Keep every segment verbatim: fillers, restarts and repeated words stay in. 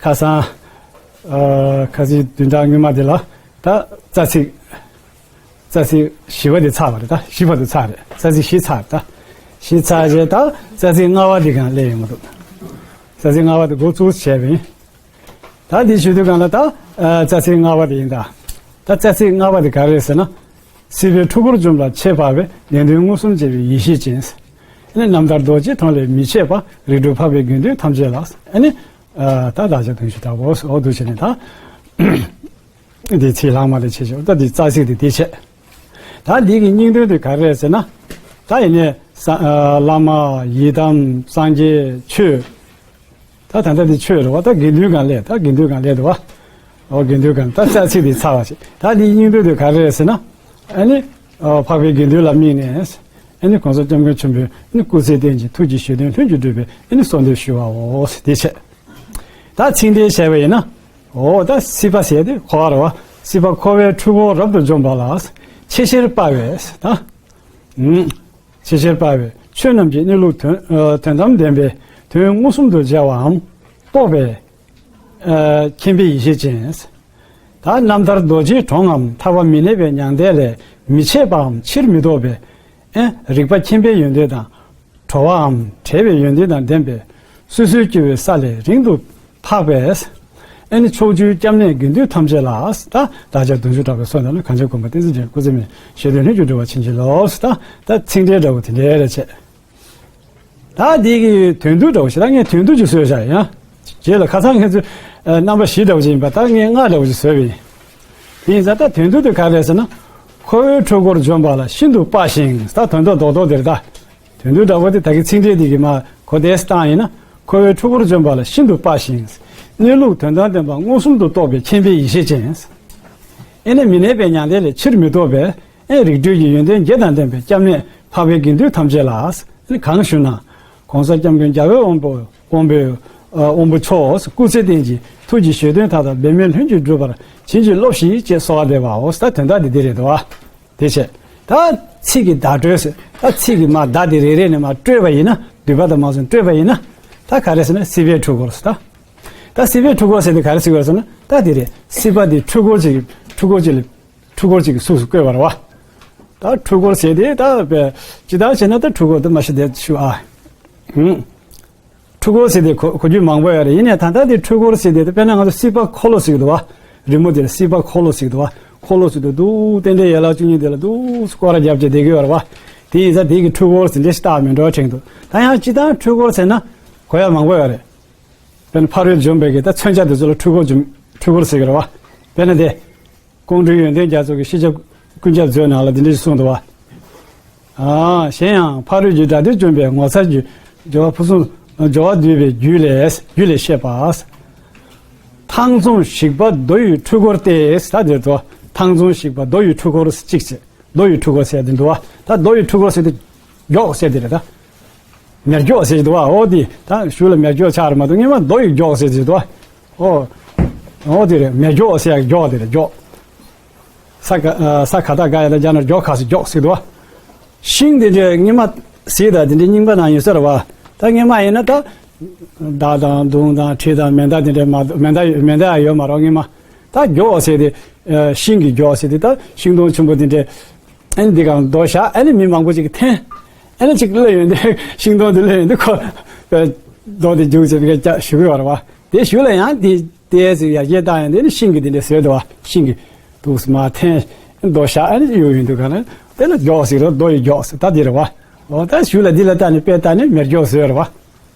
ཁ་སང་། ཨ། ཁ་སང་བདུན་ཕྲག་སྔོན་མ་དེ་ལ་ད་རྩ་ཚིག་རྩ་ཚིག་བཞི་པ་དེ་ཚར་བ་རེད། ད་བཞི་བར་དུ་ཚར་རེད། རྩ་ཚིག་བཞི་ཚར་རེད། ད་བཞི་ཚར་རྗེས་ད་རྩ་ཚིག་ལྔ་པ་དེ་གང་སླེབས་ཡོང་གི་འདུག་རྩ་ཚིག་ལྔ་པ་དེ་འགོ་བཙུགས་བྱས་པ་ཡིན། ད་འདི་ཞུ་དུས་གང་ལ་ད། ཨ། རྩ་ཚིག་ལྔ་པ་དེ་ཡིན། ད་ད་རྩ་ཚིག་ལྔ་པ་དེ་ག་རེ་རེད་ཟེར་ན། སྲིད་པའི་འཁྲུལ་འཁོར་འཇོམས་ལ་ཆེས་འཕགས་པའི། བདེན་དོན་མངོན་སུམ་འབྱེད་པའི་ཡེ་ཤེས་ཅན། ཨ་ནི་རྣམ་ཐར་རྡོ་རྗེའི་མཐོངས་ལས་མི་ཕྱེད་པ། རིགས་དྲུག་འཕགས་པའི་དགེ་འདུན་ཐམས་ཅད་ལ། ཨ་ནི། ཨ། ད་བདག་ཅག་བདུན་ཅུ་དྲུག་པོ་འོ་འདུག་བྱས་ནས་ད། འདི་ཚིག་ལྷག་མ་དེ་བྱེད་ཆོག་ད་འདི་རྩ་ཚིག་དེ་འདི་བྱས། ད་འདི་གི་སྙིང་དོན་དེ་ག་རེ་རེད་ཟེར་ན། ད་ཡིན་ནས་ས། ཨ། བླ་མ། ཡི་དམ། སངས་རྒྱས། ཆོས། ད་ད་ལྟ་འདི་ཆོས་རེད་བ། ད་དགེ་འདུན་གང་ལས། ད་དགེ་འདུན་གང་ལས་འདུག་བ། འོ་དགེ་འདུན་གང་། ད་རྩ་ཚིག་འདི་ཚར་བ་ཞིག་ད་འདི་སྙིང་དོན་དེ་ག་རེ་རེད་ཟེར་ན། ཨ་ནི། འཕགས་པའི་དགེ་འདུན་ལ་དམིགས་ནས། ཨ་ནི་གོང་ས་སྐྱབས་མགོན་ཆེན་པོས་ཨ་ནི་སྐུ་ཚེ་བརྟན་ཅིང་ཐུགས་ཀྱི་བཞེད་དོན་ལྷུན་གྱིས་གྲུབ་པའི་ཨ་ནི་གསོལ་འདེབས་ཞུ་བའོ་ཟེར་དེ་བྱས། ད་ཚིག་འགྲེལ་བྱས་པ་ཡིན་ན། འོ་ད་སྲིད་པ་ཟེར་དེ་འཁོར་བ་རེད་བ། སྲིད་པ་འཁོར་བའི་འཁྲུལ་འཁོར་རབ་ཏུ་འཇོམས་པ་ལ། ཆེས་ཆེར་དཔའ་བའི། ད། ཨུམ། ཆེས་ཆེར་དཔའ་བའི་ཆོས་རྣམས་ཀྱི་གནས་ལུགས་དོན། ཨ། དོན་དམ་བདེན་པའི་དོན་མངོན་སུམ་དུ་མཇལ་བའམ་རྟོགས་པའི། ཨ། མཁྱེན་པའི་ཡེ་ཤེས་ཅན། ད་རྣམ་ཐར་རྡོ་རྗེའི་གྲོང་ངམ་ཐར་པ་མི་གནས་པའི་མྱང་འདས་ལས་མི་ཆད་པའམ་ཕྱིར་མི་ལྡོག་པའི། ཨེ། རིག་པ་མཁྱེན་པའི་ཡོན་ཏན་དང་། གྲོལ་བའམ་བྲལ་བའི་ཡོན་ཏན་དང་ལྡན་པའི། སོ་སོའི་སྐྱེ་བོའི་ས་ལས་རིང་དུ་འཕགས་པའི། ཨེ་ནི་ཕྱོགས་བཅུའི་སྐྱབས་གནས་དགེ་འདུན་ཐམས་ཅད་ལ། ད་བདག་ཅག་བདུན་ཅུ་དྲུག་པོའི་གསོལ་འདེབས་ནི། གངས་ཅན་གོང་མ་བསྟན་འཛིན་རྒྱ་མཚོའི་སྐུ་ཚེ་མི་ཞེ་འདོད་ལྷུན་གྱིས་འགྲུབ་པར་བྱིན་གྱིས་རློབས། ད་ད་ཚིག་འགྲེལ་འདྲ་བོ་དེ་འདྲའི་རེ་བྱས། ད་འདི་གི་དོན་བསྡུ་འདྲ་བོ་ཞིག་ད་ངས་དོན་བསྡུ་ཅིག་བཟོས་བཞག་ཡང་། རྗེས་ལ་ཁ་སང་ངས་ཚོས་རྣམ་པ་བཞི་འདྲ་བོ་ཅིག་ཡིན་པ། ད་ངས་ལྔ་འདྲ་བོ་ཅིག་བཟོས་པ་ཡིན། དེ་ཡིན་ཙང་ད་དོན་བསྡུ་དེ་ག་རེ་ཟེར་ན། འཁོར་བའི་འཁྲུལ་འཁོར་འཇོམས་པ་ལ་ཤིན་ཏུ་དཔའ་ཞིང་། ད་དོན་དག་རྡོག་རྡོག་དེ་རེད་ད། དོན་བསྡུ་འདྲ་བོ་དེ་ད་གི་ཚིག་འགྲེལ་དེ་གི་མ་གོ་བདེ་སྟངས་ཡིན་ན། འཁོར་བའི་འཁྲུལ་འཁོར་འཇོམས་པ་ལ་ཤིན་ཏུ་དཔའ་ཞིང་། གནས་ལུགས་དོན་དམ་བདེན་པ་མངོན་སུམ་དུ་རྟོགས་པའི་མཁྱེན་པའི་ཡེ་ཤེས་ཅན། ཨེ་ནི་མི་གནས་པའི་མྱང་འདས་ལས་ཕྱིར་མི་ལྡོག་པའི། ཨེ་རིགས་དྲུག་གི་ཡོན་ཏན་བརྒྱད་དང་ལྡན་པའི་སྐྱབས་གནས་འཕགས་པའི་དགེ་འདུན་ཐམས་ཅད་ལ། ཨེ་ནི་གང་ཞུ་ན། གོང་ས་སྐྱབས་མགོན་རྒྱལ་བའི་དབང་པོ་དབང་པོའི་ཨ་དབང་པོ་མཆོག་སྐུ་ཚེ་བརྟན་ཅིང་ཐུགས་ཀྱི་བཞེད་དོན་མཐའ་དག་འབད་མེད་ལྷུན་གྱིས་འགྲུབ་པར་བྱིན་གྱིས་རློབས་ཤིག་ཅེས་གསོལ་བ་འདེབས་པའོ། ད་དོན་དག་འདི་འདི་རེད་དོ། དེ་བྱས། ད་ཚིག་གི་བརྡ་སྤྲོད་ཟེར། ད་ཚིག་གི་མ་བརྡ་འདི་རེ་རེ་ནས་མ་སྤྲོད་པ་ཡིན་ན། བསྡུས་པ་དང་མ་སོང་སྤྲོད་པ་ཡིན་ན། ད་ག་རེ་ཟེར་ན་སྲིད་པའི་འཁྲུལ་འཁོར་ཟེར་ད། ད་སྲིད་པའི་འཁྲུལ་འཁོར་ཟེར་དེ་ག་རེ་ཟེར་དགོས་ཟེར་ན། ད་དེ་རེད། སྲིད་པ་འདི་འཁྲུལ་འཁོར་ཅིག་འཁྲུལ་འཁོར་ཅིག་ལ། འཁྲུལ་འཁོར་ཅིག་གི་གཟུགས་སུ་བཀོད་པ་རེད་བ། ད་འཁྲུལ་འཁོར་ཟེར་དེ་ད་བས་ཅི་ལྟར་བྱས་ན་ད་འཁྲུལ་འཁོར་དུ་མ་ཤི་དེ་ཤུ་ཨ། ཧུམ། འཁྲུལ་འཁོར་ཟེར་དེ་གོ་གོ་རྒྱུ་མང་པོ་ཡོད་རེད། ཡིན་ནའི་ད་ལྟ་དེ་འཁྲུལ་འཁོར་ཟེར་དེ་དཔེར་ན་ང་ཚོ་སྲིད་པ་འཁོར་ལོ་ཟེར་གི་འདུག་བ། རི་མོ་དེ་ལ་སྲིད་པ་འཁོར་ལོ་ཟེར་གི་འདུག་བ། འཁོར་ལོ་ཟེར་དུས་འདུག་རྟེན་འབྲེལ་ཡན་ལག་བཅུ་གཉིས་དེ་ལ་འདུག་སྐོར་ར་རྒྱབ་བྱས་བསྡད་གི་ཡོད་རེད་བ། དེ་ཡིན་ཙང་དེ་གི་འཁྲུལ་འཁོར་ཟེར་འདྲ་ཞིག་བཏགས་མེད་འགྲོ་དྲན་འདུག་ད་ཡང་སྤྱི་བཏང་འཁྲུལ་འཁོར་ཟེར་ན་གོ་ཡ་མང་པོ་ཡོད་རེད། དཔེར་ན་ཕ་རོལ་འཇོམས་པའི་གི་ད་མཚོན་ཆ་དེ་ཚོ་ལ་འཁྲུལ་འཁོར་འཇོམས་འཁྲུལ་འཁོར་ཟེར་གི་རེད་བ། དཔེར་ན་དེ། ཀོང་སྤྲུལ་ཡོན་ཏན་རྒྱ་མཚོ་གིས་ཤེས་བྱ་ཀུན་ཁྱབ་མཛོད་ནང་ལ་འདི་འདྲ་ཞིག་གསུངས་འདུག་བ། ཨ། གཞན་ཡང་ཕ་རོལ་གྱི་དགྲ་སྡེ་བཅོམ་པའི་ངོ་མཚར་རྒྱུ། སྦྱོར་བ་ཕུན་སུམ། སྦྱོར་བ་བསྡུས་པའི་རྒྱུད་ལས་རྒྱུད་ལས་བཤད་པ། ཐང་བཙོང་ཞིག་པ་རྡོ་ཡི་འཁྲུལ་འཁོར་ཏེ། ད་འདིར་འགྲོ། ཐང་བཙོང་ཞིག་པ་རྡོ་ཡི་འཁྲུལ་འཁོར་གཅིག་བྱས། རྡོ་ཡི་འཁྲུལ་འཁོར་ཟེར་འདི་འདུག་བ། ད་རྡོ་ཡི་འཁྲུལ་འཁོར་ཟེར་དེ་མགྱོགས་ཟེར་དེ་རེད་ད། མེ་སྒྱོགས་ཟེར་གྱི་འདུག་བ། འོ་དེ་ད་གཞུག་ལ་མེ་སྒྱོགས་ཆགས་རེད་མ་གཏོགས་སྔོན་མ་རྡོ་ཡི་སྒྱོགས་ཟེར་གྱི་འདུག་བ། འོ། འོ་དེ་རེད། མེ་སྒྱོགས་ཟེར་ཡག་སྒྱོགས་དེ་རེད། སྒྱོགས། ས་ག་ཨ་ས་ག་ད་ག་ཡ་ད་རྒྱ་ནག་སྒྱོགས་ཁ་སི་སྒྱོགས་ཟེར་གྱི་འདུག་བ། ཤིང་དེ་འདྲའི་སྔོན་མ་ཟེར་ད་དེ་འདྲའི་རྙིང་པ་ནང་ཡོད་ས་རེད་བ། ད་སྔོན་མ་ཡིན་ན་ད། མདའ་དང་མདུང་དང་གྲི་དང་མེ་མདའ་དེ་འདྲའི་མ་མེ་མདའ་མེ་མདའ་ཡང་ཡོད་མ་རེད་སྔོན་མ། ད་སྒྱོགས་ཟེར་དེ། ཤིང་གི་སྒྱོགས་ཟེར་དེ་ད་ཤིང་སྡོང་ཆེན་པོ་དེ་འདྲའི། ཨ་ནི་འདི་གང་རྡོ་བཞག་ཨ་ནི་མི་མང་པོ་ཅིག་གིས་འཐེན། ཨ་ནི་ཅིག་གློད་ཡོང་དུས་ཤིང་སྡོང་དེ་གློད་ཡོང་དུས་ཁོ། རྡོ་དེ་རྒྱུག་བྱས་པའི་སྐད་ཆ་ཞུ་གི་ཡོད་རེད་བ། དེ་གཞུག་ལ་ཡང་དེ་ཏོག་ཙམ་ཡར་རྒྱས་བཏང་ཡོང་དུས་ནི་ཤིང་གི་དེ་འདྲ་བཟོས་འདུག་བ། ཤིང་གི་དུག་སྨ་འཐེན། རྡོ་བཞག་ཨ་ནི་གཡུག་ཡོང་དུས་གང་ལ་དེ་ལ་སྒྱོགས་ཟེར་རོ། རྡོ་ཡི་སྒྱོགས་ཟེར་ད་དེ་རེད་བ། འོ་ད་གཞུག་ལ་འདི་ལ་བལྟས་ནས་དཔེ་བལྟས་ནས་མེ་སྒྱོགས་བཟོས་རེད་བ།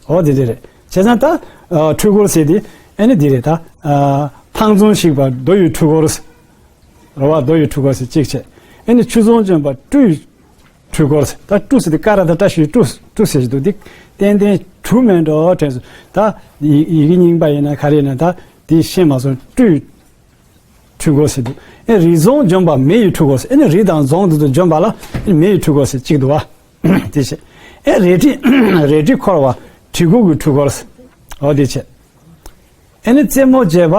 འོ་དེ་འདྲ་རེད། བྱས་ཙང་ད། འཁྲུལ་འཁོར་ཟེར་དེ་ཨ་ནི་འདི་རེད་ད། ཐང་བཙོང་ཞིག་པ་རྡོ་ཡི་འཁྲུལ་འཁོར། རེད་བ། རྡོ་ཡི་འཁྲུལ་འཁོར་ཟེར་གཅིག་བྱས། ཨེ་ནི་ཆུ་བཙོང་འཇོམས་པ་སྤྲུལ་ཡི་འཁྲུལ་འཁོར་ཟེར། ད་སྤྲུལ་ཟེར་དེ་ཀ་ར་ད་བཀྲ་ཤིས་སྤྲུལ་སྤྲུལ་ཟེར་གྱི་འདུག་འདི་ཏན་ཏན་གྲུབ་མེད་འགྲོ་དྲན་སོང་། ད་ཡི་ཡི་གེ་རྙིང་པ་ཡིན་ན་ག་རེ་ཡིན་ན་ད་དེ་ཤེས་མ་སོང་། སྤྲུལ་ཡི་འཁྲུལ་འཁོར་ཟེར་འདུག་ཨེ་རི་བཙོང་འཇོམས་པ་མེ་ཡི་འཁྲུལ་འཁོར་ཟེར། ཨེ་ནི་རི་དང་རྫོང་དེ་ཚོ་འཇོམས་པ་ལ་ཨེ་མེ་ཡི་འཁྲུལ་འཁོར་ཟེར་གཅིག་འདུག་བ། དེ་བྱས། ཨེ་རལ་གྲི་རལ་གྲི་འཁོར་བ་གྲི་གུག་གི་འཁྲུལ་འཁོར་ཟེར། འོ་དེ་བྱས། ཨེ་ནི་རྩེད་མོ་བྱེད་པ་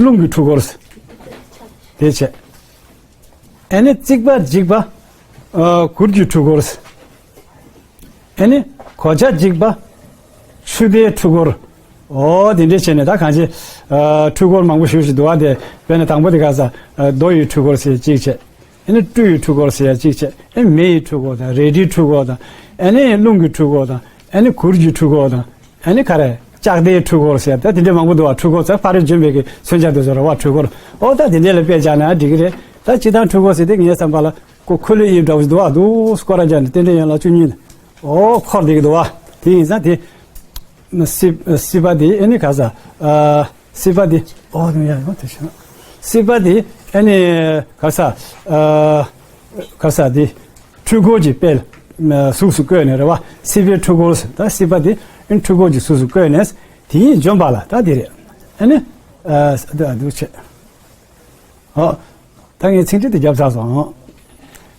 རླུང་གི་འཁྲུལ་འཁོར་ཟེར། དེ་བྱས། ཨེ་ནི་རྩིག་པ་འཇིག་པ། ཨ། གུར་གྱི་འཁྲུལ་འཁོར་ཟེར། ཨེ་ནི་གོ་ཆ་འཇིག་པ། ཆུ་ཟླའི་འཁྲུལ་འཁོར། ཨོ་དེ་འདྲས་བྱས་ནས་ད་གང་ཅི། ཨ་འཕྲུལ་འཁོར་མང་པོ་ཞེ་པོ་ཅིག་འདུག་བ། དེ་དཔེར་ན་དང་པོ་དེ་ག་ས། ཨ་རྡོ་ཡི་འཕྲུལ་འཁོར་ཟེར་ཡ་གཅིག་བྱས། ཨ་ནི་སྤྲུལ་ཡི་འཕྲུལ་འཁོར་ཟེར་ཡ་གཅིག་བྱས། ཨ་ནི་མེ་ཡི་འཕྲུལ་འཁོར་དང་རལ་གྲིའི་འཕྲུལ་འཁོར་དང་། ཨ་ནི་རླུང་གི་འཕྲུལ་འཁོར་དང་། ཨ་ནི་གུར་གྱི་འཕྲུལ་འཁོར་དང་། ཨ་ནི་ག་རེ། ལྕགས་རྟའི་འཕྲུལ་འཁོར་ཟེར་ད་དེ་འདྲས་མང་པོ་འདུག་བ། འཕྲུལ་འཁོར་ཟེར་ཕ་རོལ་འབྱོན་པའི་གི་མཚོན་བྱ་དེ་ཚོ་རེད་བ། འཕྲུལ་འཁོར། ཨོ་ད་དེ་འདྲས་ལ་དཔེ་བཞག་ན་འགྲིག་གི་རེད། ད་སྤྱིར་བཏང་འཕྲུལ་འཁོར་ཟེར་དེ་ངའི་བསམ་པ་ལ་ཁོ་འཁོར་ལོའི་དབྱིབས་འདྲ་བོ་ཞིག་འདུག་བ། འདུག་སྐོར་ར་རྒྱག་ནས་རྟེན་འབྲེལ་ཡན་ལག་བཅུ་གཉིས་ནས་ཨོ་འཁོར་བསྡད་ཀྱི་འདུག་བ། དེ་ཡིན་ཙང་དེ་སྲིད་པ་དེ་ཨ་ནི་ག་ས། ཨ་སྲིད་པ་དེ་ཨོ་དེ་ཡང་ཡང་དེ་བྱུང་། སྲིད་པ་དེ་ཨ་ནི་ག་ས། ཨ་ག་ས་དེ་འཕྲུལ་འཁོར་གྱི་དཔེ་གཟུགས་སུ་བཀོད་ནས་རེད་བ། སྲིད་པའི་འཕྲུལ་འཁོར་ཟེར་ད་སྲིད་པ་དེ་ཨ་ནི་འཕྲུལ་འཁོར་གྱི་གཟུགས་སུ་བཀོད་ནས་དེ་ཉིད་འཇོམས་པ་ལ་ད་དེ་རེད། ཨ་ནི་ཨ་འདུག་བྱས། ཨོ། ད་ངས་ཚིག་འགྲེལ་དེ་བརྒྱབ་ཚར་སོང་།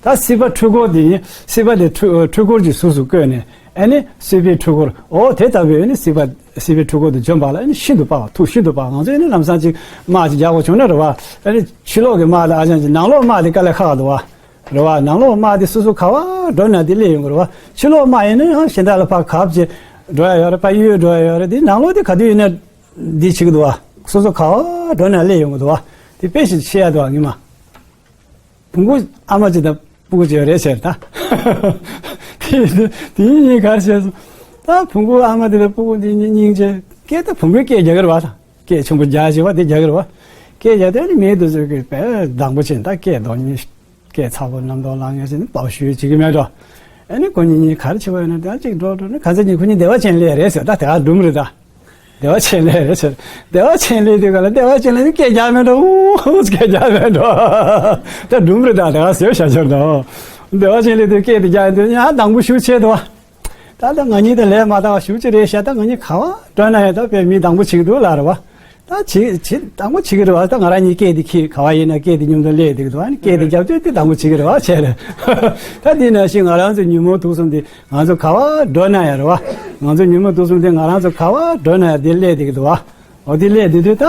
ད་སྲིད་པ་འཕྲུལ་འཁོར་དེ་ཡིན། སྲིད་པ་དེ་འཕྲུལ་འཕྲུལ་འཁོར་གྱི་གཟུགས་སུ་བཀོད་ནས་ཨ་ནི་སྲིད་པའི་འཕྲུལ་འཁོར། ཨོ་དེ་ལྟ་བུའི་ཨ་ནི་སྲིད་པ་སྲིད་པའི་འཕྲུལ་འཁོར་དེ་འཇོམས་པ་ལ་ཨ་ནི་ཤིན་ཏུ་དཔའ་བ། ཐུགས་ཤིན་ཏུ་དཔའ་བ། ང་ཚོས་ཨ་ནི་ལམ་སང་ཅིག་དམག་ཅིག་རྒྱག་དགོས་བྱུང་ན་རེད་བ། ཨ་ནི་ཕྱི་ལོགས་ཀྱི་དམག་དེ་ཨ་ཅང་ཅིག་ནང་ལོགས་དམག་དེ་དཀའ་ལས་ཁག་འདུག་བ། རེད་བ། ནང་ལོགས་དམག་དེ་སོ་སོ་ག་བ་འགྲོ་ན་དེ་སླེབས་ཡོང་གི་རེད་བ། ཕྱི་ལོགས་དམག་ཡིན་ན་ཡང་གཞན་དག་ལ་ཕར་གབ་ཅིག་འགྲོ་ཡ་ཡོད་རེད། ཕར་གཡུལ་འགྲོ་ཡ་ཡོད་རེད། དེ་ནང་ལོགས་དེ་ག་དུས་ཡིན་ན། འདི་བྱེད་ཀྱི་འདུག་བ། སོ་སོ་ག་བ་འགྲོ་ན་སླེབས་ཡོང་གི་འདུག་བ། དེ་དཔེ་ཞིག་ཤེས་ཡ་འདུག་བ། ངེས་མ། བོང་ཀུ་ཨ་མ་ཅིག་དང་སྤུ་གུ་ཅིག་ཡོད་རེད་ཟེར་ད། དེ་དེ་ཡིན་ག་རེ་བྱས་སོང་། ད་བོང་ཀུ་ཨ་མ་དེ་དང་སྤུ་གུ་འདི་གཉིས་གཉིས་ཆེ་སྐད་ད་བོང་ཀུའི་སྐད་རྒྱག་གི་རེད་བ། ད་སྐད་ཆེན་པོ་རྒྱག་བྱེད་བ་དེ་རྒྱག་གི་རེད་བ། སྐད་རྒྱག་དེ་ནི་མེད་དུ་བཟོས་ཀྱི་དཔེ་སྡང་པོ་ཆེ་ད་སྐད་རྡོག་གཉིས། སྐད་ཚ་པོ་རྣམ་རྟོག་ལངས་ཡོད་ཟེར་ནས་པའོ་ཞུས་བྱེད་ཀྱི་མེད་འགྲོ། ཨ་ནི་ཁོ་གཉིས་གཉིས་ག་རེ་བྱེད་པ་ཡོད་ན་ད་གཅིག་འགྲོ་འགྲོ་ནི་ག་ཚོད་གཉིས་ཁོ་གཉིས་བདེ་བ་ཅན་སླེབས་རེད་ཟེར། ད་དེ་ག་སྒྲུང་རེད་ད། བདེ་བ་ཅན་སླེབས་རེད་ཟེར། བདེ་བ་ཅན་སླེབས་དུས་ག་ལ་བདེ་བ་ཅན་ལ་ནི་སྐད་རྒྱག་མེད་འགྲོ། ཨུ་སྐད་རྒྱག་མེད་འགྲོ། ད་སྒྲུང་རེད་ད། དེ་ག་ཟེར་བྱ་ཆོར་འགྲོ། བདེ་བ་ཅན་སླེབས་དུས་སྐད་དེ་རྒྱག་ཡོང་དུས་ཡང་སྡང་པོ་ཞེ་པོ་ཆེ་འདུག་བ། ད་ལྟ་ང་གཉིས་དེ་ལས་མ་དག་པ་ཞེ་པོ་ཅིག་རེད་ཤག་ད་ང་གཉིས་ག་བ་འགྲོ་ན་ཡང་ད་དཔེ་མི་སྡང་པོ་བྱེད་ཀྱི་འདུག་ལབ་རེད་བ། ད་བྱེད་བྱེད་སྡང་པོ་བྱེད་ཀྱི་རེད་བ། ད་ང་རང་གཉིས་སྐད་དེ་ཁྱེར་ག་བ་ཡིན་ན་སྐད་དེ་མཉམ་དུ་སླེབས་བསྡད་ཀྱི་འདུག་ཨ་ནི་སྐད་དེ་རྒྱབ་དུས་དེ་སྡང་པོ་བྱེད་ཀྱི་རེད་བ་བྱས་རེད། ད་དེ་ནང་བཞིན་ང་རང་ཚོ་ཉོན་མོངས་དུག་གསུམ་དེ་ང་ཚོ་ག་བ་འགྲོ་ན་ཡང་རེད་བ། ང་ཚོ་ཉོན་མོངས་དུག་གསུམ་དེ་ང་རང་ཚོ་ག་བ་འགྲོ་ན་ཡང་དེ་སླེབས་བསྡད་ཀྱི་འདུག་བ། འོ་དེ་སླེབས་བསྡད་དུས་ད་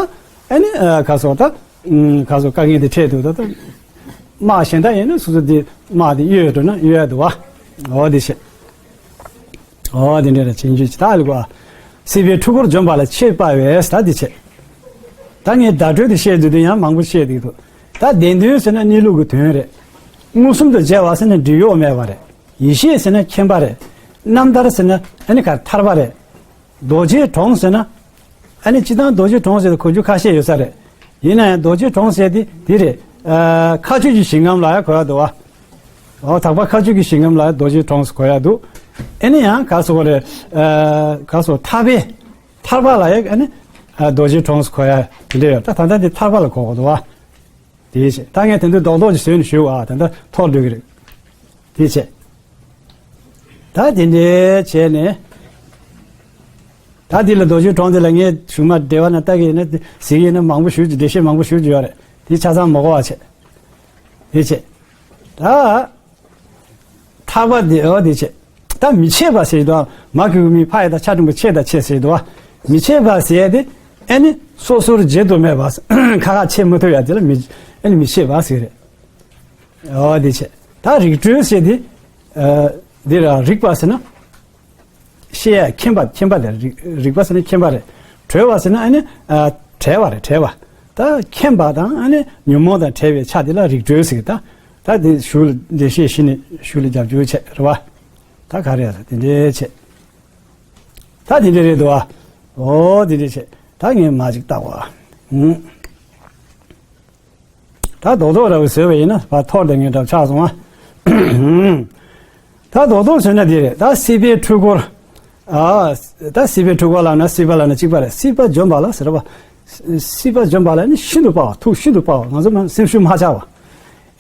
ཨ་ནི་ཨ་ག་སོགས་ད་ཨུམ་ག་སོགས་དཀའ་ངལ་དེ་འཕྲད་འདུག་ད་ད་དམག་གཞན་དག་ཡིན་ན་སོ་སོ་དེ་དམག་དེ་གཡོལ་འགྲོ་ན་གཡོལ་ཡ་འདུག་བ། འོ་དེ་བྱས། ཨོ་དེ་འདྲ་རེད། ཕྱིན་ཆད་ཅི་ལྟར་ལེགས་པ། སྲིད་པའི་འཁྲུལ་འཁོར་འཇོམས་པ་ལ་ཆེས་དཔའ་བས་ད་འདི་བྱེད། ད་ངས་བརྡ་སྤྲོད་དེ་བཤད་དུས་དུས་ཡང་མང་པོ་བཤད་འདུག་ད་བདེན་དོན་ཟེར་ན་གནས་ལུགས་ཀྱི་དོན་རེད། མངོན་སུམ་དུ་མཇལ་བ་ཟེར་ན་འབྲེལ་ཡོད་མེད་པ་རེད། ཡེ་ཤེས་ཟེར་ན་མཁྱེན་པ་རེད། རྣམ་ཐར་ཟེར་ན་ཨ་ནི་ག་ཐར་པ་རེད། རྡོ་རྗེའི་གྲོང་ཟེར་ན། ཨ་ནི་སྤྱིར་བཏང་རྡོ་རྗེའི་གྲོང་ཟེར་དུས་གོ་རྒྱུ་ཁ་ཤས་ཡོད་ས་རེད། ཡིན་ན་ཡང་རྡོ་རྗེའི་གྲོང་ཟེར་དེ་དེ་རེད། ཨ་མཁའ་སྤྱོད་ཀྱི་ཞིང་ཁམས་ལ་ཡང་གོ་ཡ་འདུག་བ། ཨོ་དག་པ་མཁའ་སྤྱོད་ཀྱི་ཞིང་ཁམས་ལ་རྡོ་རྗེའི་གྲོང་ཟེར་གོ་ཡ་འདུག་ཨ་ནི་ཡང་ག་སོགས་རེད། ཨ་ག་སོགས་ཐར་པའི་ཐར་པ་ལ་ཡང་ཨ་ནི་ཨ་རྡོ་རྗེའི་གྲོང་ཟེར་གོ་ཡ་དེ་འདྲ་ཡོད། ད་ད་ལྟ་འདི་ཐར་པ་ལ་གོ་དགོས་འདུག་བ། དེའི་ཕྱིར་ད་ངས་དེ་འདྲ་རྡོག་རྡོག་ཅིག་བཟོས་ནས་ཞུ་བ། ད་ལྟ་ཐོར་འགྲོ་གི་རེད། དེའི་ཕྱིར། ད་དེ་འདྲའི་བྱས་ནས། ད་དེ་ལ་རྡོ་རྗེའི་གྲོང་དེ་ལ་ངས་གཞུག་མ་འགྲེལ་པ་ན་ལྟ་གི་ཡིན་ན་དེ་གཟིགས་ཡིན་ན་མང་པོ་ཞུ་རྒྱུ་འགྲེལ་བཤད་མང་པོ་ཞུ་རྒྱུ་ཡོད་རེད། དེ་ཆ་ཚང་མ་གོ་བ་བྱས། དེ་བྱས། ད། ཐར་པ་དེ་འོ་དེ་བྱས། ད་མི་ཕྱེད་པ་ཟེར་དུས་མ་གི་གུ་མི་ཕ་ཡ་ད་ཆ་འགྲེང་བུ་ཕྱེད་ད་ཕྱེད་ཟེར་དུས་མི་ཕྱེད་པ་ཟེར་ཡ་དེ་ཨ་ནི་སོ་སོར་བརྗེ་དུ་མེད་པ་ཁ་ཁ་ཕྱེ་མི་ཐུབ་ཡ་དེ་ལ་མི་ཨ་ནི་མི་ཕྱེད་པ་ཟེར་རེད། འོ་དེ་བྱས། ད་རིག་གྲོལ་ཟེར་དེ་ཨ་འདི་ར་རིག་པ་ཟེར་ན། ཤེས་ཡ་མཁྱེན་པ་མཁྱེན་པ་དེ་རིག་རིག་པ་ཟེར་ན་མཁྱེན་པ་རེད། གྲོལ་བ་ཟེར་ན་ཨ་ནི་ཨ་བྲལ་བ་རེད་བྲལ་བ། ད་མཁྱེན་པ་དང་ཨ་ནི་ཉོན་མོངས་དང་བྲལ་བའི་ཆ་དེ་ལ་རིག་གྲོལ་ཟེར་གི་ད། ད་དེ་གཞུག་ལ་འགྲེལ་བཤད་ཞུས་ནས་གཞུག་ལ་རྒྱབ་སྐྱོར་བྱས་རེད་བ། ད་ག་རེ་ཡ་ད་དེ་འདྲའི་བྱས། ད་དེ་འདྲའི་རེད་འདུག་བ། ཨོ་དེ་འདྲའི་བྱས། ད་ངས་མ་ཅིག་བལྟ་བ། ཧུམ། ད་རྡོག་རྡོག་འདྲ་བོ་བཟོས་པ་ཡིན་ན་ཕར་ཐོར་དེ་ངས་འདྲ་ཆགས་སོང་ཨ། ད་རྡོག་རྡོག་བཟོས་ན་འདི་རེད། ད་སྲིད་པའི་འཁྲུལ་འཁོར། ཨ། ད་སྲིད་པའི་འཁྲུལ་འཁོར་ལབ་ན་སྲིད་པ་ལབ་ན་གཅིག་པ་རེད། སྲིད་པ་འཇོམས་པ་ལ་ཟེར་བ། སྲིད་པ་འཇོམས་པ་ལ་ནི་ཤིན་ཏུ་དཔའ་བ་ཐུགས་ཤིན་ཏུ་དཔའ་བ་ང་ཚོ་མ་སེམས་ཤུགས་མ་ཆག་པ།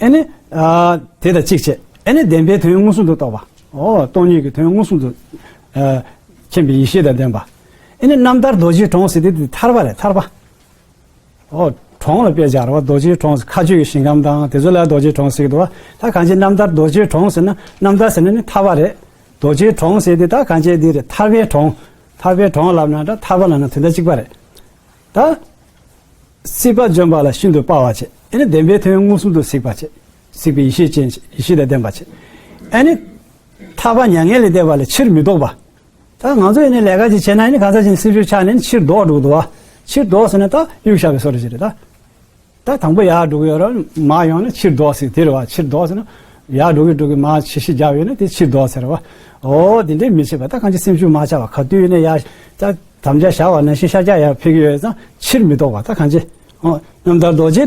ཨེ་ནི། ཨ། དེ་དང་གཅིག་བྱས། ཨེ་ནི་བདེན་པའི་དོན་མངོན་སུམ་དུ་རྟོགས་པ། ཨོ་སྟོང་ཉིད་ཀྱི་དོན་མངོན་སུམ་དུ། ཨ། མཁྱེན་པའི་ཡེ་ཤེས་དང་ལྡན་པ། ཨེ་ནི་རྣམ་ཐར་རྡོ་རྗེའི་གྲོང་ཟེར་དེ་དེ་ཐར་པ་རེད་ཐར་པ། ཨོ། གྲོང་ལ་དཔེ་སྦྱར་བ་རྡོ་རྗེའི་གྲོང་ཟེར་མཁའ་སྤྱོད་ཀྱི་ཞིང་ཁམས་དང་དེ་ཚོ་ལ་རྡོ་རྗེའི་གྲོང་ཟེར་གྱི་འདུག་བ། ད་གང་ཅི་རྣམ་ཐར་རྡོ་རྗེའི་གྲོང་ཟེར་ན་རྣམ་ཐར་ཟེར་ན་ནི་ཐར་པ་རེད། རྡོ་རྗེའི་གྲོང་ཟེར་དེ་ད་གང་ཅི་འདི་རེད་ཐར་པའི་གྲོང་། ཐར་པའི་གྲོང་ལབ་ན་ད་ཐར་པ་ལབ་ན་དོན་དག་གཅིག་པ་རེད། ད། སྲིད་པ་འཇོམས་པ་ལ་ཤིན་ཏུ་དཔའ་བ་བྱས། ཨེ་ནི་བདེན་པའི་དོན་མངོན་སུམ་དུ་གཟིགས་པ་བྱས། གཟིགས་པའི་ཡེ་ཤེས་ཅན་བྱས་ཡེ་ཤེས་དང་ལྡན་པ་བྱས། ཨེ་ནི། ཐར་པ་མྱ་ངན་ལས་འདས་པ་ལ་ཕྱིར་མི་ལྡོག་པ། ད་ང་ཚོ་ཡིན་ནའི་ལས་ཀ་ཅིག་བྱས་ན་ཡིན་ནའི་གང་ཟག་ཅིག་སེམས་ཤུགས་ཆག་ནས་ནི་ཕྱིར་ལྡོག་འགྲོ་གི་འདུག་བ། ཕྱིར་ལྡོག་ཟེར་ན་ད་གཡུག་བཞག་པའི་བཟོ་འདྲ་ཅིག་རེད་ད། ད་དང་པོ་ཡར་འགྲོ་གི་ཡོད་ར་མར་ཡོང་ན་ཕྱིར་ལྡོག་ཟེར་དེ་རེད་བ། ཕྱིར་ལྡོག་ཟེར་ན་ཡར་འགྲོ་གི་འགྲོ་གི་མར་ཕྱི་ཤི་རྒྱག་ཡོད་ན་དེ་ཕྱིར་ལྡོག་ཟེར་བ། འོ་དེ་འདྲའི་མི་བྱེད་པ་ད་གང་ཅི་སེམས་ཤུགས་མ་ཆག་པ་ག་དུས་ཡིན་ན་ཡར་ད་དམ་བཅའ་བཞག་པ་ནང་བཞིན་ཤར་རྒྱག་ཡར་ཕེབས་ཀྱི་ཡོད་ཙང་ཕྱིར་མི་ལྡོག་པ་ད་གང་ཅི། འོ་རྣམ་ཐར་རྡོ་རྗེ་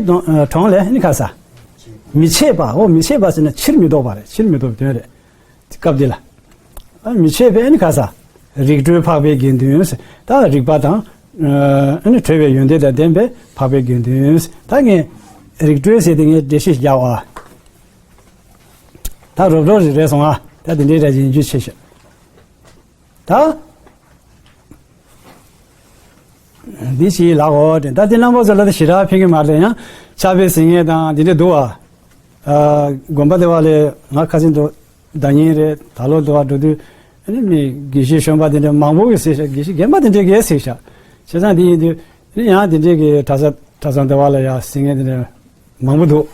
གྲོང་ལས་ནི་ཁ་ས། མི་ཆད་པ་འོ་མི་ཆད་པ་ཟེར་ན་ཕྱིར་མི་ལྡོག་པ་རེད། ཕྱིར་མི་ལྡོག་པའི་དོན་རེད། སྐབས་འདི་ལ། ཨ་མི་ཆད་པས་ཨ་ནི་ག་ས། རིག་གྲོལ་འཕགས་པའི་དགེ་འདུན་ཟེར། ད་རིག་པ་དང་། ཨ་ནི་གྲོལ་བའི་ཡོན་ཏན་དང་ལྡན་པའི་འཕགས་པའི་དགེ་འདུན་ཟེར། ད་ངས་རིག་གྲོལ་ཟེར་དེ་ངས་འགྲེལ་བཤད་རྒྱག་པ། ད་རོབ་རོབ་རེ་རེ་སོང་ཨ། ད་དེ་འདྲའི་ར་ཡིན་རྒྱུ་ཆེ་ཤོས། ད། འདི་ཞིག་ལ་འོ་དེ་ད་དེ་རྣམ་པ་ཚོ་ལ་ད་ཞེ་དྲག་ཕན་གི་མ་རེད། ཡང་ཕྱག་དཔེ་གཟིགས་མཁན་དང་དེ་འདྲ་འདུག་ཨ། ཨ་དགོན་པ་དེ་བ་ལས་ང་ཁ་སང་དུ་ཟླ་ཉིན་རེད་ད་ལོ་དུ་བ་འགྲོ་དུས་ཨ་ནི་མི་དགེ་བཤེས་གཞོན་པ་དེ་འདྲ་མང་པོ་གི་གཟིགས་ཤག་དགེ་བཤེས་རྒན་པ་དེ་འདྲ་གས་གཟིགས་ཤག་བྱས་ཙང་དེ་ཡིན་དུས་ཨ་ནི་ཡང་དེ་འདྲ་གི་གྲྭ་ས་གྲྭ་ཚང་དེ་བ་ལ་ཡང་གཟིགས་མཁན་དེ་འདྲ་མང་པོ་འདུག་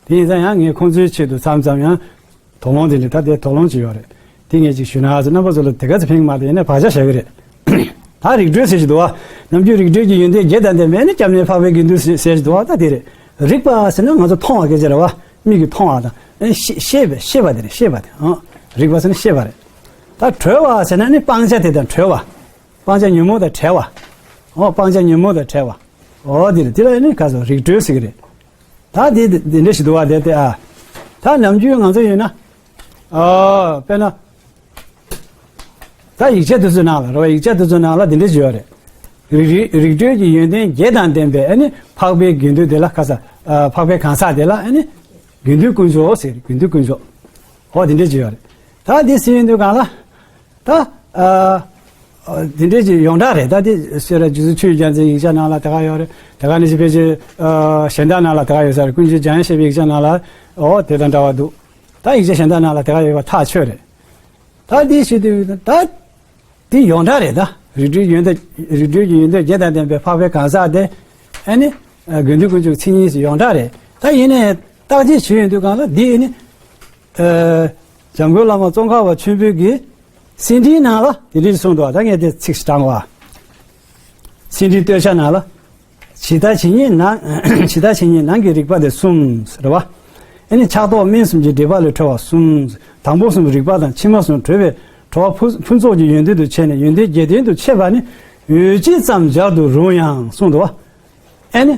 དེ་ཡིན་ཙང་ཡང་ངས་ཁོང་ཚོའི་ཆེད་དུ་མཚམས་མཚམས་ཡང་། དོགས་སློང་དེ་འདྲ་ད་ལྟའི་དོགས་སློང་ཅིག་ཡོད་རེད། དེ་ངས་ཅིག་ཞུ་ན་ཨ་ཙི་རྣམ་པ་ཚོ་ལ་དེ་ག་ཚོད་ཕན་གི་མ་རེད། ཡིན་ནའི་བག་ཆགས་བཞག་གི་རེད། ད་རིག་གྲོལ་ཟེར་གྱི་འདུག་བ། ནམ་རྒྱུན་རིག་གྲོལ་གྱི་ཡོན་ཏན་བརྒྱད་དང་ལྡན་པས་ནི་སྐྱབས་གནས་འཕགས་པའི་དགེ་འདུན་ཟེར་ཟེར་གྱི་འདུག་བ། ད་དེ་རེད། རིག་པ་ཟེར་ན་ང་ཚོ་མཐོང་བ་སྐད་ཆ་རེད་བ། མིག་གིས་མཐོང་བ་དང་ཨེ་ཤེས་ཤེས་པ་ཤེས་པ་དེ་རེད། ཤེས་པ་དེ་ཨང་། རིག་པ་ཟེར་ན་ཤེས་པ་རེད། ད་གྲོལ་བ་ཟེར་ན་ནི་སྤང་བྱ་དེ་དང་བྲལ་བ། སྤང་བྱ་ཉོན་མོངས་དང་བྲལ་བ། ཨོ་སྤང་བྱ་ཉོན་མོངས་དང་བྲལ་བ། ཨོ་དེ་རེད། དེ་ལ་ནི་ག་ཚོད་རིག་གྲོལ་ཟེར་གྱི་རེད། ད་དེ་དེ་འདྲ་ཞིག་འདུག་བ། དེ་དེ་ཨ། ད་ནམ་རྒྱུན་ང་ཚོ་ཡིན་ན། ཨ་དཔེར་ན། ད་ཡིག་ཆ་དེ་ཚོའི་ནང་ལ་རེད་བ། ཡིག་ཆ་དེ་ཚོའི་ནང་ལ་དེ་འདྲ་ཞིག་ཡོད་རེད། རིག་རིག་རིག་གྲོལ་གྱི་ཡོན་ཏན་བརྒྱད་དང་ལྡན་པའི་ཨ་ནི་འཕགས་པའི་དགེ་འདུན་དེ་ལ་ག་ས། ཨ་འཕགས་པའི་གང་ཟག་དེ་ལ་ཨ་ནི། དགེ་འདུན་དཀོན་མཆོག་ཟེར། དགེ་འདུན་དཀོན་མཆོག་ཨོ་དེ་འདྲ་ཞིག་ཡོད་རེད། ད་དེ་ཟེར་ཡོང་དུས་གང་ལ། ད། ཨ། ཨ། དེ་འདྲའི་ཅིག་ཡོངས་གྲགས་རེད། ད་དེ་སེ་ར་རྗེ་བཙུན་ཆོས་ཀྱི་རྒྱལ་མཚན་ཡིག་ཆ་ནང་ལ་དེ་ག་ཡོད་རེད། དེ་ག་ནས་ཅིག་ཕལ་ཆེར། ཨ། གཞན་དག་ནང་ལ་དེ་ག་ཡོད་ས་རེད། ཀུན་མཁྱེན་འཇམ་དབྱངས་བཞད་པའི་ཡིག་ཆ་ནང་ལ་ཨོ་དེ་དང་འདྲ་བ་འདུག་ད་ཡིག་ཆ་གཞན་དག་ནང་ལ་དེ་ག་ཡོད་པ་ཐག་ཆོད་རེད། ད་དེ་བྱེད་དུས་ད་དེ་ཡོངས་གྲགས་རེད། ད་རིག་གྲོལ་ཡོན་ཏན་རིག་གྲོལ་གྱི་ཡོན་ཏན་བརྒྱད་དང་ལྡན་པའི་འཕགས་པའི་གང་ཟག་དེ་ཨ་ནི་དགེ་འདུན་དཀོན་མཆོག་མཚན་ཉིད་ཡོངས་གྲགས་རེད། ད་ཡིན་ནའི་བརྟག་དཔྱད་བྱེད་ཡོང་དུས་གང་ལ་འདི་ཨ་ནི། ཨ། འཇམ་མགོན་བླ་མ་ཙོང་ཁ་པ་ཆེན་པོའི་གི་སེར་ཕྲེང་ནང་ལ་དེ་འདྲ་གསུངས་འདུག་ད་ངས་དེ་ཚིག་ཞིག་དྲངས་པ། སེར་ཕྲེང་བསྟོད་ཆ་ནང་ལ། ཇི་ལྟ་ཇི་སྙེད་ནང་ཇི་ལྟ་ཇི་སྙེད་ནང་གི་རིག་པ་དེ་གསུམ་རེད་བ། ཨ་ནི་ཕྱག་རྟོགས་སྨིན་གསུམ་གྱི་སྒྲིབ་པ་ལས་གྲོལ་བ་གསུམ། དང་པོ་གསུམ་རིག་པ་དང་ཕྱི་མ་གསུམ་གྲོལ་བའི་གྲོལ་བ་ཕུན་ཕུན་ཚོགས་ཀྱི་ཡོན་ཏན་དུ་བྱས་ནས་ཡོན་ཏན་བརྒྱད་ལྡན་དུ་འཆད་པ་ནི་འོད་ཅི་ཙམ་སྦྱར་དུ་རུང་ཡང་གསུངས་འདུག་བ། ཨེ་ནི།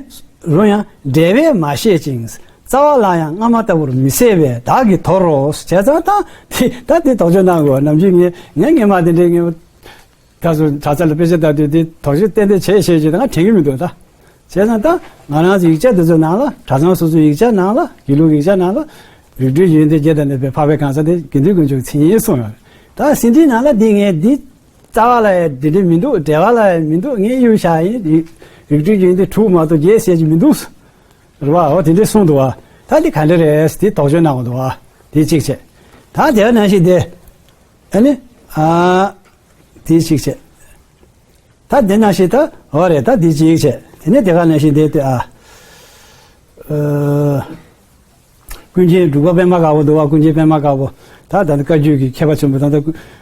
རུང་ཡང་འགྲེལ་པས་མ་བཤད་ཅིང་། རྩ་བ་ལ་ཡང་སྔ་མ་ལྟ་བུར་མི་གསལ་བས་བདག་གིས་དོར་རོ། བྱས་ཙང་ད་དེ་ད་དེ་དོགས་གཅོད་གནང་དགོས། ནམ་རྒྱུན་ངས་ངས་ངས་མ་དེ་འདྲའི་ངས་ད་སུ་གྲྭ་ཚང་ལ་དཔེ་ཆ་ལྟ་དུས་དེ་དོགས་གཅོད་ཏན་ཏན་བྱས་བྱས་ཀྱི་ད་ང་དྲན་གྱི་མི་འདུག་ད་བྱས་ཙང་ད་ང་རང་ཚོ་ཡིག་ཆ་དེ་ཚོ་ནང་ལ་གྲྭ་ཚང་སོ་སོའི་ཡིག་ཆ་ནང་ལ་དགེ་ལུགས་ཡིག་ཆ་ནང་ལ་རིག་གྲོལ་ཡོན་ཏན་བརྒྱད་དང་ལྡན་པའི་འཕགས་པའི་གང་ཟག་དེ་དགེ་འདུན་དཀོན་མཆོག་མཚན་ཉིད་གསུངས་ཡོད་རེད། ད་སེར་ཕྲེང་ནང་ལ་འདི་ངས་འདི། རྩ་བ་ལ་ཡང་འདི་འདྲ་མི་འདུག་འགྲེལ་པ་ལ་ཡང་མི་འདུག་ངས་གཡུག་བཞག་ཡིན། རིག་རིག་གྲོལ་ཡོན་ཏན་དྲུག་མ་གཏོགས་བརྒྱད་ཟེར་གྱི་མི་འདུག་རེད་བ། འོ་དེ་འདྲ་གསུངས་འདུག་བ། ད་འདི་ག་འདྲ་རེད་དེ་དོགས་གཅོད་གནང་བ་འདུག་བ། དེ་གཅིག་བྱས། ད་དེ་ནང་བཞིན་དེ། ཨ་ནི། ཨ། དེ་གཅིག་བྱས། ད་དེ་ནང་བཞིན་ད་འོ་རེད། ད་དེ་གཅིག་བྱས། དེ་ནས་དེ་ག་ནང་བཞིན་དེ་དེ་ཨ། ཨ། ཀུན་མཁྱེན་འབྲུག་པ་པད་མ་དཀར་པོ་འདུག་བ། ཀུན་མཁྱེན་པད་མ་དཀར་པོ། ད་ད་ལྟ་བཀའ་བརྒྱུད་ཀྱི་མཁས་པ་ཆེན་པོ་ད་ལྟ་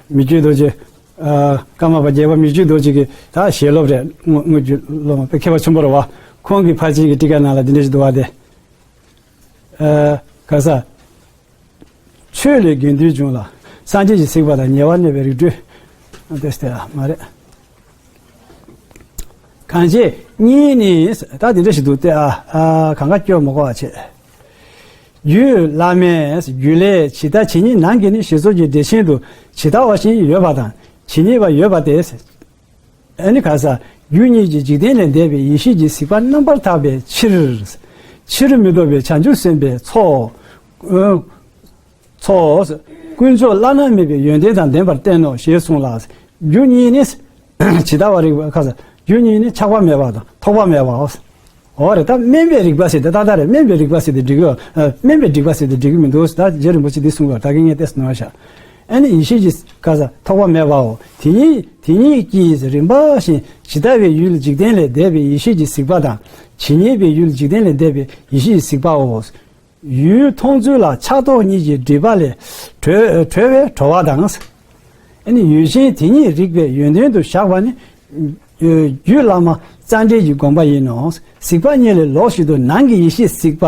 མི་བསྐྱོད་རྡོ་རྗེ། ཨ། ཀརྨ་པ་རྒྱལ་བ་མི་བསྐྱོད་རྡོ་རྗེ་གི་ད་ཞལ་སློབ་རེད། དངོས་དངོས་བརྒྱུད་སློབ་མ་དཔེ་མཁས་པ་ཆེན་པོ་རེད་བ། ཁོང་གི་ཕར་ཕྱིན་གྱི་ཊཱི་ཀ་ནང་ལ་འདི་འདྲ་ཞིག་འདུག་བ་དེ། ཨ། ག་ས། ཆོས་ལས་དགེ་འདུན་འབྱུང་ལ། སངས་རྒྱས་ཀྱི་གཟིགས་པ་དང་ཉེ་བར་གནས་པའི་རིགས་འགྲོས། དེ་སྟེ་མ་རེད། གང་བྱས་གཉིས་ནི། ད་དེ་འདྲ་ཞིག་འདུག་སྟེ་ཨ། ཨ། གང་ག་སྐྱོ་མ་གོ་བ་བྱེད། རྒྱུད་བླ་མས་རྒྱུད་ལས་ཇི་ལྟ་ཇི་སྙེད་ནང་གི་ནི་ཞེས་སོགས་ཀྱི་འགྲེལ་ཆེན་དུ་ཇི་ལྟ་བ་བཞིན་ཡོད་པ་དང་ཇི་སྙེད་པ་ཡོད་པ་སྟེ། ཨ་ནི་ག་ས། རྒྱུ་གཉིས་ཀྱི་འཇིག་རྟེན་ལས་འདས་པའི་ཡེ་ཤེས་ཀྱི་གཟིགས་པ་རྣམ་པར་དག་པའི་ཕྱིར། ཕྱིར་མི་ལྡོག་པའི་བྱང་ཆུབ་སེམས་དཔའི་ཚོགས། ཚོགས། དཀོན་མཆོག་བླ་ན་མེད་པའི་ཡོན་ཏན་དང་ལྡན་པར་བསྟན་ནོ་ཞེས་གསུངས་ལ། རྒྱུ་གཉིས་ནི། ཇི་ལྟ་བ་རིག་པ་ཁ་ས། རྒྱུ་གཉིས་ནི་ཆགས་པ་མེད་པ་དང་ཐོགས་པ་མེད་པའོ། འོ་རེད། ད་དམན་པའི་རིག་པ་ཟེར་དེ་ཏག་ཏག་རེད། དམན་པའི་རིག་པ་ཟེར་དེ་འགྲིག་གི། ཨ། དམན་པའི་རིག་པ་ཟེར་དེ་འགྲིག་གི་མི་འདུག་ད་རྗེ་རིན་པོ་ཆེ་འདི་གསུངས་པར་ད་གིན་ངས་ཏེས་ནོར་བཞག་ཨ་ནི་ཡེ་ཤེས་ཀྱི་ག་ས་ཐོགས་པ་མེད་པའོ། དེ་ཉིད་དེ་ཉིད་ཀྱིས་རིམ་པ་བཞིན་ཇི་ལྟ་བའི་ཡུལ་འཇིག་རྟེན་ལས་འདས་པའི་ཡེ་ཤེས་ཀྱི་གཟིགས་པ་དང་ཇི་སྙེད་པའི་ཡུལ་འཇིག་རྟེན་ལས་འདས་པའི་ཡེ་ཤེས་ཀྱི་གཟིགས་པའོ། ཡུལ་མཐོང་ཚུལ་ལ་ཆགས་རྟོག་གཉིས་ཀྱི་སྒྲིབ་པ་ལས་གྲོལ་གྲོལ་བས་གྲོལ་བ་དང་། ཨ་ནི་ཡུལ་ཅན་དེ་ཉིད་རིག་པའི་ཡོན་ཏན་དུ་བཞག་པ་ནི། རྒྱུད་བླ་མ་རྩ་འགྲེལ་གྱི་དགོངས་པ་ཡིན་ནོ། གཟིགས་པ་གཉིས་ལས་ལོགས་ཤིག་ཏུ་ནང་གི་ཡེ་ཤེས་གཟིགས་པ་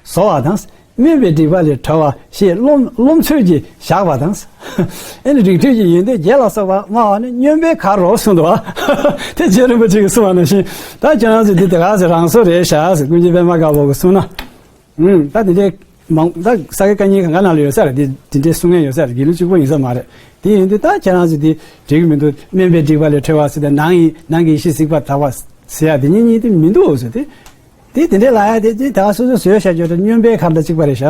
བཟོ་བ་དང་། སྨོན་པའི་སྒྲིབ་པ་ལས་གྲོལ་བ་ཞེས་རློམ་རློམ་ཚུལ་གྱིས་བཞག་པ་དང་། ཨེ་ནི་རིགས་མཐུན་གྱི་ཡོན་ཏན་བརྒྱད་ལ་སོགས་པ་སྨྲ་བ་ནི་སྨྱོན་པའི་ཁར་རོ་གསུངས་འདུག་བ། དེ་རྗེ་རིན་པོ་ཆེ་གིས་གསུངས་པ་ནང་བཞིན་ད་ཁྱེད་རང་ཚོས་འདི་དེ་ག་ཟེ་རང་བཟོ་རེད་ཤག་ཟེ་ཀུན་མཁྱེན་པད་མ་དཀར་པོ་གིས་གསུངས་ན། ཨུམ། ད་དེ་འདྲའི་མང་ད་ས་དགེ་བཀའ་རྙིང་གང་ག་ནང་ལ་ཡོད་ས་རེད། དེ་དེ་འདྲའི་གསུང་མཁན་ཡོད་ས་རེད། དགེ་ལུགས་གཅིག་པོ་ཡིན་ས་མ་རེད། དེ་ཡིན་དུས་ད་ཁྱེད་རང་ཚོས་དེ་འགྲིག་གི་མི་འདུག་སྨོན་པའི་སྒྲིབ་པ་ལས་གྲོལ་བ་ཟེར་ཏེ་ནང་ཡི་ནང་གི་ཡེ་ཤེས་གཟིགས་པ་དག་པ་ཟེར་ཡ་དེ་གཉིས་གཉིས་དེ་མི་འདུག་ཟེར་ཏེ། དེ་དེ་འདྲའི་ལབ་ཡ་དེ་དེ་ད་ག་སོ་སོས་བཟོས་བཞག་རྒྱུ་དེ་སྨྱོན་པའི་ཁར་དང་གཅིག་པ་རེད་ཤག་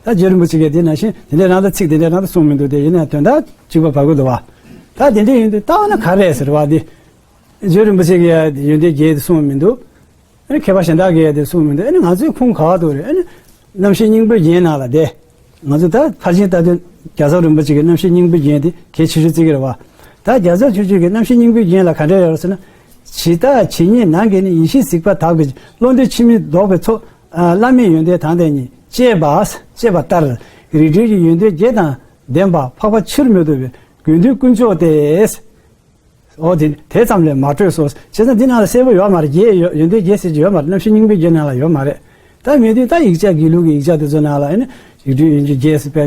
ད་རྗེ་རིན་པོ་ཆེ་གིས་དེ་ནང་བཞིན་དེ་འདྲའི་རང་ད་ཚིག་དེ་འདྲའི་རང་ད་གསུངས་མི་འདུག་དེ་ཡིན་ན་དོན་དག་གཅིག་པ་བབས་ཀྱི་འདུག་བ། ད་དེ་འདྲ་ཡིན་དུས་ལྟ་བ་ན་ག་རེ་ཟེར་བ་དེ། རྗེ་རིན་པོ་ཆེ་གིས་ཡོན་ཏན་བརྒྱད་དེ་གསུངས་མི་འདུག་ཨ་ནི་མཁས་པ་གཞན་དག་གིས་དེ་གསུངས་མི་འདུག་ཨ་ནི་ང་ཚོའི་ཁུངས་ག་བ་འདུག་རེད། ཨ་ནི་རྣམ་བཤད་སྙིང་པོའི་རྒྱན་ནང་ལ་དེ། ང་ཚོ་ད་ཕར་ཕྱིན་ལྟ་དུས་རྒྱལ་ཚབ་རིན་པོ་ཆེ་གི་རྣམ་བཤད་སྙིང་པོའི་རྒྱན་དེ་གལ་ཆེ་ཤོས་བརྩི་གི་རེད་བ། ད་རྒྱལ་ཚབ་ཆོས་སྐྱོང་གི་རྣམ་བཤད་སྙིང་པོའི་རྒྱན་ལ་ག་འདྲ་ཡོད་རེད་ཟེར་ན། ཇི་ལྟར་ཇི་སྙེད་ནང་གི་ནི་ཡེ་ཤེས་གཟིགས་པ་དག་པའི་བློ་འདས་ཕྱིར་མི་ལྡོག་པའི་ཚོགས། བླ་མེད་ཡོན་ཏན་དང་ལྡན་ཉིད་ཅེས་པ་ཅེས་པ་ལྟར་རིགས་མཐུན་གྱི་ཡོན་ཏན་བརྒྱད་དང་ལྡན་པ་འཕགས་པ་ཕྱིར་མི་ལྡོག་པའི་དགེ་འདུན་དཀོན་མཆོག་སྟེ། འོ་དེ་དེ་ཙམ་ལས་མ་གྲོལ་སོ། བྱས་ཙང་འདི་ནང་ལ་གསལ་པོ་ཡོད་མ་རེད། རྒྱས་ཡོད་ཡོན་ཏན་རྒྱས་ཟེར་གྱི་ཡོད་མ་རེད། རྣམ་བཤད་སྙིང་པོའི་རྒྱན་ནང་ལ་ཡོད་མ་རེད། ད་མེད་དུས་ད་ཡིག་ཆ་དགེ་ལུགས་ཀྱི་ཡིག་ཆ་དེ་ཚོ་ནང་ལ་ཨེ་ནི་རིགས་མཐུན་ཡོན་ཏན་རྒྱས་ཟེར་པའི་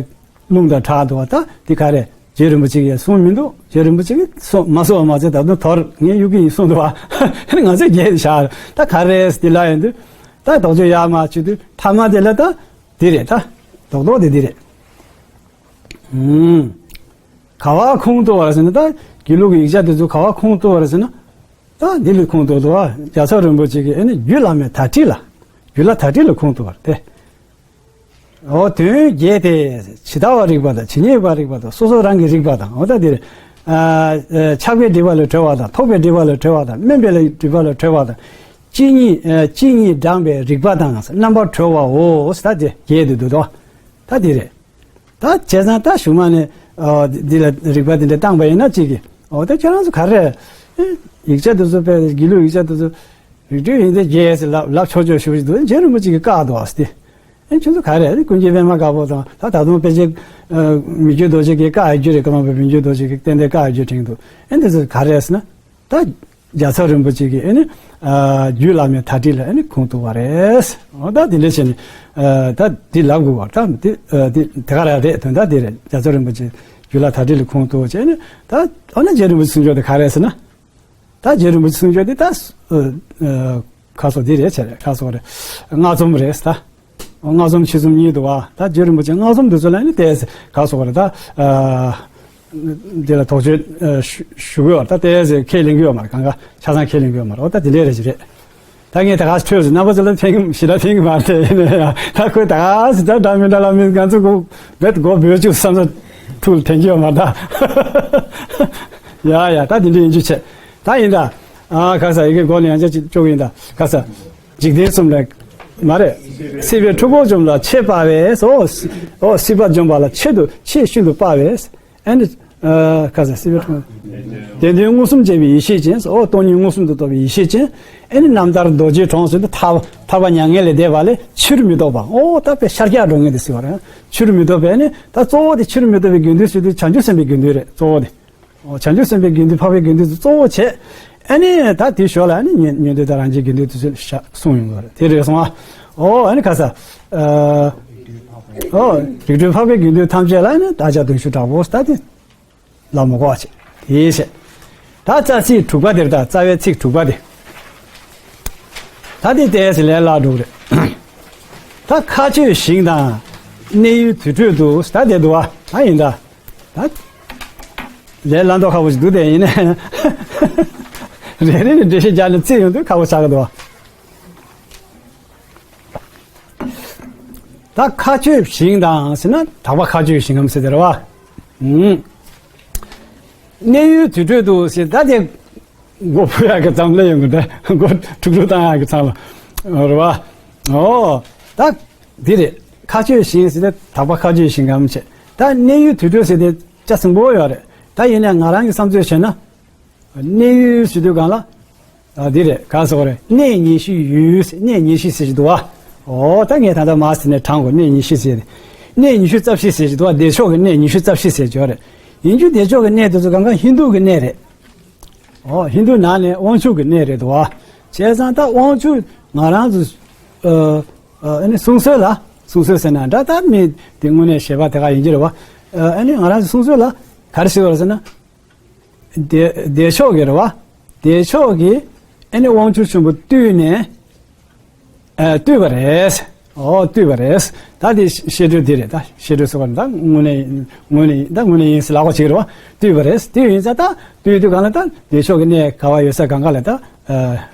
རླུང་དང་གྲགས་འདུག་བ། ད་འདི་ག་རེ་རྗེ་རིན་པོ་ཆེ་གིས་གསུངས་མི་འདུག་རྗེ་རིན་པོ་ཆེ་གིས་གསུངས་མ་གསུངས་པ་མ་ཚད་ད་དུང་དོར་ངས་གཡུག་གི་ཡིན་གསུངས་འདུག་བ། ཨེ་ནི་ང་ཚོས་རྒྱས་ཏེ་བཞག་ད་ག་རེ་འདི་ལ་ཡོང་དུས་ད་དོགས་གཅོད་ཡག་མ་བྱེད་དུས་ཐ་མ་དེ་ལ་ད་འདི་རེད། ད་རྡོག་རྡོག་དེ་འདི་རེད། ཨུམ། ག་བ་ཁུངས་གཏུགས་པ་རེད་ཟེར་ན། ད་དགེ་ལུགས་ཀྱི་ཡིག་ཆ་དེ་ཚོ་ག་བ་ཁུངས་གཏུགས་པ་རེད་ཟེར་ན། ད་འདི་ལ་ཁུངས་གཏུགས་འདུག་བ། རྒྱལ་ཚབ་རིན་པོ་ཆེ་གིས་ཨེ་ནི་རྒྱུད་བླ་མའི་དར་ཊིག་ལ། རྒྱུད་བླ་དར་ཊིག་ལ་ཁུངས་གཏུགས་པ་རེད་དེ། འོ་དོན་བརྒྱད་དེ། ཇི་ལྟ་བ་རིག་པ་དང་ཇི་སྙེད་པ་རིག་པ་དང་སོ་སོ་རང་གི་རིག་པ་དང་། འོ་ད་འདིར། ཨ་ཨ་ཆགས་པའི་སྒྲིབ་པ་ལས་གྲོལ་བ་དང་། ཐོགས་པའི་སྒྲིབ་པ་ལས་གྲོལ་བ་དང་། དམན་པའི་སྒྲིབ་པ་ལས་གྲོལ་བ་དང་། གཅིག་ཉིད་ཨ་གཅིག་ཉིད་བགྲངས་པའི་རིག་པ་དང་རྣམ་པར་གྲོལ་བའོ། ད་དེ་བརྒྱད་དེ་འདུག་དོ། ད་འདི་རེད། ད་བྱས་ཙང་ད་གཞུག་མ་ནས་ཨ་འདི་ལ་རིག་པ་འདི་འདྲ་བཏང་པ་ཡིན་ན་གཅིག་གིས། འོ་ད་ཁྱེད་རང་ཚོ་ག་རེ། ཡིག་ཆ་འདི་ཚོ་དཔེ་དགེ་ལུགས་ཡིག་ཆ་འདི་ཚོ་རིགས་མཐུན་ཡོན་ཏན་རྒྱས་ཟེར་ལབ་ལབ་ཆོག་ཆོག་ཞུ་ཞུ་འདུག་རྗེ་རིན་པོ་ཆེ་གིས་བཀག་འདུག་ཨ་སྟེ། ཨེ་ཁྱོད་ཚོ་ག་རེ་ཀུན་མཁྱེན་པད་མ་དཀར་པོ་དང་ད་ད་དུང་དཔེ་ཆ་མི་བསྐྱོད་རྡོ་རྗེ་གིས་བཀག་ཡོད་རྒྱུ་རེད། ཀརྨ་པ་མི་བསྐྱོད་རྡོ་རྗེ་གིས་ཏན་ཏན་བཀག་ཡོད་རྒྱུ་དྲན་འདུག་ཨེ་འདི་ཚོ་ག་རེ་ཟེར་ན། ད་རྒྱལ་ཚབ་རིན་པོ་ཆེ་གིས་ཨེ་ནི་ཨ་རྒྱུད་བླ་མའི་དར་ཊིག་ལ་ཨེ་ནི་ཁུངས་གཏུགས་པ་རེད། འོ་ད་དེ་འདྲ་བྱས་ནས་ཨ་ད་འདི་ལབ་དགོས་པ་ད་དེ་ཨ་དེ་དེ་ག་རེ་རེད། དོན་དག་དེ་རེད། རྒྱལ་ཚབ་རིན་པོ་ཆེ་རྒྱུད་བླ་དར་ཊིག་ལ་ཁུངས་གཏུགས་བྱས་ནས་ད་འོ་ན་རྗེ་རིན་པོ་ཆེ་གསུང་ཕྱོགས་དེ་ག་རེ་ཟེར་ན། ད་རྗེ་རིན་པོ་ཆེ་གསུང་ཕྱོགས་དེ་ད་ཨ་ཨ་ཁ་སོ་དེ་རེད་བྱས་རེད། ཁ་སོ་རེད། སྔགས་རྩོམ་རེད་ད། སྔགས་རྩོམ་ཆོས་རྩོམ་གཉིས་འདུག་བ། ད་རྗེ་རིན་པོ་ཆེ་སྔགས་རྩོམ་འདི་ཚོ་ལ་ནི་ཏོག་ཙམ་ག་རེ་ཟེར་དགོས་རེད་ད། ཨ་འདི་ལ་དོགས་གཅོད་ཨ་ཞུ་ཞུ་གི་ཡོད་རེད། ད་ཏོག་ཙམ་ཁས་ལེན་གི་ཡོད་མ་རེད། གང་ག་ཆ་ཚང་ཁས་ལེན་གི་ཡོད་མ་རེད། འོ་ད་དེ་འདྲས་རེད་ཅི་རེད། ད་ངས་ད་ག་ཚོད་ཟེར་རྣམ་པ་ཚོ་ལ་ཕན་གི་ཞེ་དྲག་ཕན་གི་མ་རེད། ཡིན་ན་ཡང་ད་ཁོས་ད་ག་ཟེར་ད་འདྲ་མི་འདྲ་ལ་མི་ང་ཚོ་གོ་བེད་མགོ་འབོད་བཅུག་བསམ་ས་ཐུགས་ལ་དྲན་གི་ཡོད་མ་རེད་ད། ཡ་ཡ་ད་དེ་འདྲས་ཡིན་རྒྱུ་བྱས། ད་ཡིན་ད། ཨ་ག་རེ་ཟེར་ཡི་གེ་མགོ་ལ་ཡང་བསྐྱར་ཅིག་བཅུག་གི་ཡིན་ད། ག་རེ་ཟེར། འཇིག་རྟེན་གསུམ་ལས་མ་རེད། སྲིད་པའི་འཁྲུལ་འཁོར་འཇོམས་ལ་ཆེས་དཔའ་བས། འོ་སྲི་འོ་སྲིད་པ་འཇོམས་པ་ལ་ཆེད་དུ་ཆེས་ཤིན་ཏུ་དཔའ་བས། ཨ་ནི་ཨ་ག་རེ་ཟེར། སྲིད་པའི་འཁྲུལ་འཁོར། དེ་དོན་མངོན་སུམ་བྱེད་པའི་ཡེ་ཤེས་ཅན། འོ་སྟོང་ཉིད་མངོན་སུམ་དུ་རྟོགས་པའི་ཡེ་ཤེས་ཅན། ཨ་ནི་རྣམ་ཐར་རྡོ་རྗེའི་གྲོང་ཟེར་དུས་ཐར་ཐར་པ་མྱ་ངན་ལས་འདས་པ་ལས་ཕྱིར་མི་ལྡོག་པ། འོ་ད་དཔེ་ཤར་རྒྱག་འགྲོ་མཁན་དེ་ཟེར་བ་རེད། ཕྱིར་མི་ལྡོག་པའི་ཨ་ནི་ད་གཙོ་བོ་དེ་ཕྱིར་མི་ལྡོག་པའི་དགེ་འདུན་ཟེར་དུས་བྱང་ཆུབ་སེམས་དཔའི་དགེ་འདུན་རེད་གཙོ་བོ་དེ། འོ་བྱང་ཆུབ་སེམས་དཔའི་དགེ་འདུན་འཕགས་པའི་དགེ་འདུན་དེ་གཙོ་བོ་བྱས། ཨ་ནི་ད་དེའི་ཞོར་ལ་ཨ་ནི་ཉན་ཉན་ཐོས་དང་རང་རྒྱལ་དགེ་འདུན་དེ་ཚོ་ཤ་གསུངས་ཡོང་གི་རེད། དེ་རེད་སོང་ཨ། འོ་ཨ་ནི་ག་རེ་ཟེར། ཨ་འོ་རིགས་མཐུན་འཕགས་པའི་དགེ་འདུན་ཐམས་ཅད་ལ་ཨ་ནི་བདག་ཅག་གདུང་ཤུགས་དྲག་པོ་ད་དེ་ལ་མོ་གོ་བ་བྱས་དེ་བྱས། ད་རྩ་ཚིག་དྲུག་པ་དེར་ད་རྩ་བའི་ཚིག་དྲུག་པ་དེ། ད་དེ་ཏོག་ཙམ་ལས་སླ་འགྲོ་གི་རེད། ད་མཁའ་སྤྱོད་ཞིང་དང་གནས་ཡུལ་དུར་ཁྲོད་དུ་ད་དེ་འདུག་བ། ད་ཡིན་ད། ད། ལས་སླ་མདོག་ཁ་པོ་ཞིག་འདུག་སྟེ་ཡིན་ནའི། རེ་རེ་ནས་འགྲེལ་བཤད་རྒྱག་ནས་བརྩིས་ཡོང་དུས་ཁག་པོ་ཆགས་ཀྱི་འདུག་བ། ད་མཁའ་སྤྱོད་ཞིང་དང་ཟེར་ན་དག་པ་མཁའ་སྤྱོད་ཞིང་ངམ་ཟེར་དེ་རེད་བ། ཨུམ། གནས་ཡུལ་དུར་ཁྲོད་དུ་ཟེར་ད་དེ། མགོ་ཕུ་ཡག་གི་ཙམ་ལས་ཡོང་གི་འདུག་མགོ་འཁྲུག་འཁྲུག་བཏང་ཡག་གི་ཙམ་ལ། རེད་བ། ཨོ། ད། འདི་རེད། མཁའ་སྤྱོད་ཞིང་ཟེར་ཏེ་དག་པ་མཁའ་སྤྱོད་ཞིང་ངམ་བྱས། ད་གནས་ཡུལ་དུར་ཁྲོད་ཟེར་ཏེ་ཆ་ཟིང་པོ་ཡོད་རེད། ད་ཡིན་ནའི་ང་རང་གི་བསམ་ཚོད་བྱས་ན། གནས་ཡུལ་ཟེར་དུས་སྒང་ལ། ཨ་འདི་རེད་ག་སོགས་རེད། གནས་ཉི་ཤུའི་ཡུལ་ཟེར་གནས་ཉི་ཤུ་ཟེར་གྱི་འདུག་བ། ཨོ་ད་ངས་ད་ལྟ་མ་ཟེར་ནས་དྲངས་གོ་གནས་ཉི་ཤུ་ཟེར་ཏེ། གནས་ཉི་ཤུ་རྩ་བཞི་ཟེར་གྱི་འདུག་བ། བདེ་མཆོག་གི་གནས་ཉི་ཤུ་རྩ་བཞི་ཟེར་གྱི་ཡོད་རེད། ཡིན་རྒྱུ་བདེ་མཆོག་གི་གནས་དེ་ཚོ་གང་ག་ཧིན་དུ་གི་གནས་རེད། ཨོ་ཧིན་དུ་ནང་ནས་དབང་ཕྱུག་གི་གནས་རེད་དོ། བྱས་ཙང་ད་དབང་ཕྱུག་ང་རང་ཚོ་ཨ་ཨ་ནི་གསུང་སྲོལ་ལ་གསུང་སྲོལ་ཟེར་ན་འདྲ། ད་མི་དེ་དངོས་གནས་བཞེད་པ་དེ་ག་ཡིན་གྱི་རེད་བ། ཨ་ནི་ང་རང་ཚོ་གསུང་སྲོལ་ལ་ག་རེ་ཟེར་བ་རེད་ཟེར་ན། བདེ་བདེ་མཆོག་གི་རེད་བ། བདེ་མཆོག་གི་ཨ་ནི་དབང་ཕྱུག་ཆེན་པོ་བཏུལ་ནས། ཨ་བཏུལ་བ་རེད། ཨོ་བཏུལ་བ་རེད། ད་དེ་བཤད་སྲོལ་དེ་རེད། ད་བཤད་སྲོལ་ཟེར་བ་ད་དངོས་གནས་དངོས་གནས་ད་དངོས་གནས་ཡིན་ཟེར་ལབ་དགོས་བྱེད་ཀྱི་རེད་བ། བཏུལ་བ་རེད། དེ་ཡིན་ཙང་ད་བཏུལ་དུས་གང་ལ་ད་བདེ་མཆོག་གི་གནས་ག་བ་ཡོད་ས་གང་ག་ལ་ད་ཨ་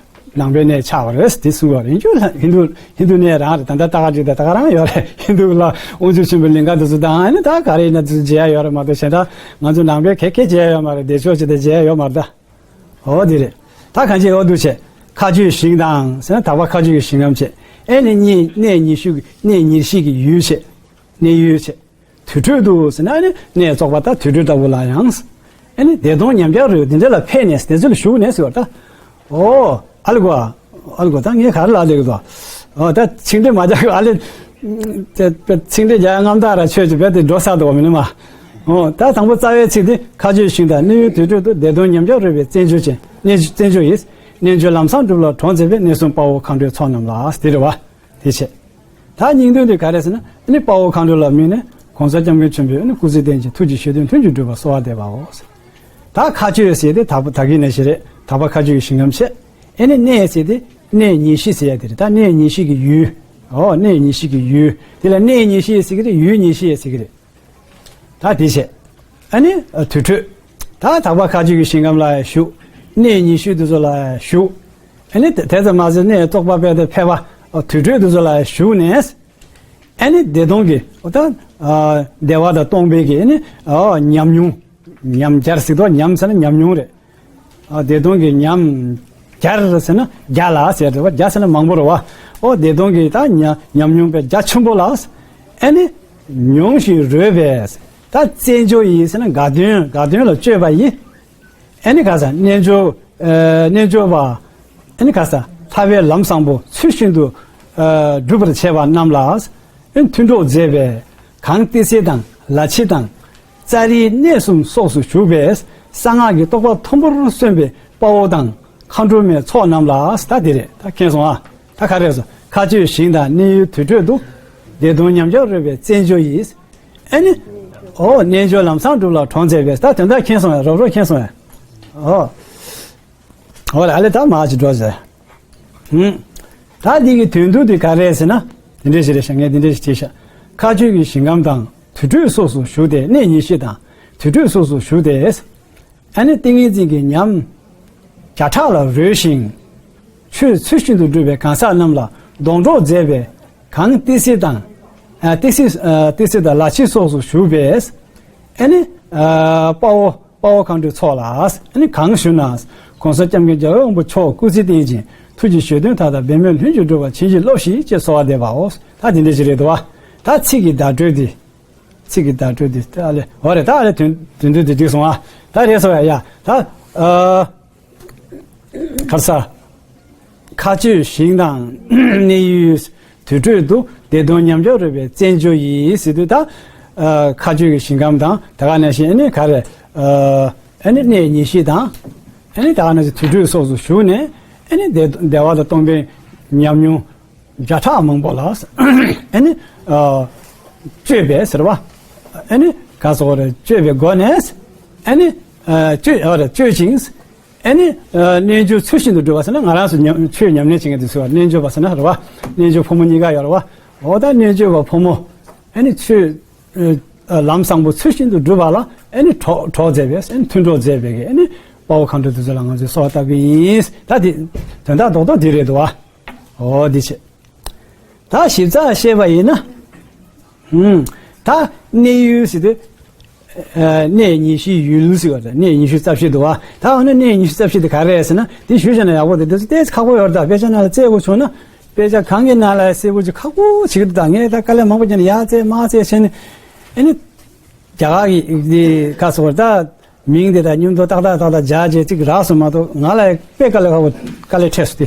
ནང་པའི་གནས་ཆགས་པ་རེད། དེ་གསུངས་པ་རེད། ཡིན་རྒྱུ་ལ་ཧིན་དུ་ཧིན་དུ་གནས་རང་རེད། ད་ད་ལྟ་ག་ཅིག་ད་ད་ག་རང་ཡོད་རེད། ཧིན་དུ་ལ་དབང་ཕྱུག་ཆེན་པོའི་ལིང་ག་དེ་ཚོ་དང་ཨ་ནི་ད་ག་རེ་ཡིན་ན་དེ་ཚོ་མཇལ་ཡ་ཡོད་རེད་མ་གཏོགས། གཞན་དག་ང་ཚོ་ནང་པའི་ག་གེ་མཇལ་ཡ་ཡོད་མ་རེད། བདེ་མཆོག་ཅིག་ད་མཇལ་ཡ་ཡོད་མ་རེད་ད། ཨོ་དེ་རེད། ད་གང་ཅི་ཨོ་འདུག་བྱས། མཁའ་སྤྱོད་ཞིང་དང་ཟེར་ན་དག་པ་མཁའ་སྤྱོད་ཀྱི་ཞིང་ཁམས་བྱས། ཨེ་ནི་གནས་གནས་ཉི་ཤུ་གི་གནས་ཉེར་བཞི་གི་ཡུལ་བྱས། གནས་ཡུལ་བྱས། དུར་ཁྲོད་དུ་ཟེར་ན་ཨ་ནི་གནས་བཙོག་པ་དང་དུར་ཁྲོད་ལྟ་བུ་ལ་ཡང་། ཨེ་ནི་བདེ་སྟོང་ཉམས་ཆག་རོལ་དེ་འདྲ་ལ་ཕེབས་ནས་དེ་ཚོ་ལ་བཞུགས་ནས་ཟེར་བ་ད། ཨོ་ཨ་ལེ་གོ། ཨ་ལེ་གོ་ད་ངས་ག་རེ་ལབ་ལེ་གི་དོ། ཨོ་ད་ཆིག་འདྲེ་མ་རྒྱག་གི་ཨ་ལེ། དེ་དཔེ་ཚིག་འདི་རྒྱ་རྔམ་ཐག་ར་ཆོད་ཀྱི་བས་དེ་འགྲོ་ས་དོ་མི་ནི་མ། འོ་ད་དང་པོ་རྩ་བའི་ཚིག་འདི་མཁའ་སྤྱོད་ཞིང་དང་གནས་ཡུལ་དུར་ཁྲོད་དུ་བདེ་སྟོང་ཉམས་ཆག་རོལ་པའི་རྩེད་འཇོ་ཅན་རྣལ་རྩེད་འཇོ་ཡིས་རྣལ་འབྱོར་ལམ་བཟང་སྒྲུབ་ལ་གྲོགས་མཛད་པའི་གནས་གསུམ་དཔའ་བོ་མཁའ་འགྲོའི་ཚོགས་རྣམས་ལ་དེ་རེད་བ། དེ་བྱས། ད་སྙིང་དོན་དེ་ག་རེ་ཟེར་ན་ཨ་ནི་དཔའ་བོ་མཁའ་འགྲོ་ལ་དམིགས་ནས་གོང་ས་སྐྱབས་མགོན་ཆེན་པོས་ཨ་ནི་སྐུ་ཚེ་བརྟན་ཅིང་ཐུགས་ཀྱི་བཞེད་དོན་མཐུན་གྱིས་འགྲུབ་པར་གསོལ་བ་འདེབས་པའོ། ད་མཁའ་སྤྱོད་ཟེར་ཏེ་དག་པ་ད་གིན་ནས་ཞེས་རེད། དག་པ་མཁའ་སྤྱོད་ཀྱི་ཞིང་ཁམས་བྱས། ཨེ་ནི་གནས་ཟེར་ཏེ་གནས་ཉེར་བཞི་ཟེར་ཡ་དེ་རེད། ད་གནས་ཉེར་བཞི་གི་ཡུལ། ཨོ་གནས་ཉེར་བཞི་གི་ཡུལ། དེ་ལ་གནས་ཉེར་བཞི་ཟེར་གི་རེད། ཡུལ་ཉེར་བཞི་ཟེར་གི་རེད། ད་དེ་བྱས། ཨ་ནི་དུར་ཁྲོད། ད་དག་པ་མཁའ་སྤྱོད་ཀྱི་ཞིང་ཁམས་ལ་བཞུགས། གནས་ཉེར་བཞི་དེ་ཚོ་ལ་བཞུགས། ཨ་ནི་དེ་ཙམ་མ་ཟད་གནས་བཙོག་པ་དཔེ་དེ་ཕལ་པ་དུར་ཁྲོད་དེ་ཚོ་ལ་བཞུགས་ནས། ཨ་ནི་བདེ་སྟོང་གི་ཨོ་ད་བདེ་བ་དང་སྟོང་པའི་གི་ཨ་ནི་ཉམས་མྱོང་། ཉམས་བརྒྱ་ཟེར་དོ། ཉམས་ཟེར་ན་ཉམས་མྱོང་རེད། ཨ་བདེ་སྟོང་གི་ཉམས་བརྒྱ་ཟེར་ན་བརྒྱ་ལ་ཟེར་རེད་བ། བརྒྱ་ཟེར་ན་མང་པོ་རེད་བ། ཨོ་བདེ་སྟོང་གི་ད་ཉ་ཉམས་མྱོང་དཔེ་རྒྱ་ཆེན་པོ་ལ། ཨ་ནི་མྱོང་ཞིང་རོལ་པས། ད་རྩེད་འཇོ་ཡིས་ཟེར་ན་དགའ་སྟོན་དགའ་སྟོན་ལ་སྤྱོད་པ་ཡིས། ཨ་ནི་ག་ས་རྣལ་འབྱོར་ཨ་རྣལ་འབྱོར་པ། ཨ་ནི་ག་ས་ཐར་པའི་ལམ་བཟང་པོ་ཚུལ་བཞིན་དུ་ཨ་སྒྲུབ་པར་བྱེད་པ་རྣམས་ལ། ཨ་ནི་མཐུན་གྲོགས་མཛད་པའི་གང་ཏི་སེ་དང་ལ་ཕྱི་དང་། ཙཱ་རིའི་གནས་གསུམ་སོགས་སུ་བཞུགས་པའི་གསང་སྔགས་ཀྱི་རྟོགས་པ་མཐོན་པོར་སོན་པའི་དཔའ་བོ་དང་། མཁའ་འགྲོ་མའི་ཚོགས་རྣམས་ལ། ད་དེ་རེད། ད་མཁྱེན་སོང་ཨ། ད་ག་རེ་སོང་། མཁའ་སྤྱོད་ཞིང་དང་གནས་ཡུལ་དུར་ཁྲོད་དུ། བདེ་སྟོང་ཉམས་ཆག་རོལ་པའི་རྩེད་འཇོ་ཡིས། ཨ་ནི། ཨོ་རྣལ་འབྱོར་ལམ་བཟང་སྒྲུབ་ལ་གྲོགས་མཛད་པས། ད་དོན་དག་མཁྱེན་སོང་ཡ། རོབ་རོབ་མཁྱེན་སོང་ཡ། ཨོ། ཨོ་ལ་ཨ་ལེ་ད་མ་ཅི་འགྲོ་ཟེར། ཧུམ། ད་འདི་གི་དོན་དུ་དེ་ག་རེ་ཟེར་ན། དེ་འདྲ་ཞིག་རེད་ཤག་ངས་དེ་འདྲ་ཞིག་བྲིས་ཤག་མཁའ་སྤྱོད་ཀྱི་ཞིང་ཁམས་དང་དུར་ཁྲོད་སོགས་སུ་བཞུགས་ཏེ་གནས་ཉེར་བཞི་དང་དུར་ཁྲོད་སོགས་སུ་བཞུགས་ཏེ། ཨ་ནི་ཏིང་ངེ་འཛིན་གྱི་ཉམས་བརྒྱ་ཕྲག་ལ་རོལ་ཞིང་། ཆོས་ཚུལ་བཞིན་དུ་སྒྲུབ་པའི་གང་ཟག་རྣམས་ལ་སྡོང་གྲོགས་མཛད་པའི་གང་ཏི་སེ་དང་། ཨ་ཏི་སེ་ཨ་ཏི་སེ་དང་ལ་ཕྱི་སོགས་སུ་བཞུགས་པས། ཨ་ནི་ཨ་དཔའ་བོ་དཔའ་བོ་མཁའ་འགྲོའི་ཚོགས་ལ། ཨ་ནི་གང་ཞུ་ན། གོང་ས་སྐྱབས་མགོན་རྒྱལ་བའི་དབང་པོ་མཆོག་སྐུ་ཚེ་བརྟན་ཅིང་ཐུགས་ཀྱི་བཞེད་དོན་མཐའ་དག་འབད་མེད་ལྷུན་གྱིས་འགྲུབ་པར་བྱིན་གྱིས་རློབས་ཤིག་ཅེས་གསོལ་བ་འདེབས་པའོ། ད་དེ་འདྲ་ཞིག་རེད་འདུག་བ། ད་ཚིག་གི་བརྡ་སྤྲོད་འདི། ཚིག་གི་བརྡ་སྤྲོད་འདི་ད་ཨ་ལེ་འོ་རེད། ད་ཨ་ལེ་དོན་དོན་དུ་འདི་འགྲིག་སོང་ཨ། ད་རེད་སོང་ཡ་ཡ་ད་ཨ། གར་ས། མཁའ་སྤྱོད་ཞིང་དང་གནས་ཡུལ་དུར་ཁྲོད་དུ་བདེ་སྟོང་ཉམས་ཆག་རོལ་པའི་རྩེད་འཇོ་ཡིས་ཟེར་དུས་ད། ཨ་མཁའ་སྤྱོད་ཀྱི་ཞིང་ཁམས་དང་ད་ག་ནང་བཞིན་ཨ་ནི་ག་རེ། ཨ་ནི་གནས་ཉེར་བཞི་དང་། ཨ་ནི་ད་ག་ནང་བཞིན་དུར་ཁྲོད་སོགས་སུ་བཞུགས་ནས་ཨ་ནི་བདེ་བདེ་བ་དང་སྟོང་པའི་ཉམས་མྱོང་བརྒྱ་ཕྲག་མང་པོ་ལ། ཨ་ནི། ཨ་སྤྱོད་པའི་ཟེར་བ། ཨ་ནི་ག་སོགས་རེ་སྤྱོད་པའི་སྒོ་ནས། ཨ་ནི། ཨ་སྤྱོད་ཨ་རེ་སྤྱོད་ཅིང་། ཨ་ནི། ཨ་རྣལ་འབྱོར་ཚུལ་བཞིན་དུ་སྒྲུབ་པ་ཟེར་ན་ང་རང་ཚོ་ཉམས་ཆོས་ཉམས་ལེན་བྱེད་མཁན་དེ་ཚོ་རྣལ་འབྱོར་པ་ཟེར་ན་རེད་བ། རྣལ་འབྱོར་ཕོ་མོ་གཉིས་ཀ་ཡོད་རེད་བ། འོ་ད་རྣལ་འབྱོར་པ་ཕོ་མོ། ཨ་ནི་ཆོས། ཨ་ལམ་བཟང་པོ་ཚུལ་བཞིན་དུ་སྒྲུབ་པ་ལ་ཨ་ནི་གྲོགས་གྲོགས་མཛད་པས། ཨ་ནི་མཐུན་གྲོགས་མཛད་པའི་གི་ཨ་ནི་དཔའ་བོ་མཁའ་འགྲོ་དེ་ཚོ་ལ་ང་ཚོས་གསོལ་བ་བཏབ་ཀྱི་ཡིན། ད་དེ་དོན་དག་རྡོག་རྡོག་དེ་རེད་འདུག་བ། འོ་འདི་བྱས། ད་ཞིབ་ཚགས་བཤད་པ་ཡིན་ན། ཧུམ། ད་གནས་ཡུལ་ཟེར་དུས། ཨ་གནས་ཉི་ཤུའི་ཡུལ་ཟེར་བ་དང་གནས་ཉི་ཤུ་རྩ་བཞི་འདུག་བ། ད་འོ་ན་གནས་ཉི་ཤུ་རྩ་བཞི་དེ་ག་རེ་རེད་ཟེར་ན་དེ་ཞུས་བྱས་ན་ཡག་པོ་དེ་དེ་ཚོ་ཏོག་ཙམ་ཁག་པོ་ཡོད་རེད། ད་དཔེ་ཆ་ནང་ལ་བཙལ་དགོས་བྱུང་ན་དཔེ་ཆ་གང་གི་ནང་ལ་གསལ་པོ་ཅིག་ཁག་པོ་བྱེད་ཀྱི་འདུག་ད་ངས་ད་དཀའ་ལས་མང་པོ་བརྒྱབ་ནས་ཡར་བཙལ་མར་བཙལ་བྱས་ནས་ཨ་ནི་རྒྱ་གར་གྱི་དེ་ག་ཟེར་བ་ད། མིང་དེ་དང་མཉམ་དུ་ཏག་ཏག་ཏག་ཏག་སྦྱར་བྱས་ཅིག་རག་སོང་མ་གཏོགས་ང་ལ་དཔེ་དཀའ་ལས་ཁག་པོ་དཀའ་ལས་འཕྲད་སོང་སྟེ།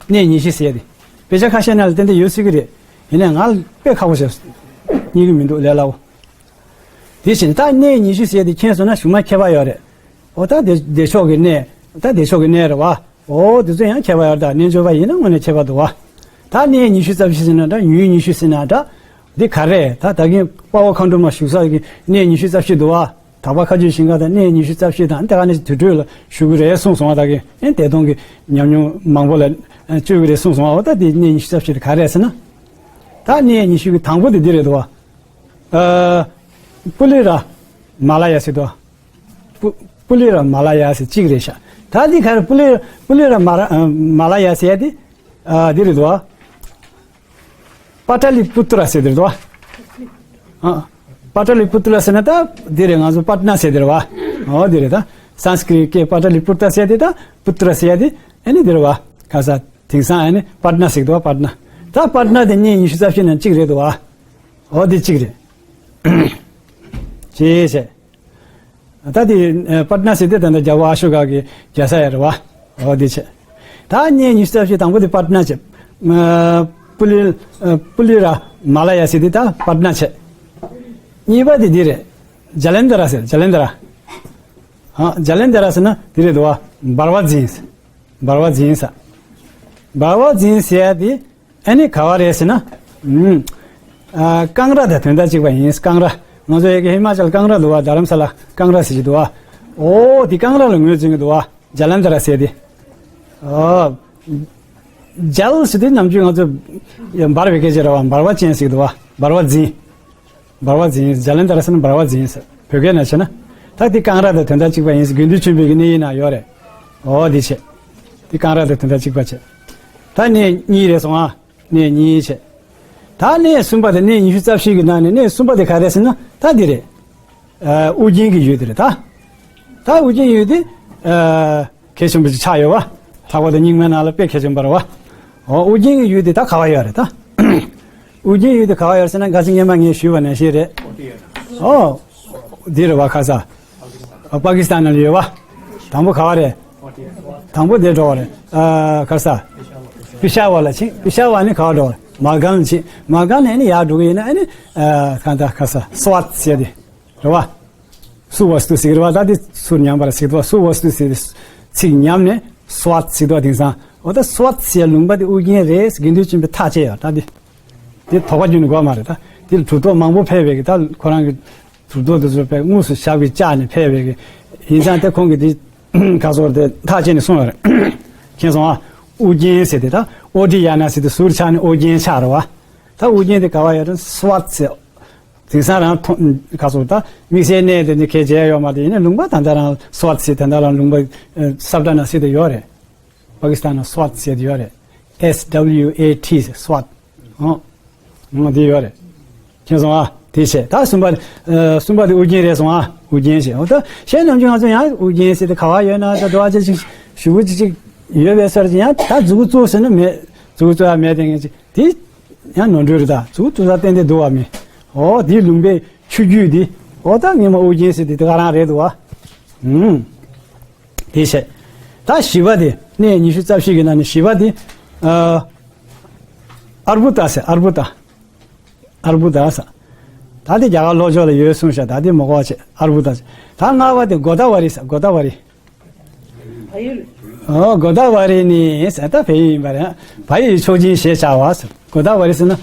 གནས་ཉི་ཤུ་ཟེར་ཡ་དེ། དཔེ་ཆ་ཁ་ཤས་ནང་ལ་ཏན་ཏན་ཡོད་སྲིད་ཀྱི་རེད། ཡིན་ནའི་ང་ལ་དཔེ་ཁག་པོ་བྱས་སོང་། རྙེད་ཀྱི་མི་འདུག་ལས་སླ་བོ། དེ་བཞིན་ད་གནས་ཉི་ཤུ་ཟེར་དེ་མཁྱེན་སོང་ན་གཞུག་མ་ཁྱད་པར་ཡོད་རེད། འོ་ད་བདེ་བདེ་མཆོག་གི་གནས། ད་བདེ་མཆོག་གི་གནས་རེད་བ། འོ་དེ་ཚོ་ཡང་ཁྱད་པར་ཡོད་རེད། ད་རྣལ་འབྱོར་པ་ཡིན་ན་དངོས་གནས་ཁྱད་པར་འདུག་བ། ད་གནས་ཉི་ཤུ་རྩ་བཞི་ཟེར་ན་འདྲ། ཡུལ་ཉི་ཤུ་ཟེར་ན་འདྲ། འདི་ག་རེ། ད་ད་གིན་དཔའ་བོ་མཁའ་འགྲོ་མ་བཞུགས་ས་གི་གནས་ཉི་ཤུ་རྩ་བཞི་འདུག་བ། དག་པ་མཁའ་སྤྱོད་ཞིང་ཁམས་དང་གནས་ཉི་ཤུ་རྩ་བཞི་དང་། དེ་ག་ནས་དུར་ཁྲོད་ལ་བཞུགས་ཀྱི་རེད་གསུངས་སོང་བ། ད་གིན་ཨེ་བདེ་སྟོང་གི་ཉམས་མྱོང་མང་པོ་ལ་ཨ་སྤྱོད་ཀྱི་རེད་གསུངས་སོང་བ། འོ་ད་དེ་གནས་ཉི་ཤུ་རྩ་བཞི་དེ་ག་རེ་རེད་ཟེར་ན། ད་གནས་ཉི་ཤུ་གི་དང་པོ་དེ་འདི་རེད་འདུག་བ། ཨ། པུ་ལི་ར་མ་ལ་ཡ་ཟེར་འདུག་བ། པུ་པུ་ལི་ར་མ་ལ་ཡ་ཟེར་གཅིག་རེད་ཤག་ད་འདི་ག་རེ། པུ་ལི་པུ་ལི་ར་མ་ར་ཨ་མ་ལ་ཡ་ཟེར་ཡ་དེ་ཨ་འདི་རེད་འདུག་བ། པ་ཏ་ལི་པུ་ཏྲ་ཟེར་དེ་རེད་དོ། ཨ། པ་ཏ་ལི་པུ་ཏྲ་ཟེར་ན་ད་འདི་རེད། ང་ཚོ་པཏ་ན་ཟེར་དེ་རེད་བ། འོ་འདི་རེད། ད་སཾ་སྐྲྀཏ་སྐད་པ་ཏ་ལི་པུ་ཏྲ་ཟེར་དེ། ད་པུ་ཏྲ་ཟེར་དེ་ཨ་ནི་འདི་རེད་བ། ཁ་ས་དེང་སང་ཨ་ནི་པཏ་ན་ཟེར་དོ། པཏ་ན། ད་པཏ་ན་དེ་གནས་ཉི་ཤུ་རྩ་བཞི་ནང་གཅིག་རེད་དོ་བ། འོ་འདི་གཅིག་རེད། ཅེས་བྱས། ད་དེ་ཨ་པཏ་ན་ཟེར་དེ་ད་ལྟ་རྒྱལ་པོ་ཨ་ཤོ་ཀ་གི་རྒྱལ་ས་ཡ་རེད་བ། འོ་དེ་བྱས། ད་གནས་ཉི་ཤུ་རྩ་བཞི་དང་པོ་དེ་པཏ་ན་བྱས། ཨ་པུ་ལི་ཨ་པུ་ལི་ར་མ་ལ་ཡ་ཟེར་དེ་ད་པཏ་ན་བྱས། གཉིས་པ་དེ་འདི་རེད། ཇ་ལན་དྷ་ར་ཟེར། ཇ་ལན་དྷ་ར། ཨ་ཇ་ལན་དྷ་ར་ཟེར་ན་དེ་རེད་དོ་བ། འབར་བ་རྫིང་། འབར་བ་རྫིང་ས། འབར་བ་རྫིང་ཟེར་ཡ་དེ། ཨ་ནི་ག་བ་རེད་ཟེར་ན། ཨུམ། ཨ་ཀང་ར་དང་དོན་དག་གཅིག་པ་ཡིན། ཀང་ར། ང་ཚོ་ཡ་གི་ཧི་མ་ཅལ་ཀང་ར་འདུག་བ། རྡ་རམ་ས་ལ་ཀང་ར་ཟེར་གྱི་འདུག་བ། འོ་དེ་ཀང་ར་ལ་ངོས་འཛིན་གྱི་འདུག་བ། ཇ་ལན་དྷ་ར་ཟེར་དེ། ཨོ། ཇལ་ཟེར་དེ་ནམ་རྒྱུན་ང་ཚོ་ཡ་འབར་བའི་སྐད་ཆ་རེད་བ། འབར་བ་ཅན་ཟེར་གྱི་འདུག་བ། འབར་བ་རྫིང་། འབར་བ་རྫིང་། ཇ་ལན་དྷ་ར་ཟེར་ན་འབར་བ་རྫིང་ཟེར། བོད་སྐད་ནང་བྱས་ན། ད་དེ་ཀང་ར་དང་དོན་དག་གཅིག་པ་ཡིན་ཟེར། དགེ་འདུན་ཆོས་འཕེལ་གྱི་གནས་ཡིག་ནང་ཡོད་རེད། འོ་དེ་བྱས། དེ་ཀང་ར་དང་དོན་དག་གཅིག་པ་བྱས། ད་གནས་གཉིས་རེད་སོང་ཨ། གནས་གཉིས་བྱས། ད་གནས་གསུམ་པ་དེ། གནས་ཉི་ཤུ་རྩ་བཞི་གི་ནང་ནས་གནས་གསུམ་པ་དེ་ག་རེ་ཟེར་ན་ད་འདི་རེད། ཨ་ཨོ་རྒྱན་གྱི་ཡུལ་དེ་རེད་ད། ད་ཨོ་རྒྱན་ཡུལ་དེ་ཨ་གལ་ཆེན་པོ་ཅིག་ཆགས་ཡོད་བ། ལྷག་པར་དུ་རྙིང་མའི་ནང་ལ་དཔེ་གལ་ཆེན་པོ་རེད་བ། འོ་ཨོ་རྒྱན་གྱི་ཡུལ་དེ་ད་ག་བ་ཡོད་རེད་ད། ཨོ་རྒྱན་ཡུལ་དེ་ག་བ་ཡོད་ཟེར་ན། འགའ་ཞིག་སྔོན་མ་ངས་ཞུས་པ་ནང་བཞིན་རེད། ཨོ། འདི་རེད་བ། ཁ་ས། ཨ་པ་ཀི་སི་ཐན་ནང་ཡོད་བ། དང་པོ་ག་བ་རེད། དང་པོ་འདིར་འགྲོ་བ་རེད། ཨ་ཁ་ས། པི་ཤ་ཝར་ལ་ཕྱིན། པི་ཤ་ཝར་ནས་ག་བ་འགྲོ་བ་རེད། མལ་གྷལ་ལ་ཕྱིན། མལ་གྷལ་ནས་ནི་ཡར་འགྲོ་གི་ཡིན་ན་ཨ་ནི་ཨ་གང་ལྟར་ཁ་ས་སུ་ཝད་ཟེར་དེ་རེད་བ། སུ་ཝ་སྟུ་ཟེར་གི་རེད་བ། ད་དེ་སུ་ཉམས་པ་རེད་ཟེར་གི་འདུག་བ། སུ་ཝ་སྟུ་ཟེར་དེ་ཚིག་ཉམས་ནས་སུ་ཝད་ཟེར་གི་འདུག་བ། དེང་སང་འོ་ད་སུ་ཝད་ཟེར་ལུང་པ་དེ་ཨོ་རྒྱན་རེད་ཟེར་དགེ་འདུན་ཆོས་འཕེལ་ཐག་བཅད་ཡོད། ད་དེ་དེ་དོགས་པ་བརྒྱབ་ནས་དགོས་མ་རེད། ད་དེ་ལ་གྲུབ་ཐོབ་མང་པོ་ཕེབས་པའི་གི། ད་ཁོ་རང་གི་གྲུབ་ཐོབ་དེ་ཚོ་དཔེ་དངོས་སུ་ཞབས་ཀྱིས་བཅགས་ནས་ཕེབས་པའི་གི་ཡིན་ཙང་། དེ་ཁོང་གིས་དེ་ག་ཚོད་དེ་ཐག་བཅད་ནས་གསུངས་ཡོད་རེད། མཁྱེན་སོང་ཨ། ཨོ་རྒྱན་ཟེར་དེ་ད་ཨོ་ཏི་ཡ་ན་ཟེར་དེ་ཟུར་ཆག་ནས་ཨོ་རྒྱན་ཆགས་རེད་བ། ད་ཨོ་རྒྱན་དེ་ག་བ་ཡོད་རེད། སུ་ཝད་ཟེར། དེང་སང་རང་ཐོ་ག་ཚོད་ད་དམིགས་བསལ་གནས་དེ་ནི་ཁས་འཇལ་ཡོད་མ་རེད། ཡིན་ནའི་ལུང་པ་ད་ལྟ་རང་སུ་ཝད་ཟེར། ད་ལྟ་རང་ལུང་པ་ཨ་སབ་ཏ་ན་ཟེར་དེ་ཡོད་རེད། པ་ཀི་སི་ཐན་ནང་སུ་ཝད་ཟེར་དེ་ཡོད་རེད། S W A T ཟེར། སུ་ཝད། ཨོ། ཨོ་དེ་ཡོད་རེད། མཁྱེན་སོང་ཨ། དེ་བྱས། ད་གསུམ་པ་ཨ་གསུམ་པ་དེ་ཨོ་རྒྱན་རེད་སོང་ཨ། ཨོ་རྒྱན་ཟེར། འོ་ད་གཞན་ནམ་རྒྱུན་ང་ཚོ་ཡང་ཨོ་རྒྱན་ཟེར་དེ་ག་བ་ཡོད་ན། ད་འགྲོ་བ་ཅན་ཅིག་ཞུ་བོ་ཅིག་ཅིག་ཡོད་པའི་སར་ཅིག་ཡང་ད་མཛུ་གུ་བཙུགས་ཟེར་ན་མེད། མཛུ་གུ་བཙུགས་ཡ་མེད། དེ་ངས་ཅིག་དེ་ཡང་ནོར་འཁྲུལ་རེད། ད་མཛུ་གུ་བཙུགས་ས་ཏན་ཏན་འདུག་བ་མེད། འོ་དེའི་ལུང་པའི་ཆོས་བརྒྱུད་དེ་འོ་ད་སྔོན་མ་ཨོ་རྒྱན་ཟེར་དེ་དེ་ག་རང་རེད་འདུག་བ། ཨུམ། དེ་བྱས། ད་བཞི་པ་དེ། གནས་ཉི་ཤུ་རྩ་བཞི་གི་ནང་ནས་བཞི་པ་དེ། ཨ་ཨར་བུ་ཏ་ཟེར། ཨར་བུ་ཏ། ཨར་བུ་ཏ་ཟེར། ད་དེ་རྒྱ་གར་ལྷོ་ཕྱོགས་ལ་ཡོད་གསུངས་ཤག་ད་དེ་མ་གོ་བ་བྱས། ཨར་བུ་ཏ་ཟེར། ད་ལྔ་པ་དེ་གོ་ད་ཝ་རི་ཟེར། གོ་ད་ཝ་རི། ཨོ་གོ་ད་ཝ་རི་ནི་ཟེར། ད་བལ་ཡུལ་ཡིན་པ་རེད། བ་ཡི་མཆོག་སྦྱིན་ཞེས་བྱ་བ་ཟེར། གོ་ད་ཝ་རི་ཟེར་ན་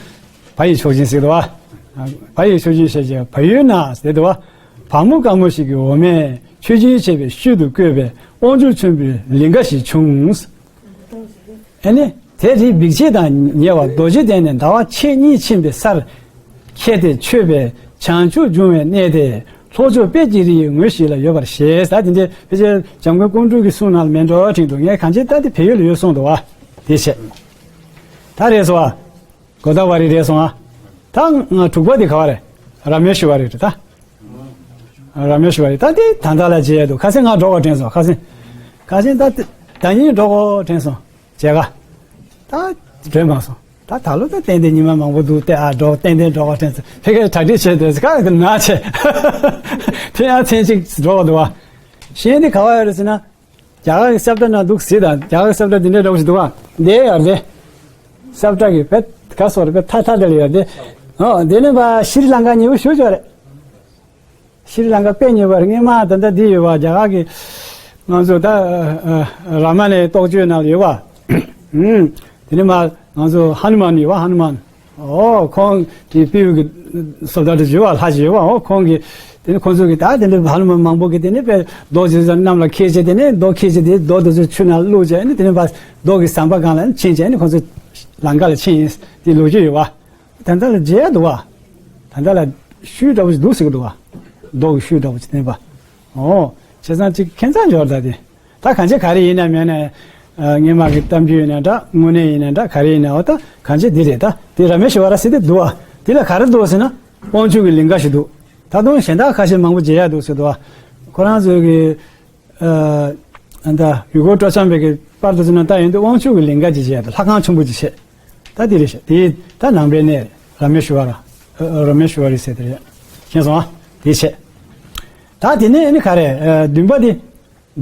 བ་ཡི་མཆོག་སྦྱིན་ཟེར་འདུག་བ། བ་ཡི་མཆོག་སྦྱིན་ཞེས་བྱ་བ་ཡུལ་ན་ཟེར་འདུག་བ། བ་མོ་དཀར་མོ་ཞིག་གི་འོ་མས་མཆོད་སྦྱིན་བྱས་པའི་ཤུལ་དུ་བཀོད་པའི་དབང་ཕྱུག་ཆེན་པོའི་ལིང་ག་ཞིག་བྱུང་། ཨ་ནི་དེ་རིགས་འབིགས་བྱེད་དང་ཉེ་བར་རྡོ་རྗེ་གདན་ནས་ཟླ་བ་ཕྱེད་གཉིས་ཕྱིན་པའི་སར་ཁྱེར་ཏེ་མཆོད་པས་བྱང་ཆུབ་འབྱུང་བའི་གནས་དེ་ལྷོ་ཕྱོགས་དཔལ་གྱི་རི་ཡི་ངོས་ཤིག་ལ་ཡོད་པར་བཞེད། ད་དེ་འདྲའི་ཕལ་ཆེར་འཇམ་མགོན་ཀོང་སྤྲུལ་གྱི་གསུང་ནང་ལ་མེ་འདྲ་བ་བྲིས་འདུག་ངས་གང་ཅི་ལྟ་དེ་བལ་ཡུལ་ལ་ཡོད་གསུངས་འདུག་བ། དེ་བྱས། ད་རེད་སོ་བ། གོ་ད་ཝ་རི་རེད་སོང་ཨ། ད་ང་དྲུག་པ་དེ་ག་བ་རེད། ར་མེ་ཤི་ཝ་རི་རེད་ད། ར་མེ་ཤི་ཝ་རི་ད་དེ་ད་ལྟ་ལ་བརྗེད་ཡ་འདུག་ཁ་སང་ང་འགྲོ་ག་དྲན་སོང་། ཁ་སང་། ཁ་སང་ད་ད་ཉིན་འགྲོ་ག་དྲན་སོང་། བརྗེད་ག་ད་དྲན་མ་སོང་། ད་ད་ལོ་ད་ཏན་ཏན་ཉི་མ་མང་པོ་འདུག་སྟེ། ཨ་འགྲོ་ཏན་ཏན་འགྲོ་ག་དྲན་སོང་། ཕ་གིར་གྲ་སྒྲིག་བྱས་ཏེ་ཁ་གི་ན་བྱས། དེ་ཡང་མཚན་གཅིག་འགྲོ་ག་འདུག་བ། གཞན་དེ་ག་བ་ཡོད་རེད་ཟེར་ན། རྒྱ་གར་གྱི་སབ་ཏ་ནང་འདུག་ཟེར་དང་། རྒྱ་གར་གྱི་སབ་ཏ་འདི་འདྲའི་འདྲ་པོ་ཞིག་འདུག་ག་འདི་ཡར་འདི། སབ་ཏ་གི་བེད་ག་སོར་བེད་ཐ་ཐ་དེ་ལ་ཡར་འདི། ཨོ་འདི་ནི་བ་ཤྲི་ལང་ཀ་ཉེ་བོ་ཞུ་ཆོག་རེད། ཤྲི་ལང་ཀ་དཔེ་མཉེས་པ་རེད། སྔོན་མ་ད་ལྟ་འདི་ཡོད་པ། རྒྱ་གར་གྱི་ང་ཚོ་ད་རཱ་མ་ཎའི་རྟོགས་བརྗོད་ནང་ལ་ཡོད་པ། དེ་ནས་མ་ང་ཚོ་ཧ་ནུ་མན་ཡོད་པ། ཧ་ནུ་མན། ཨོ་ཁོང་གི་སྤྲེའུ་གི་བཟོ་ལྟ་དུ་བྱེད་པ། ལྷ་ཞིག་ཡོད་པ། ཨོ་ཁོང་གིས་དེ་ནས་ཁོང་ཚོ་གིས་ད་དེ་འདྲ་ཧ་ནུ་མན་མང་པོ་གིས་དེ་ནས་དཔེ་རྡོ་ཅི་ཙམ་གནམ་ལ་འཁྱེར་བྱས། དེ་ནས་རྡོ་འཁྱེར་བྱས་དེ་རྡོ་དེ་ཚོ་ཆུ་ནང་བླུགས་བྱས། ཨ་ནི་དེ་ནས་མ་རྡོ་གི་ཟམ་པ་སྒང་ལ་ཕྱིན་བྱས། ཨ་ནི་ཁོང་ཚོ་ལང་ཀ་ལ་ཕྱིན་ཡིན། དེ་ལོ་རྒྱུས་ཡོད་པ། ད་ལྟ་ལ་མཇལ་འདུག་བ། ད་ལྟ་ལ་ཤུལ་འདྲ་པོ་ཞིག་འདུག་ཟེར་གི་འདུག་བ། རྡོ་གི་ཤུལ་འདྲ་པོ་ཞིག་བསྟན་པ། ཨོ། བྱས་ཙང་ཅིག་ཁྱད་མཚར་འབྱོར་ད་དེ། ད་གང་ཅི་ག་རེ་ཡིན་ན་མིན་ན། ཨ། སྔོན་མ་གི་གཏམ་རྒྱུད་ཡིན་ན་འདྲ། དངོས་གནས་ཡིན་ན་འདྲ། ག་རེ་ཡིན་ན། འོ་ད་གང་ཅི་འདི་རེད། ད་དེ་རཱ་མེ་ཤྭ་ར་ཟེར་དེ་འདུག་བ། དེ་ལ་ག་རེ་འདུག་ཟེར་ན། དབང་ཕྱུག་གི་ལིང་ག་ཞིག་འདུག་ད་དུང་གཞན་དག་ཁ་ཤས་མང་པོ་མཇལ་ཡག་འདུག་ཟེར་འདུག་བ། ཁོ་རང་ཚོའི་གི་ཨ། ད་ཡུལ་སྐོར་སྤྲོ་འཆམ་པའི་གི་པར་དུ་ཚུད་ན་ད་ཡིན་དུས་དབང་ཕྱུག་གི་ལིང་ག་ཅིག་བྱས། ད་ལྷ་ཁང་ཆེན་པོ་ཅིག་བྱས། ད་དེ་རེད་ཤག་དེ་ད་ནང་པའི་གནས་རཱ་མེ་ཤྭ་ར། ཨ། རཱ་མེ་ཤྭ་རི་ཟེར་དེ་རེད། མཁྱེན་སོང་ཨ། དེ་བྱས། ད་དེ་ནས་ཨ་ནི་ག་རེ། ཨ། བདུན་པ་དེ་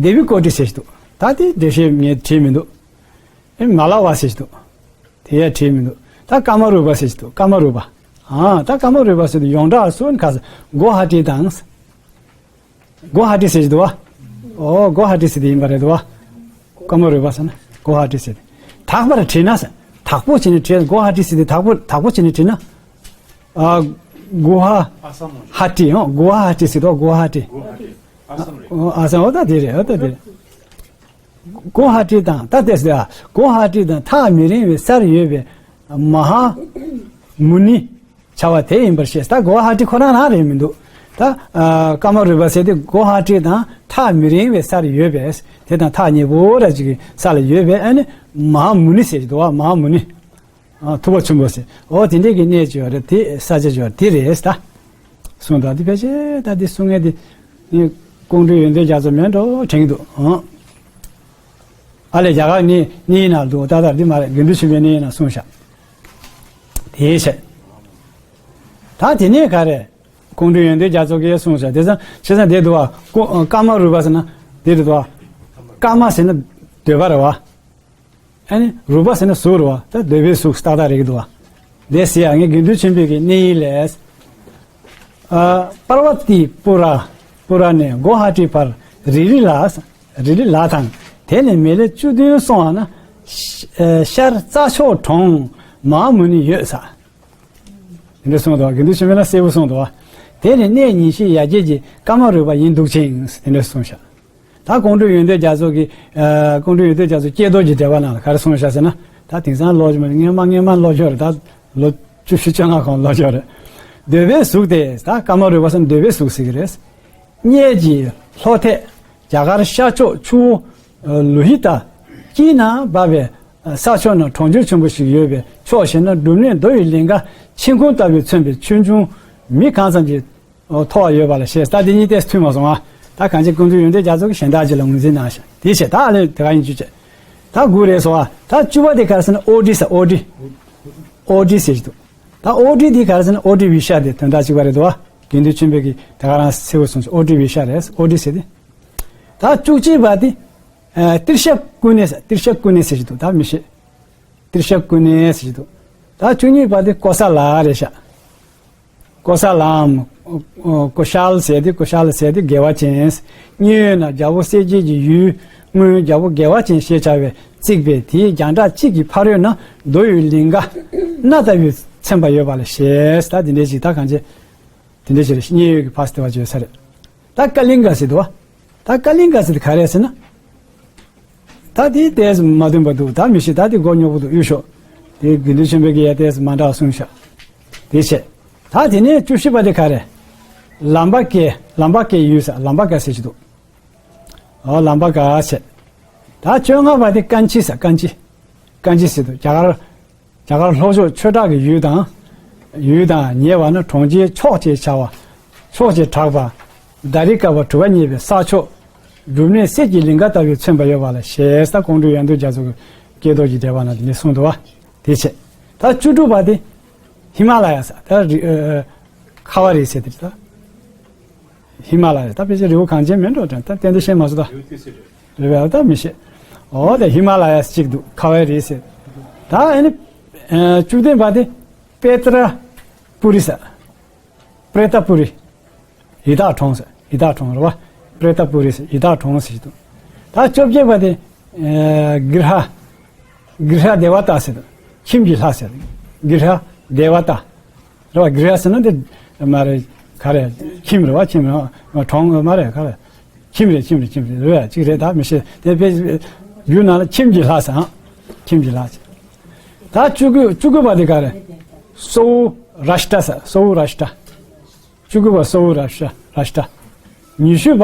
དེ་བི་ཀོ་ཏི་ཟེར་ཞིག་འདུག་ད་དེ་འགྲེལ་བཤད་ངས་བྲིས་མི་འདུག་ཨེ། མ་ལ་བ་ཟེར་ཞིག་འདུག་དེ་ཡང་བྲིས་མི་འདུག་ད་ཀ་མ་རུ་པ་ཟེར་ཞིག་འདུག་ཀ་མ་རུ་པ། ཨ། ད་ཀ་མ་རུ་པ་ཟེར་དུས་ཡོངས་གྲགས་སུ་ཨ་ནི་ག་ས། གོ་ཧ་ཊི་དང་། གོ་ཧ་ཊི་ཟེར་གྱི་འདུག་བ། ཨོ། གོ་ཧ་ཊི་ཟེར་དེ་ཡིན་པ་རེད་འདུག་བ། ཀ་མ་རུ་པ་ཟེར་ན་གོ་ཧ་ཊི་ཟེར་དེ། དག་པར་བྲིས་ན་ཟེར། དག་པོ་བྱས་ནས་བྲིས། གོ་ཧ་ཊི་ཟེར་དེ་དག་པོ། དག་པོ་བྱས་ནས་བྲིས་ན། ཨ། གུ་ཧ། ཧ་ཊི། ཨོ། གུ་ཧ་ཊི་ཟེར་འདུག་གུ་ཧ་ཊི། ཨ་སམ། ཨོ་ད་དེ་རེད། ཨོ་ད་དེ་རེད། གུ་ཧ་ཊི་དང་། ད་ལྟས་སུ་གུ་ཧ་ཊི་དང་ཐག་མི་རིང་བའི་སར་ཡོད་པའི་མ་ཧཱ་མུ་ནི་བྱ་བ་དེ་ཡིན་པར་བཤད། ད་གུ་ཧ་ཊི་ཁོ་རང་རང་རེད་མི་འདུག་ད། ཨ། ཀ་མ་རུ་པ་ཟེར་དེ་གུ་ཧ་ཊི་དང་ཐག་མི་རིང་བའི་སར་ཡོད་པས། དེ་དང་ཐག་ཉེ་པོ་འདྲ་ཅིག་གི་ས་ལ་ཡོད་པས། ཨ་ནི་མ་ཧཱ་མུ་ནི་ཟེར་གྱི་འདུག་བ། མ་ཧཱ་མུ་ནི། ཨ། ཐུབ་པ་ཆེན་པོ་ཟེར། འོ་དེ་འདྲས་ཀྱི་གནས་ཅིག་ཡོད་རེད། དེ་ས་ཆ་ཅིག་ཡོད་རེད། དེ་རེད་ད། གསུངས་དང་། དེ་ཕལ་ཆེར་ད་དེ་གསུང་མཁན་དེ་ནི་ཀོང་སྤྲུལ་ཡོན་ཏན་རྒྱ་མཚོ་མིན་འགྲོ་དྲན་གྱི་འདུག་ཨང་། ཨ་ལས། རྒྱ་གར་ནི་གནས་ཡིག་ནང་འདུག་ད་ལྟ་འདི་མ་རེད། དགེ་འདུན་ཆོས་འཕེལ་གནས་ཡིག་ནང་གསུངས་ཤག་དེའི་ཕྱིར། ད་དེ་ནས་ག་རེ། ཀོང་སྤྲུལ་ཡོན་ཏན་རྒྱ་མཚོ་གིས་གསུངས་ཤག་དེ་ཙང་བྱས་ཙང་དེ་འདུག་བ། ཀོ། ཀ་མ་རུ་པ་ཟེར་ན་དེ་རེད་འདུག་བ། ཀ་མ་ཟེར་ན་འདོད་པ་རེད་བ། ཨ་ནི་རུ་པ་ཟེར་ན་གཟུགས་རེད་བ། ད་འདོད་པའི་གཟུགས་ཏག་ཏག་རེད་འདུག་བ། དེ་ཟེར་ཡ་ངས་དགེ་འདུན་ཆོས་འཕེལ་གྱི་གནས་ཡིག་ལས། ཨ། པར་བ་ཏི་པུ་ར། པུ་ར་ནས་གོ་ཧ་ཊི་བར་རི་ལི་ལ། རི་ལི་ལ་དང་། དེ་ནས་མེ་ལེ་བཅུ་བདུན་སོང་བ་ན། ཤར་རྩྭ་མཆོག་གྲོང་མ་ཧཱ་མུ་ནི་ཡོད་ས། དེ་འདྲ་གསུངས་འདུག་དགེ་འདུན་ཆོས་འཕེལ་ལ་གསལ་པོ་གསུངས་འདུག་དེ་ནི་གནས་ཉི་ཤུའི་ཡ་གྱལ་གྱི་ཀ་མ་རུ་པ་ཡིན་འདུག་ཅིང་། དེ་འདྲ་གསུངས་ཤག་ད་ཀོང་སྤྲུལ་ཡོན་ཏན་རྒྱ་མཚོ་གིས། ཨ། ཀོང་སྤྲུལ་ཡོན་ཏན་རྒྱ་མཚོ་ཀྱེ་རྡོར་གྱི་འགྲེལ་པ་ནང་ལ་ག་རེ་གསུངས་ཤག་ཟེར་ན། ད་དེང་སང་ཀློག་རྒྱུ་མ་རེད། སྔོན་མ་སྔོན་མ་ཀློག་རྒྱུ་རེད། ད་ལོ་བཅུ་བཞི་བཅོ་ལྔ་གོང་ཀློག་རྒྱུ་རེད། འདོད་པའི་གཟུགས་དེ། ད་ཀ་མ་རུ་པ་ཟེར་ན་འདོད་པའི་གཟུགས་ཟེར་གྱི་རེད། སྙེད་ཀྱི་ལྷོ་ཐད་རྒྱ་གར་ཤར་ཕྱོགས་ཆུ་བོ་ལུ་ཧི་ཏ་དཀྱིལ་ན་འབབ་པའི་ས་ཕྱོགས་ན་གྲོང་ཁྱེར་ཆེན་པོ་ཞིག་ཡོད་པའི་ཕྱོགས་ཞེ་ན། སྒྲུབ་གནས་རྡོ་ཡི་ལིང་ག་མཆིང་ཁུང་ལྟ་བུས་མཚོན་པའི་ཆོས་འབྱུང་མི་གང་ཙམ་གྱིས་ཐོས་པ་ཡོད་པ་ལ་ཞེས། ད་འདི་གཉིས་ཏོག་ཙམ་མཐུན་མ་སོང་ཨ། ད་གང་ཅི་ཀོང་སྤྲུལ་ཡོན་ཏན་རྒྱ་མཚོ་གིས་གཞན་དག་ཅིག་ལ་ངོས་འཛིན་གནང་ཤག་དེའི་ཕྱིར། ད་ཨ་ལས་དེ་ག་ཡིན་རྒྱུ་བྱས། ད་དགུ་རེད་སོ་ཨ། ད་བཅུ་པ་དེ་ག་རེ་ཟེར་ན་ཨོ་ཏི་ཟེར། ཨོ་ཏི། ཨོ་ཏི་ཟེར་གྱི་འདུག་ད་ཨོ་ཏི་དེ་ག་རེ་ཟེར་ན་ཨོ་ཏི་བི་ཤ་དེ་དོན་དག་གཅིག་པ་རེད་འདུག་བ། དགེ་འདུན་ཆོས་འཕེལ་གྱིས་དེ་ག་རང་གསལ་པོ་གསུངས་ཤག་ཨོ་ཏི་བི་ཤ་རེད། ཨོ་ཏི་ཟེར་དེ། ད་བཅུ་གཅིག་པ་དེ། ཨ། ཏྲི་ཤ་ཀུ་ཎི་ཟེར། ཏྲི་ཤ་ཀུ་ཎི་ཟེར་གྱི་འདུག་ད་མི་ཤེས། ཏྲི་ཤ་ཀུ་ཎི་ཟེར་གྱི་འདུག་ད་བཅུ་གཉིས་པ་དེ་ཀོ་ས་ལ་རེད་ཤག་ཀོ་ས་ལའམ། ཨོ། ཀོ་ཤལ་ཟེར་དེ། ཀོ་ཤལ་ཟེར་དེ་དགེ་བ་ཅན། མཉན་ཡོད་ན་རྒྱལ་པོ་གསལ་རྒྱལ་གྱི་ཡུལ་དངོས་རྒྱལ་པོ་དགེ་བ་ཅན་ཞེས་བྱ་བས་བརྩིགས་པའི་དེའི་རྒྱང་གྲགས་གཅིག་གི་ཕ་རོལ་ན་རྡོ་ཡི་ལིང་ག་སྣ་ལྟ་བུས་མཚན་པ་ཡོད་པ་ལ་ཞེས། ད་དེ་འདྲའི་ཞིག་ད་གང་བྱེད། དེ་འདྲའི་ཞིག་རེད། མཉན་ཡོད་ཀྱི་ཕ་སི་དེ་བ་བརྗོད་ས་རེད། ད་ཀ་ལིང་ག་ཟེར་འདུག་བ། ད་ཀ་ལིང་ག་ཟེར་དེ་ག་རེ་ཟེར་ན། ད་དེ་ཏོག་ཙམ་མ་མཐུན་པ་འདུག་ད་མི་ཤེས། ད་དེ་མགོ་རྙོག་པོ་འདུག་གཡུ་ཤོག་དེ་དགེ་འདུན་ཆོས་འཕེལ་གྱིས་ཡ་ཏོག་ཙམ་མ་འདྲ་བ་གསུངས་ཤག་དེ་བྱས། ད་དེ་ནས་བཅུ་བཞི་པ་དེ་ག་རེ། ལམ་པ་ཀའི། ལམ་པ་ཀའི་ཡུལ་ས། ལམ་པ་ཀ་ཟེར་གྱི་འདུག་ཨོ། ལམ་པ་ཀ་བྱས། ད་བཅོ་ལྔ་པ་དེ་ཀན་ཅི་ས། ཀན་ཅི། ཀན་ཅི་ཟེར་འདུག་རྒྱ་གར། རྒྱ་གར་ལྷོ་ཕྱོགས་ཆོས་གྲགས་ཀྱི་ཡུལ་དང་། ཡུལ་དང་ཉེ་བ་ན་གྲོང་ཁྱེར་མཆོག་ཅེས་བྱ་བ། མཆོག་ཅེས་གྲགས་པ། ད་རི་ཀ་པ་གྲུ་པ་བརྙེས་པའི་ས་ཕྱོགས། སྒྲུབ་གནས་གསེར་གྱི་ལིང་ག་ལྟ་བུས་མཚོན་པ་ཡོད་པ་ལ་ཞེས། ད་ཀོང་སྤྲུལ་ཡོན་ཏན་རྒྱ་མཚོ་གིས་ཀྱེ་རྡོར་གྱི་འགྲེལ་པ་ན་དེ་ནས་གསུངས་འདུག་བ། དེ་བྱས། ད་བཅུ་དྲུག་པ་དེ་ཧི་མ་ལ་ཡ་ས། ད་རི། ཨ། ཁ་བ་རི་ཟེར་དེ་རེད་ད། ཧི་མ་ལ་ཡ། ད་ཕལ་ཆེར་རི་བོ་གངས་ཅན་མིན་འགྲོ་དྲན། ད་ཏན་ཏན་ཤེས་མ་སོང་ད། རི་བོ་ཏི་སེ་རེད། རེད་པས། ད་མི་ཤེས། ཨོ་དེ་ཧི་མ་ལ་ཡ་གཅིག་འདུག་ཁ་བའི་རི་ཟེར། ད་ཨ་ནི། ཨ། བཅུ་བདུན་པ་དེ་པེ་ཏྲ་པུ་རི་ས། པྲེ་ཏ་པུ་རི། ཡི་དྭགས་གྲོང་ཟེར། ཡི་དྭགས་གྲོང་རེད་བ། པྲེ་ཏ་པུ་རི་ཟེར། ཡི་དྭགས་གྲོང་ཟེར་གྱི་འདུག་ད་བཅོ་བརྒྱད་པ་དེ་ཨ་གྲཱི་ཧ། གྲཱི་ཧ་དེ་བ་ཏ་ཟེར་འདུག་ཁྱིམ་གྱི་ལྷ་ཟེར། གྲཱི་ཧ་དེ་བ་ཏ། རེད་བ། གྲཱི་ཧ་ཟེར་ན་དེ་མ་རེད། ག་རེ། ཁྱིམ་རེད་བ། ཁྱིམ་རེད་བ། གྲོང་མ་རེད། ག་རེ། ཁྱིམ་རེད། ཁྱིམ་རེད། ཁྱིམ་རེད། རེད་བ། གཅིག་རེད། ད་མི་ཤེས། དེ་དཔེ་རྒྱུད་ནང་ལ་ཁྱིམ་གྱི་ལྷ་ཟེར། ཨང་། ཁྱིམ་གྱི་ལྷ་ཟེར། ད་བཅུ་དགུ། བཅུ་དགུ་པ་དེ་ག་རེ། སོའུ་ར་ཤ་ཏྲ་ཟེར། སོའུ་ར་ཤ་ཏྲ། བཅུ་དགུ་པ་སོའུ་ར་ཤ་ཏྲ། ར་ཤ་ཏྲ། ཉི་ཤུ་པ་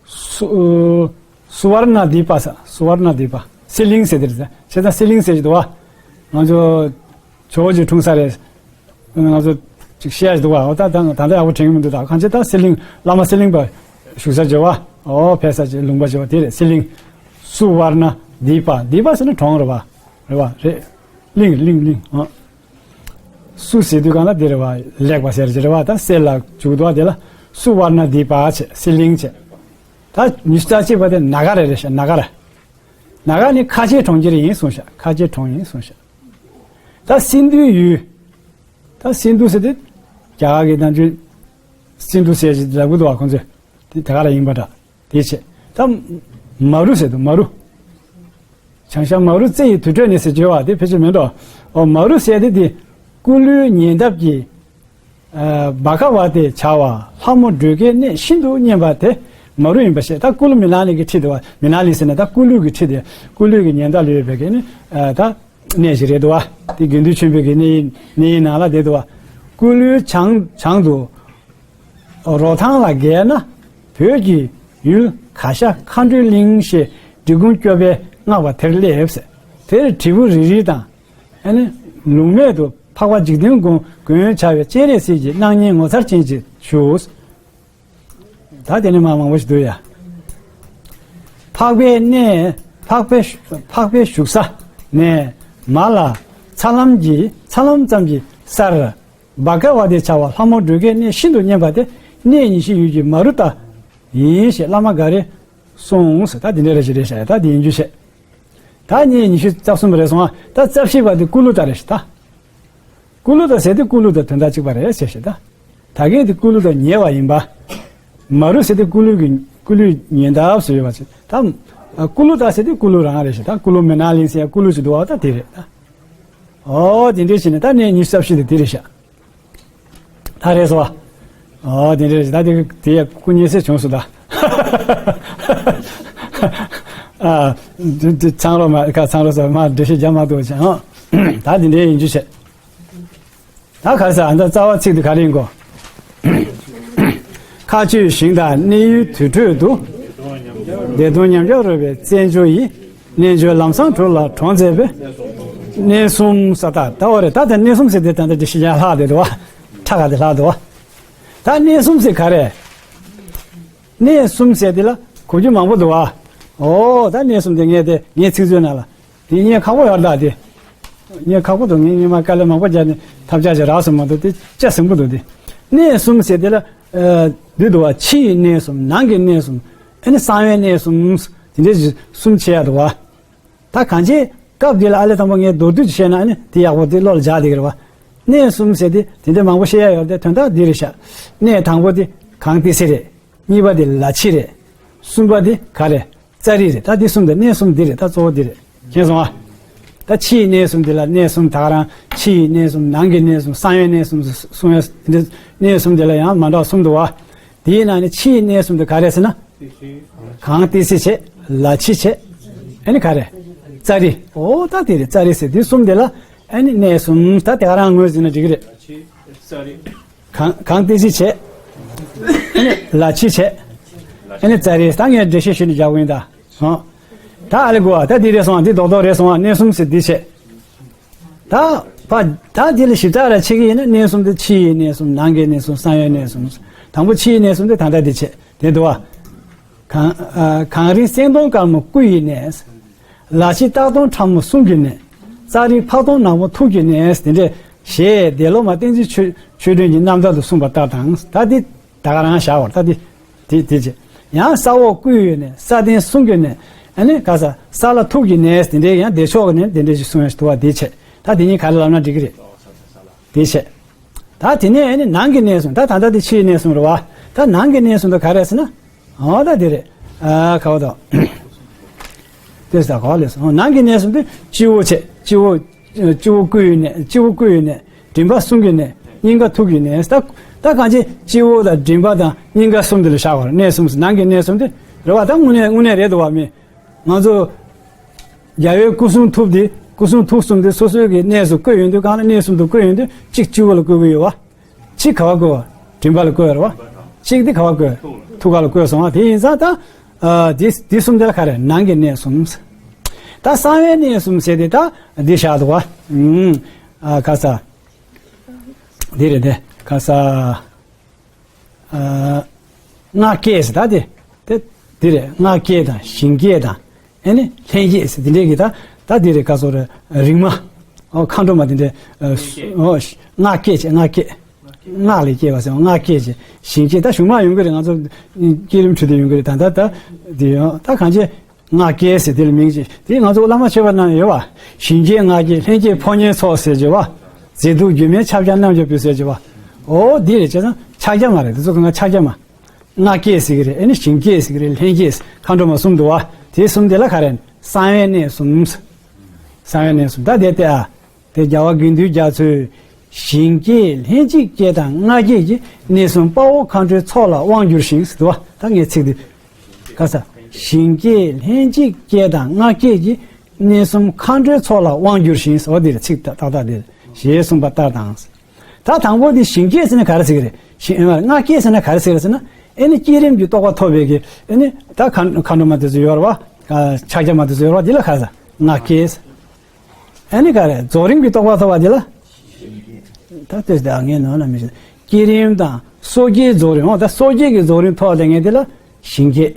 སུ་སུ་བར་ན་དི་པ་ཟེར། སུ་བར་ན་དི་པ། སི་ལིང་ཟེར་དེ་རེད་ཟེར། བྱས་ཙང་སི་ལིང་ཟེར་གྱི་འདུག་བ། ང་ཚོ་ཇོ་བོ་རྗེ་འཁྲུངས་ས་རེད། ང་ཚོ་ཅིག་བཤད་ཡ་འདུག་བ། འོ་ད་ད་ད་ལྟ་ཡག་པོ་དྲན་གྱི་མི་འདུག་ད་གང་ཅི་ད་སི་ལིང་། བླ་མ་སི་ལིང་པ་བཞུགས་ས་བྱེད་བ། འོ་ཕེབས་ས་བྱེད། ལུང་པ་བྱེད་བ་དེ་རེད། སི་ལིང་། སུ་བར་ན་དི་པ། དི་པ་ཟེར་ན་གྲོང་རེད་བ། རེད་བ། རེད། གླིང་། གླིང་། གླིང་། ཨ། སུ་ཟེར་དུས་གང་ལ་དེ་རེད་བ། ལེགས་པ་ཟེར་གྱི་རེད་བ། ད་སེ་ལ་འཇུག་འདུག་བ། དེ་ལ་སུ་བར་ན་དི་པ་བྱས། སི་ལིང་བྱས། ད་ཉི་ཤུ་རྩ་གཅིག་པ་དེ་ན་ག་ར་རེད་ཤག་ན་ག་ར། ན་ག་ནི་ཁ་ཆེའི་གྲོང་ཁྱེར་ཡིན་གསུངས་ཤག་ཁ་ཆེའི་གྲོང་ཡིན་གསུངས་ཤག་ད་སིན་དྷུའི་ཡུལ། ད་སིན་དྷུ་ཟེར་དེ་རྒྱ་གར་གྱི་ནང་ཆོས་སིན་དྷུ་ཟེར་ཞིག་ལབ་གི་འདུག་བ། ཁོང་ཚོས་དེ་དེ་ག་ར་ཡིན་པ་འདྲ། དེ་བྱས། ད་མ་རུ་ཟེར་འདུག་མ་རུ། བྱང་ཤར་མ་རུ་རྩེ་ཡི་དུར་ཁྲོད་ནས་ཟེར་བརྗོད་པ་དེ་ཕལ་ཆེར་མེད་འགྲོ། འོ་མ་རུ་ཟེར་དེ་དེ་སྐུ་ལུས་ཉེ་འདབས་ཀྱི་ཨ་བྷ་ག་ཝ་ཏི་བྱ་བ་ལྷ་མོ་སྒྲོལ་དཀར་གནས་ཤིན་ཏུ་མཉེས་པ་དེ་མ་རུ་ཡིན་པ་ཤེས། ད་ཀུ་ལུ་མི་ན་ལི་གི་ཁྲི་དེ་བ། མི་ན་ལི་ཟེར་ན་ད་ཀུ་ལུ་གི་ཁྲི་དེ། ཀུ་ལུ་གི་ཉེ་འདབས་ལ་ཡོད་པའི་གི་ནི་ཨ་ད་གནས་ཤིག་རེད་འདུག་བ། དེ་དགེ་འདུན་ཆོས་འཕེལ་གྱི་གནས་ཡིག་གནས་ཡིག་ནང་ལ་བསྡད་འདུག་བ། ཀུ་ལུའི་བྱང་བྱང་དུ་རོ་ཐང་ལ་བརྒལ་ན་བོད་ཀྱི་ཡུལ་ཁ་ཤ་མཁའ་འགྲོའི་གླིང་ཞེས་འབྲི་གུང་སྐྱོབ་པས་བསྔགས་པ་དེར་སླེབས། དེར་དྲིལ་བུ་རིལ་རིལ་དང་། ཨ་ནི་ལུང་མེད་དུ་འཕགས་པ་འཇིག་རྟེན་མགོན་མགོན་བྱ་བའི་སྤྱན་རས་གཟིགས་ཀྱི་སྣང་བརྙན་ངོ་མཚར་ཅན་ཅིག་བཞུགས། ད་དེ་ནས་མ་མང་པོ་ཞིག་འདུག་ཡ། འཕགས་པའི་གནས། འཕགས་པའི་འཕགས་པའི་བཞུགས་ས་ནས་མར་ལ་ཚ་ལམ་གྱི་ཚ་ལམ་ཙམ་གྱི་སར་བྷ་ག་ཝ་ཏི་བྱ་བ་ལྷ་མོ་སྒྲོལ་དཀར་གནས་ཤིན་ཏུ་མཉེས་པ་དེ་གནས་ཉི་ཤུ་ཡུལ་གྱི་མ་རུ་ཏ་ཡིན་ཞེས་བླ་མ་འགའ་རེས་གསུངས། ད་དེ་འདྲ་རེ་ཞིག་རེད་ཤག་ད་དེ་ཡིན་རྒྱུ་བྱས། ད་གནས་ཉི་ཤུ་རྩ་གསུམ་རེད་སོང་ཨ། ད་རྩ་བཞི་པ་དེ་ཀུ་ལུ་ཏ་རེད་ཤག་ད། ཀུ་ལུ་ཏ་ཟེར་དེ་ཀུ་ལུ་ཏ་དོན་དག་གཅིག་པ་རེད་ཟེར་ཞེས་ད། ད་གིན་དེ་ཀུ་ལུ་ཏ་ཉེ་བ་ཡིན་པ། མ་རུ་ཟེར་དེ་ཀུ་ལུ་གི་ཀུ་ལུ་ཉེ་འདབས་སུ་ཡོད་པ་ཟེར་ད། ཀུ་ལུ་ཏ་ཟེར་དེ་ཀུ་ལུ་རང་རེད་ཤག་ད་ཀུ་ལུ་མི་ན་ལི་ཟེར་ཀུ་ལུ་ཅིག་འདུག་བ། ད་དེ་རེད་ད། ཨོ་དེ་འདྲས་བྱས་ནས་ད་གནས་ཉི་ཤུ་རྩ་བཞི་དེ་དེ་རེད་ཤག་ད་རེད་སོ། ཨོ་དེ་འདྲས་རེད་ད། དེ་དེ་ཡ་སྐུ་ཉེ་སྲས་བྱུང་སོང་ད། ཨ་དེ་དེ་ཚང་རོགས་མ་ཁ་ཚང་རོགས་སོ་མ་འགྲེལ་བཤད་རྒྱག་མ་ཐུབ་ཅིང་ཨ། ད་དེ་འདྲས་ཡིན་རྒྱུ་བྱས། ད་ག་རེ་ཟེར། ཨ་ད་རྩ་བ་ཚིག་དེ་ག་རེ་ཡིན་གོ། མཁའ་སྤྱོད་ཞིང་དང་གནས་ཡུལ་དུར་ཁྲོད་དུ། བདེ་སྟོང་ཉམས་ཆག་རོལ་པའི་རྩེད་འཇོ་ཡི། རྣལ་འབྱོར་ལམ་བཟང་གྲོགས་ལ་གྲོགས་མཛད་པའི། གནས་གསུམ་ས་ད་ད་བ་རེད། ད་ལྟ་གནས་གསུམ་ཟེར་དེ་ད་ལྟ་དེ་ཤི་ཡ་ལྷག་དེ་རེད་བ། ཁྲ་ག་དེ་ལྷག་འདུག་བ། ད་གནས་གསུམ་ཟེར་ག་རེ། གནས་གསུམ་ཟེར་དེ་ལ་གོ་རྒྱུ་མང་པོ་འདུག་བ། ཨོ་ད་གནས་གསུམ་དེ་ངས་དེ་ངའི་ཚིག་མཛོད་ནང་ལ། དེ་ངས་ཁག་པོ་ཡོད་ད་དེ། ངས་ཁག་པོ་འདུག་ངས་ཉི་མ་དཀའ་ལས་མང་པོ་བརྒྱབ་ནས་ཐབས་ཆག་ཅིག་རག་སོང་མ་གཏོགས་དེ་ལྕགས་ཟིང་པོ་འདུག་དེ། གནས་གསུམ་ཟེར་དེ་ལ་ཨ་འདི་འདུག་བ། ཕྱི་ཡི་གནས་གསུམ། ནང་གི་གནས་གསུམ། ཨ་ནི་གསང་བའི་གནས་གསུམ། དེ་འདྲའི་གསུམ་ཕྱེ་ཡ་འདུག་བ། ད་གང་ཅི་སྐབས་འདི་ལ་ཨ་ལས་དང་པོ་ངས་མདོར་བསྡུས་ཤིག་བཤད་ན་ཨ་ནི་དེ་ཡག་པོ་དེ་བློ་ལ་འཇགས་བསྡད་ཀྱི་རེད་བ། གནས་གསུམ་ཟེར་དེ་དེ་འདྲ་མང་པོ་བཤད་ཡ་ཡོད་རེད་དེ་དོན་དག་འདི་རེད་ཤག་གནས་དང་པོ་དེ་གངས་ཏི་སེ་རེད། གཉིས་པ་དེ་ལ་ཕྱི་རེད། གསུམ་པ་དེ་ག་རེད། ཙཱ་རི་རེད། ད་འདི་གསུམ་དེ་གནས་གསུམ་འདི་རེད། ད་གཙོ་བོ་འདི་རེད། མཁྱེན་སོང་ཨ། ད་ཕྱི་ཡི་གནས་གསུམ་དེ་ལ་གནས་གསུམ་ད་ག་རང་ཕྱི་ཡི་གནས་གསུམ་ནང་གི་གནས་གསུམ་གསང་བའི་གནས་གསུམ་གསུང་ཡ་འདི་གནས་གསུམ་དེ་ལ་ཡང་མ་འདྲ་གསུམ་འདུག་བ། དེའི་ནང་ནས་ཕྱི་ཡི་གནས་གསུམ་དེ་ག་རེ་ཟེར་ན། གངས་ཏི་སེ་བྱས། ལ་ཕྱི་བྱས། ཨ་ནི་ག་རེ། ཙཱ་རི། ཨོ་ད་དེ་རེད། ཙཱ་རི་ཟེར་དེ་གསུམ་དེ་ལ་ཨ་ནི་གནས་གསུམ་ད་དེ་ག་རང་ངོས་ཟིན་ན་འགྲིག་གི་རེད། གངས་གངས་ཏི་སེ་བྱས། ཨ་ནི་ལ་ཕྱི་བྱས། ཨ་ནི་ཙཱ་རི། ད་ངས་འགྲེལ་བཤད་ཞུས་ནས་རྒྱག་གི་ཡིན་ད། ཨོ། ད་ཨ་ལེ་གོ་ཨ། ད་འདི་རེད་སོང་ཨ། འདི་རྡོག་རྡོག་རེད་སོང་ཨ། གནས་གསུམ་ཟེར་འདི་བྱས། ད་ཕ་ད་འདི་ལ་ཞིབ་ཚགས་ར་ཕྱེ་གི་ཡིན་ན་གནས་གསུམ་དེ་ཕྱི་ཡི་གནས་གསུམ་ནང་གི་གནས་གསུམ་གསང་བའི་གནས་གསུམ། དང་པོ་ཕྱི་ཡི་གནས་གསུམ་དེ་ད་ལྟ་འདི་བྱས་དེ་འདུག་ཨ། གངས་ཨ་གངས་རི་སེང་གདོང་དཀར་མོ་སྐུ་ཡི་གནས། ལ་ཕྱི་སྟག་གདོང་ཁྲ་མོ་གསུང་གི་གནས། ཙཱ་རི་ཕག་གདོང་ནག་པོ་ཐུགས་ཀྱི་གནས། དེ་འདྲས་ཞེས་འདས་སློབ་མ་བསྟན་འཛིན་ཆོས་ཆོས་སྒྲོན་གྱི་རྣམ་ཐར་དུ་གསུངས་པ་ལྟར་དང་། ད་འདི་ད་ག་རང་བཞག་པར་ད་འདི་འདི་འདི་བྱས། ཡང་ས་འོག་སྐུ་ཡི་གནས། ས་སྟེང་གསུང་གི་གནས། ཨ་ནི་ག་ས་ས་ལ་ཐུགས་ཀྱི་གནས། དེ་འདྲས་ཡང་བདེ་མཆོག་གི་གནས་དེ་འདྲས་ཞིག་གསུང་ཡ་ཞིག་འདུག་བ། འདི་བྱས། ད་འདི་གཉིས་ག་རེ་ལབ་ན་འགྲིག་གི་རེད། འདི་བྱས། ད་དེ་ནས་ཨ་ནི་ནང་གི་གནས་གསུམ། ད་ད་ལྟ་དེ་ཕྱིའི་གནས་གསུམ་རེད་བ། ད་ནང་གི་གནས་གསུམ་དེ་ག་རེ་ཟེར་ན། འོ་ད་དེ་རེད། ཨ་ཁ་བ་དང་། དེ་ས་ག་ལས་སོང་། ནང་གི་གནས་གསུམ་དེ་སྤྱི་བོ་བྱས། སྤྱི་བོ། སྤྱི་བོ་སྐུ་ཡི་གནས། སྤྱི་བོ་སྐུ་ཡི་གནས། མགྲིན་པ་གསུང་གི་གནས། སྙིང་ག་ཐུགས་ཀྱི་གནས། ད་ད་གང་ཅི་སྤྱི་བོ་དང་མགྲིན་པ་དང་སྙིང་ག་གསུམ་དེ་ལ་བཞག་པར་གནས་གསུམ་ཟེར། ནང་གི་གནས་གསུམ་དེ་རེད་བ། ད་དངོས་གནས་དངོས་གནས་རེད་འདུག་བ། མི་ང་ཚོ་རྒྱལ་བའི་སྐུ་གསུང་ཐུགས་དེ། སྐུ་གསུང་ཐུགས་གསུམ་དེ་སོ་སོའི་གི་གནས་སུ་བཀོད་ཡོང་དུས། གང་ལ་གནས་གསུམ་དུ་བཀོད་ཡོང་དུས་གཅིག་སྤྱི་བོ་ལ་བཀོད་ཀྱི་ཡོད་བ། གཅིག་ག་བ་བཀོད་བ། མགྲིན་པ་ལ་བཀོད་རེད་བ། གཅིག་དེ་ག་བ་བཀོད། ཐུགས་ཀ་ལ་བཀོད་སོང་བ། དེ་ཡིན་ཙང་ད། ཨ་དེ་དེ་གསུམ་དེ་ལ་ག་རེ། ནང་གི་གནས་གསུམ། ད་གསང་བའི་གནས་གསུམ་ཟེར་དེ་ད་འདི་བཞག་འདུག་བ། ཨུམ། ཨ་ག་ས། འདི་རེད་དེ། ག་ས། ཨ་སྔགས་སྐྱེས་ཟེར་ད་དེ། དེ་དེ་རེད། སྔགས་སྐྱེས་དང་ཞིང་སྐྱེས་དང་། ཨེ་ནི་ལྷན་སྐྱེས་ཟེར་དེ་འདྲས་ཀྱི་ད། ད་དེ་རེད། ག་སོ་རེད། རིག་མ། ཨོ་མཁའ་འགྲོ་མ་དེ་འདྲས། ཨོ་སྔགས་སྐྱེས་བྱས། སྔགས་སྐྱེས། སྔགས་ལས་སྐྱེས་པ་ཟེར། སྔགས་སྐྱེས་བྱས། ཞིང་སྐྱེས། ད་གཞུང་མ་ཡོང་གི་རེད། ང་ཚོ་བསྐྱེད་རིམ་ཁྲིད་དེ་ཡོང་གི་རེད། ད་ད་ད་དེ་ཡོང་ད་གང་ཅི། སྔགས་སྐྱེས་ཟེར་དེ་ལ་མིང་ཅིག་དེ་ང་ཚོ་བླ་མ་མཆོད་པ་ནང་ཡོད་བ། ཞིང་སྐྱེས་སྔགས་སྐྱེས་ལྷན་སྐྱེས་ཕོ་ཉའི་ཚོགས་ཟེར་གྱི་བ། མཛེས་སྡུག་སྒྱུ་མའི་ཕྱག་རྒྱ་རྣམ་རྒྱལ་བུ་ཟེར་གྱི་བ། འོ་འདི་རེད། བྱས་ཙང་ཕྱག་རྒྱ་མ་རེད། དེ་ཚོ་གང་ག་ཕྱག་རྒྱ་མ། སྔགས་སྐྱེས་ཟེར་གྱི་རེད། ཨེ་ནི་ཞིང་སྐྱེས་ཟེར་གྱི་རེད། ལྷན་སྐྱེས། མཁའ་འགྲོ་མ་གསུམ་འདུག་བ། དེ་གསུམ་དེ་ལ་ག་རེ། གསང་བའི་གནས་གསུམ། གསང་བའི་གནས་གསུམ། ད་དེ་ལྟ་ཨ། དེ་རྒྱལ་བ་དགེ་འདུན་རྒྱ་མཚོས། ཞིང་སྐྱེས་ལྷན་ཅིག་སྐྱེས་དང་སྔགས་སྐྱེས་ཀྱི། གནས་གསུམ་དཔའ་བོ་མཁའ་འགྲོའི་ཚོགས་ལ་དབང་བསྒྱུར་ཞིང་ཟེར་འདུག་བ། ད་ངས་ཚིག་འདི། ག་ས། ཞིང་སྐྱེས་ལྷན་ཅིག་སྐྱེས་དང་སྔགས་སྐྱེས་ཀྱི། གནས་གསུམ་མཁའ་འགྲོའི་ཚོགས་ལ་དབང་བསྒྱུར་ཞིང་ཟེར་བ་འདི་རེད། ཚིག་ཏག་ཏག་འདི་རེད། ཞེས་གསུངས་པ་ལྟར་དང་། ད་དང་པོ་འདི་ཞིང་སྐྱེས་ཟེར་ན་ག་རེ་ཟེར་གྱི་རེད། ཞིང་། སྔགས་སྐྱེས་ཟེར་ན་ག་རེ་ཟེར་གྱི་རེད་ཟེར་ན། ཨེ་ནི་བསྐྱེད་རིམ་གྱི་རྟོགས་པ་ཐོབ་པའི་གི། ཨེ་ནི་ད་མཁའ་མཁའ་འགྲོ་མ་དེ་ཚོ་ཡོད་རེད་བ། ཕྱག་རྒྱ་མ་དེ་ཚོ་ཡོད་རེད་བ། འདི་ལ་ག་རེ་ཟེར། སྔགས་སྐྱེས། ཨེ་ནི་ག་རེ། རྫོགས་རིམ་གྱི་རྟོགས་པ་ཐོབ་པ་འདི་ལ། ད་ལྟོས་ད་ངས་ནོར་ན་མི་ཤེས། བསྐྱེད་རིམ་དང་སོ་སྐྱེའི་རྫོགས་རིམ། འོ་ད་སོ་སྐྱེ་གི་རྫོགས་རིམ་ཐོབ་ལས་ངེས་དེ་ལ་ཞིང་སྐྱེས།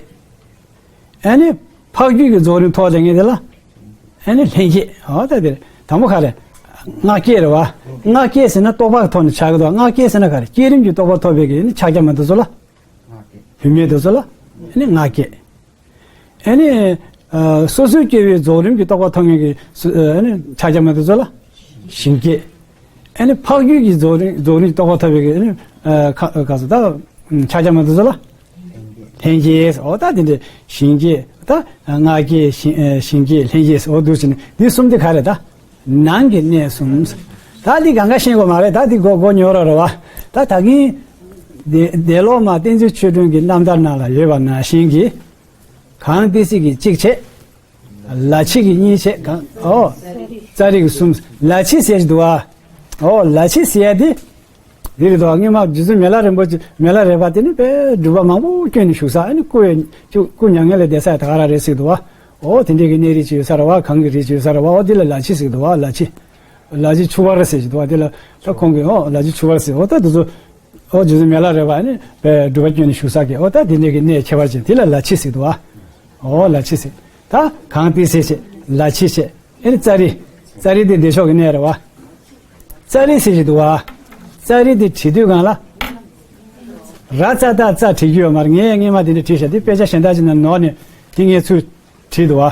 ཨེ་ནི་འཕགས་རྒྱུད་ཀྱི་རྫོགས་རིམ་ཐོབ་ལས་ངེས་དེ་ལ། ཨེ་ནི་ལྷན་སྐྱེས། འོ་ད་དེ་རེད། དང་པོ་ག་རེ། སྔགས་སྐྱེས་རེད་བ། སྔགས་སྐྱེས་ཟེར་ན་རྟོགས་པ་གི་ཐོག་ནས་ཆགས་ཀྱི་འདུག་སྔགས་སྐྱེས་ཟེར་ན་ག་རེ། བསྐྱེད་རིམ་གྱི་རྟོགས་པ་ཐོབ་པའི་གི་ཨེ་ནི་ཕྱག་རྒྱ་མ་དེ་ཚོ་ལ། བུད་མེད་དེ་ཚོ་ལ། ཨེ་ནི་སྔགས་སྐྱེས། ཨེ་ནི། ཨ་སོ་སོའི་སྐྱེ་བོའི་རྫོགས་རིམ་གྱི་རྟོགས་པ་ཐོབ་མཁན་གྱི་སུ། ཨེ་ནི་ཕྱག་རྒྱ་མ་དེ་ཚོ་ལ་ཞིང་སྐྱེས། ཨེ་ནི་འཕགས་རྒྱུད་ཀྱི་རྫོགས་རིམ། རྫོགས་རིམ་གྱི་རྟོགས་པ་ཐོབ་པའི་གི་ཨེ་ནི། ཨ་ཁ་ག་ཚོད་ད་ཕྱག་རྒྱ་མ་དེ་ཚོ་ལ་ལྷན་སྐྱེས། འོ་ད་དེ་འདྲ་ཞིང་སྐྱེས། ད་སྔགས་སྐྱེས། ཞིང་། ཨ་ཞིང་སྐྱེས། ལྷན་སྐྱེས། འོ་འདུག་ཟེར་ནས་འདི་གསུམ་དེ་ག་རེ་ད། ནང་གི་གནས་གསུམ། ད་འདི་གང་ག་ཤེས་དགོས་མ་རེད། ད་འདི་མགོ་མགོ་ཉོ་ར་རེད་བ། ད་ད་གིན་འདས་འདས་ལོག་མ་བསྟན་འཛིན་ཆོས་སྒྲོན་གྱི་རྣམ་ཐར་ནང་ལ་ཡོད་པ་ནང་བཞིན་གྱི། གང་སྟེ་སྲིད་ཀྱི་གཅིག་བྱས། ལ་ཕྱི་གི་གཉིས་བྱས། གང་། ཨོ། ཙ་རི་གི་གསུམ། ལ་ཕྱི་ཟེར་གྱི་འདུག་བ། ཨོ་ལ་ཕྱི་ཟེར་ཡ་དེ། འདི་རེད་དོ། སྔོན་མ་རྗེ་བཙུན་མི་ལ་རིན་པོ་ཆེ། མི་ལ་རས་པ་དེ་ནི་དཔེ་སྒྲུབ་པ་མང་པོ་བསྐྱོན་ནས་བཞུགས་ས། ཨ་ནི་སྐུ་ཡ་སྐུ་མྱ་ངན་ལས་འདས་ས་ཡ་ད་ག་རང་རེད་ཟེར་གྱི་འདུག་བ། ཨོ་དེ་འདྲའི་གི་གནས་རིགས་ཅིག་ཡོད་ས་རེད་བ། གང་གི་རིགས་ཅིག་ཡོད་ས་རེད་བ། ཨོ་དེ་ལ་ལ་ཕྱི་ཟེར་གྱི་འདུག་བ། ལ་ཕྱི། ལ་ཕྱི་ཆུ་བར་ཟེར་གྱི་འདུག་བ། དེ་ལ་ད་ཁོང་གིས་ཨོ་ལ་ཕྱི་ཆུ་བར་ཟེར། ཨོ་ད་དེ་ཚོ། ཨོ་རྗེ་བཙུན་མི་ལ་རས་པ་ནི་དཔེ་སྒྲུབ་པ་བསྐྱོན་ནས་བཞུགས་ས་གི། ཨོ་ད་དེ་འདྲའི་གི་གནས་ཁྱད་པར་ཅན་དེ་ལ་ལ་ཕྱི་ཟེར་གྱི་འདུག་བ། ཨོ་ལ་ཕྱི་ཟེར། ད་གང་སྟེ་སྲིད་བྱས། ལ་ཕྱི་བྱས། ཨེ་ནི་ཙ་རི། ཙ་རི་དེ་བདེ་མཆོག་གི་གནས་རེད་བ། ཙ་རི་ཟེར་གྱི་འདུག་བ། ཙ་རི་དེ་བྲིས་དུས་སྒང་ལ། ར་ཙ་ད་ཙ་བྲིས་རྒྱུ་ཡོད་མ་རེད། ངས་སྔོན་མ་དེ་འདྲ་བྲིས་ཤག་དེ་དཔེ་ཆ་གཞན་དག་ཅིག་ནང་ནོར་ནས་དེ་ངས་ཚུར་བྲིས་འདུག་བ།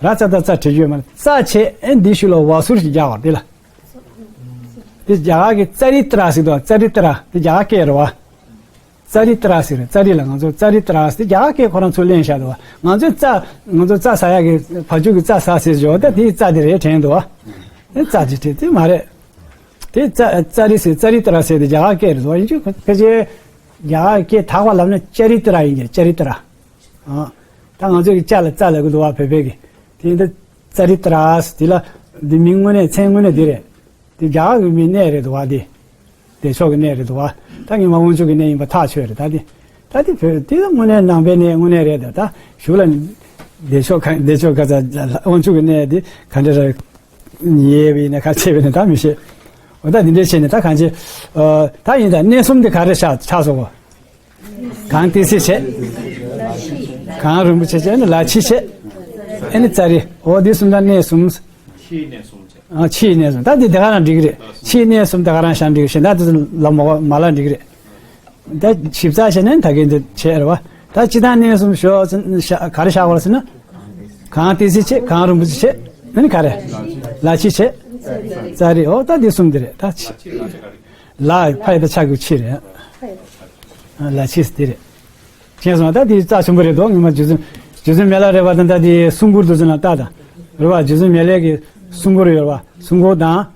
ར་ཙ་ད་ཙ་བྲིས་རྒྱུ་ཡོད་མ་རེད། ཙ་བྱས། ཨེ་འདི་ཤུ་ལ་བ་ཟུར་ཞིག་རྒྱག་བར་དེ་ལ། དེ་རྒྱ་གར་གྱི་ཙ་རི་ཏྲ་ཟེར་འདུག་བ། ཙ་རི་ཏྲ་དེ་རྒྱ་གར་སྐད་རེད་བ། ཙ་རི་ཏྲ་ཟེར་རེད། ཙ་རི་ལ་ང་ཚོ་ཙ་རི་ཏྲ་ཟེར། རྒྱ་གར་སྐད་ཁོ་རང་ཚོ་ལེན་བཞག་འདུག་བ། ང་ཚོའི་ཙ། ང་ཚོ་ཙ་ཟ་ཡག་གི་བ་ཕྱུགས་ཀྱི་ཙ་ཟ་ཟེར་བྱས། ད་དེའི་ཙ་དེ་རེད་དྲན་འདུག་བ། དེ་ཙ་དེ་དེ་དེ་མ་རེད། དེ་ཙ། ཙ་རི་ཟེར། ཙ་རི་ཏྲ་ཟེར་དེ་རྒྱ་གར་སྐད་རེད་འདུག་བ། ཡིན་གཅིག་ཕལ་ཆེར་རྒྱ་གར་སྐད་དག་པ་ལབ་ན་ཅ་རི་ཏྲ་ཡིན་གྱི། ཅ་རི་ཏྲ། ཨ། ད་ང་ཚོའི་གི་ཅ་ལ་ཙ་ལབ་གི་འདུག་བ། བོད་པའི་གི། དེ་འདི་ཙ་རི་ཏྲ་ཟེར། དེ་ལ་འདི་མིང་དངོས་གནས་མཚན་དངོས་གནས་འདི་རེད། དེ་རྒྱ་གར་གི་མིའི་གནས་རེད་འདུག་བ། དེ། བདེ་མཆོག་གི་གནས་རེད་འདུག་བ། ད་ངས་མ་དབང་ཕྱུག་གི་གནས་ཡིན་པ་ཐག་ཆོད་རེད། ད་དེ། ད་དེ་བོད་དེ་ད་དངོས་གནས་ནང་པའི་གནས་དངོས་གནས་རེད། ད་ད་གཞུག་ལ་བདེ་མཆོག་ག་བདེ་མཆོག་ག་ཚ་དབང་ཕྱུག་གི་གནས་དེ་ག་འདྲ་རེད། ཡས་པ་ཡིན་ན་ག་ཚད་པ་ཡིན་ན་ད་མི་ཤེས། འོ་ད་འདི་འདྲས་བྱས་ནས་ད་གང་ཅི། ཨ། ད་ཡིན་ད་གནས་གསུམ་དེ་ག་རེ་ཆགས་ཆགས་སོང་བ། གང་སྟེ་སྲིད་བྱས། གང་རིན་པོ་ཆེ་བྱས། ཨེ་ནི་ལ་ཕྱི་བྱས། ཨེ་ནི་ཙ་རི། འོ་འདི་གསུམ་ད་གནས་གསུམ། ཕྱིའི་གནས་གསུམ་བྱས། ཨ། ཕྱིའི་གནས་གསུམ། ད་འདི་དེ་ག་རང་འགྲིག་གི་རེད། ཕྱིའི་གནས་གསུམ་དེ་ག་རང་བཞག་འགྲིག་གི། གཞན་དག་དེ་ཚོ་ལ་མ་མ་ལ་འགྲིག་གི་རེད། ད་ཞིབ་ཚགས་བྱས་ནས་ད་གིན་དེ་བྱས་རེད་བ། ད་སྤྱིར་བཏང་གནས་གསུམ་ཞོག་ཟེར་ག་རེ་བཞག་པ་རེད་ཟེར་ན། གང་སྟེ་སྲིད་བྱས། གང་རིན་པོ་ཆེ་བྱས། ཨ་ནི་ག་རེ། ལ་ཕྱི་བྱས། ཙ་རི། འོ་ད་འདི་གསུམ་འདི་རེད། ད་ཕྱི། ལ་ཕ་ཡི་ད་ཕྱག་གི་ཕྱི་རེད། ལ་ཕྱིས་དེ་རེད། མཁྱེན་སོང་། ད་དེ་རྩ་ཆེན་པོ་རེད་དོ། ངོ་མ་རྗེ་བཙུན་རྗེ་བཙུན་མི་ལ་རས་པ་དང་ད་དེ་གསུང་མགུར་དུ་ཚོད་ན་ལྟ་དང་། རེད་བ། རྗེ་བཙུན་མི་ལས་ཀྱི་གསུང་མགུར་ཡོད་རེད་བ། གསུང་མགུར་དང་།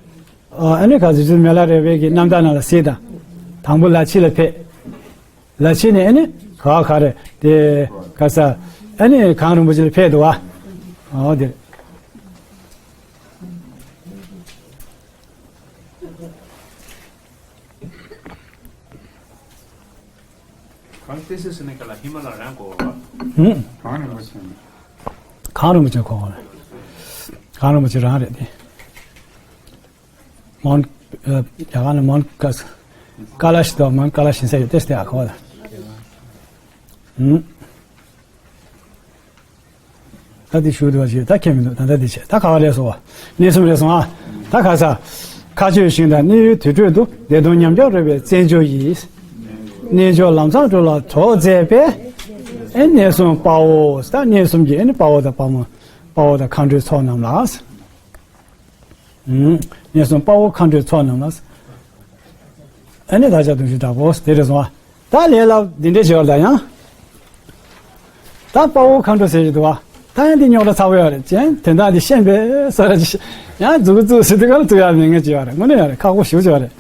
ཨ་ནི་ག་ཚོད་རྗེ་བཙུན་མི་ལ་རས་པའི་གི་རྣམ་ཐར་ནང་ལ་གཟིགས་དང་། དང་པོ་ལ་ཕྱི་ལ་ཕེབས། ལ་ཕྱི་ནས་ཨ་ནི་ག་ག་རེ་དེ་ག་ས་ཨ་ནི་གངས་རིན་པོ་ཆེ་ལ་ཕེབས་འདུག་བ། ཨོ་དེ། གངས་ཏི་སེ་ཟེར་ནས་ག་ལ་ཧི་མ་ལ་རང་གོ་བ། ཧུམ། གངས་རིན་པོ་ཆེ། གངས་རིན་པོ་ཆེ་གོ་བ་རེད། གངས་རིན་པོ་ཆེ་རང་རེད་དེ། མོན། ཨ། རྒྱ་གར་ནས་མོན་ཀ་ཀ་ལ་ཤི་དོ། མོན་ཀ་ལ་ཤི་ཟེར་ཡོད་དེ་སྟེ་ཨ་ཁོ་བ་ལ། ཧུམ། ད་འདི་ཞུ་འདུག་བ་ཞེས་ད་ཁྱེད་མི་འདུག་ད་ལྟ་འདི་བྱས་ད་ག་བ་རེད་སོ། གནས་གསུམ་རེད་སོང་ཨ། ད་ག་ས། མཁའ་སྤྱོད་ཞིང་དང་གནས་ཡུལ་དུར་ཁྲོད་དུ། བདེ་སྟོང་ཉམས་ཆག་རོལ་པའི་བཙན་བྱོལ་ཡི། རྣལ་འབྱོར་ལམ་བཟང་འགྲོ་ལ་གྲོགས་མཛད་པའི། ཨེ་གནས་གསུམ་དཔའ་བོ། ད་གནས་གསུམ་གྱི་ཨེ་ནི་དཔའ་བོ་དང་དཔའ་མོ། དཔའ་བོ་དང་མཁའ་འགྲོའི་ཚོགས་རྣམས་ལ། ཨུམ། གནས་གསུམ་དཔའ་བོ་མཁའ་འགྲོའི་ཚོགས་རྣམས་ལ། ཨ་ནི་བདག་ཅག་གདུང་ཤུགས་དྲག་པོ་དེ་རེད་སོང་ཨ། ད་ལས་སླ་འདི་འདྲའི་བྱེད་པ་ལ་ཡང་། ད་དཔའ་བོ་མཁའ་འགྲོ་ཟེར་གྱི་འདུག་བ། ད་ཡང་འདི་རྙོག་དྲ་ཚ་བོ་ཡོད་རེད་ཅན། དོན་དག་འདི་ཤེས་པས་སོ་ར་ཅི་ཡང་མཛུ་གུ་བཙུགས་ཟེར་དུས་ག་ལ་བཙུགས་ཡ་མེད་ངེས་ཅི་ཡོད་རེད། དངོས་གནས་ཡོད་རེད། ཁག་པོ་ཞེ་པོ་ཅིག་ཡོད་རེད།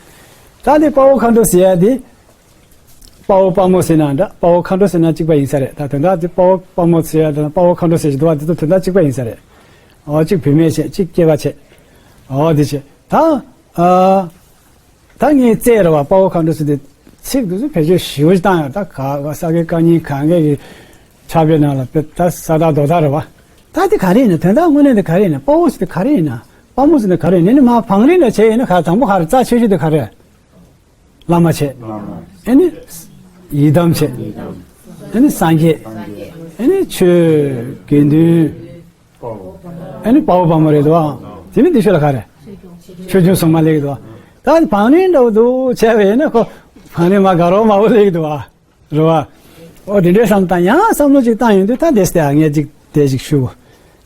ད་འདི་དཔའ་བོ་མཁའ་འགྲོ་ཟེར་ཡ་འདི། དཔའ་བོ་དཔའ་མོ་ཟེར་ན་འདྲ། དཔའ་བོ་མཁའ་འགྲོ་ཟེར་ན་གཅིག་པ་ཡིན་ས་རེད། ད་དོན་དག་འདི་དཔའ་བོ་དཔའ་མོ་ཟེར་ཡ་དང་དཔའ་བོ་མཁའ་འགྲོ་ཟེར་གྱི་འདུག་བ། འདི་ཚོ་དོན་དག་གཅིག་པ་ཡིན་ས་རེད། འོ་གཅིག་བུད་མེད་བྱས་གཅིག་སྐྱེས་པ་བྱས། འོ་འདི་བྱས་ད། ཨ། ད་ངས་བཙལ་རེད་བ། དཔའ་བོ་མཁའ་འགྲོ་ཟེར་དེ་ཚིག་འདི་ཚོ་བེད་སྤྱོད་ཞེ་པོ་ཅིག་བཏང་ཡོད། ད་ག་ག་ས་དགེ་བཀའ་རྙིང་གང་གས་ཀྱི་ཕྱག་དཔེ་ནང་ལ་དཔེ་ད་ས་དག་རྡོ་དག་རེད་བ། ད་དེ་ག་རེ་ཡིན་ན། དོན་དག་དངོས་གནས་དེ་ག་རེ་ཡིན་ན། དཔའ་བོ་ཟེར་དེ་ག་རེ་ཡིན་ན། དཔའ་མོ་ཟེར་དེ་ག་རེ་ཡིན་ན། ནི་མ་བང་རིམ་ལ་བྱས་ཡིན་ན་ག་དང་པོ་ག་རེ། རྩ་ཆེ་ཤོས་དེ་ག་རེ། བླ་མ་བྱས། ཨེ་ནི། ཡི་དམ་བྱས། ཨེ་ནི་སངས་རྒྱས། ཨེ་ནི་ཆོས་དགེ་འདུན། ཨེ་ནི་དཔའ་བོ་དཔའ་མོ་རེད་དོ། དེ་ནི་འདི་ཤོད་ལ་ག་རེ། ཆོས་སྐྱོང་སྲུང་མ་སླེབས་འདུག་ད་བང་རིམ་འདྲ་བོ་འདུག་བྱས་པ་ཡིན་ན་ཁོ། བང་རིམ་མ་དགའ་རོགས་མང་པོ་སླེབས་འདུག་བ། རེད་བ། ཨོ་དེ་འདྲའི་བསམ་བཏང་ཡང་བསམ་བློ་ཅིག་བཏང་ཡོང་དུས་ད་དེ་སྟེ་ཨ་ངས་ཅིག་དེ་ཅིག་ཞུ། བྱས་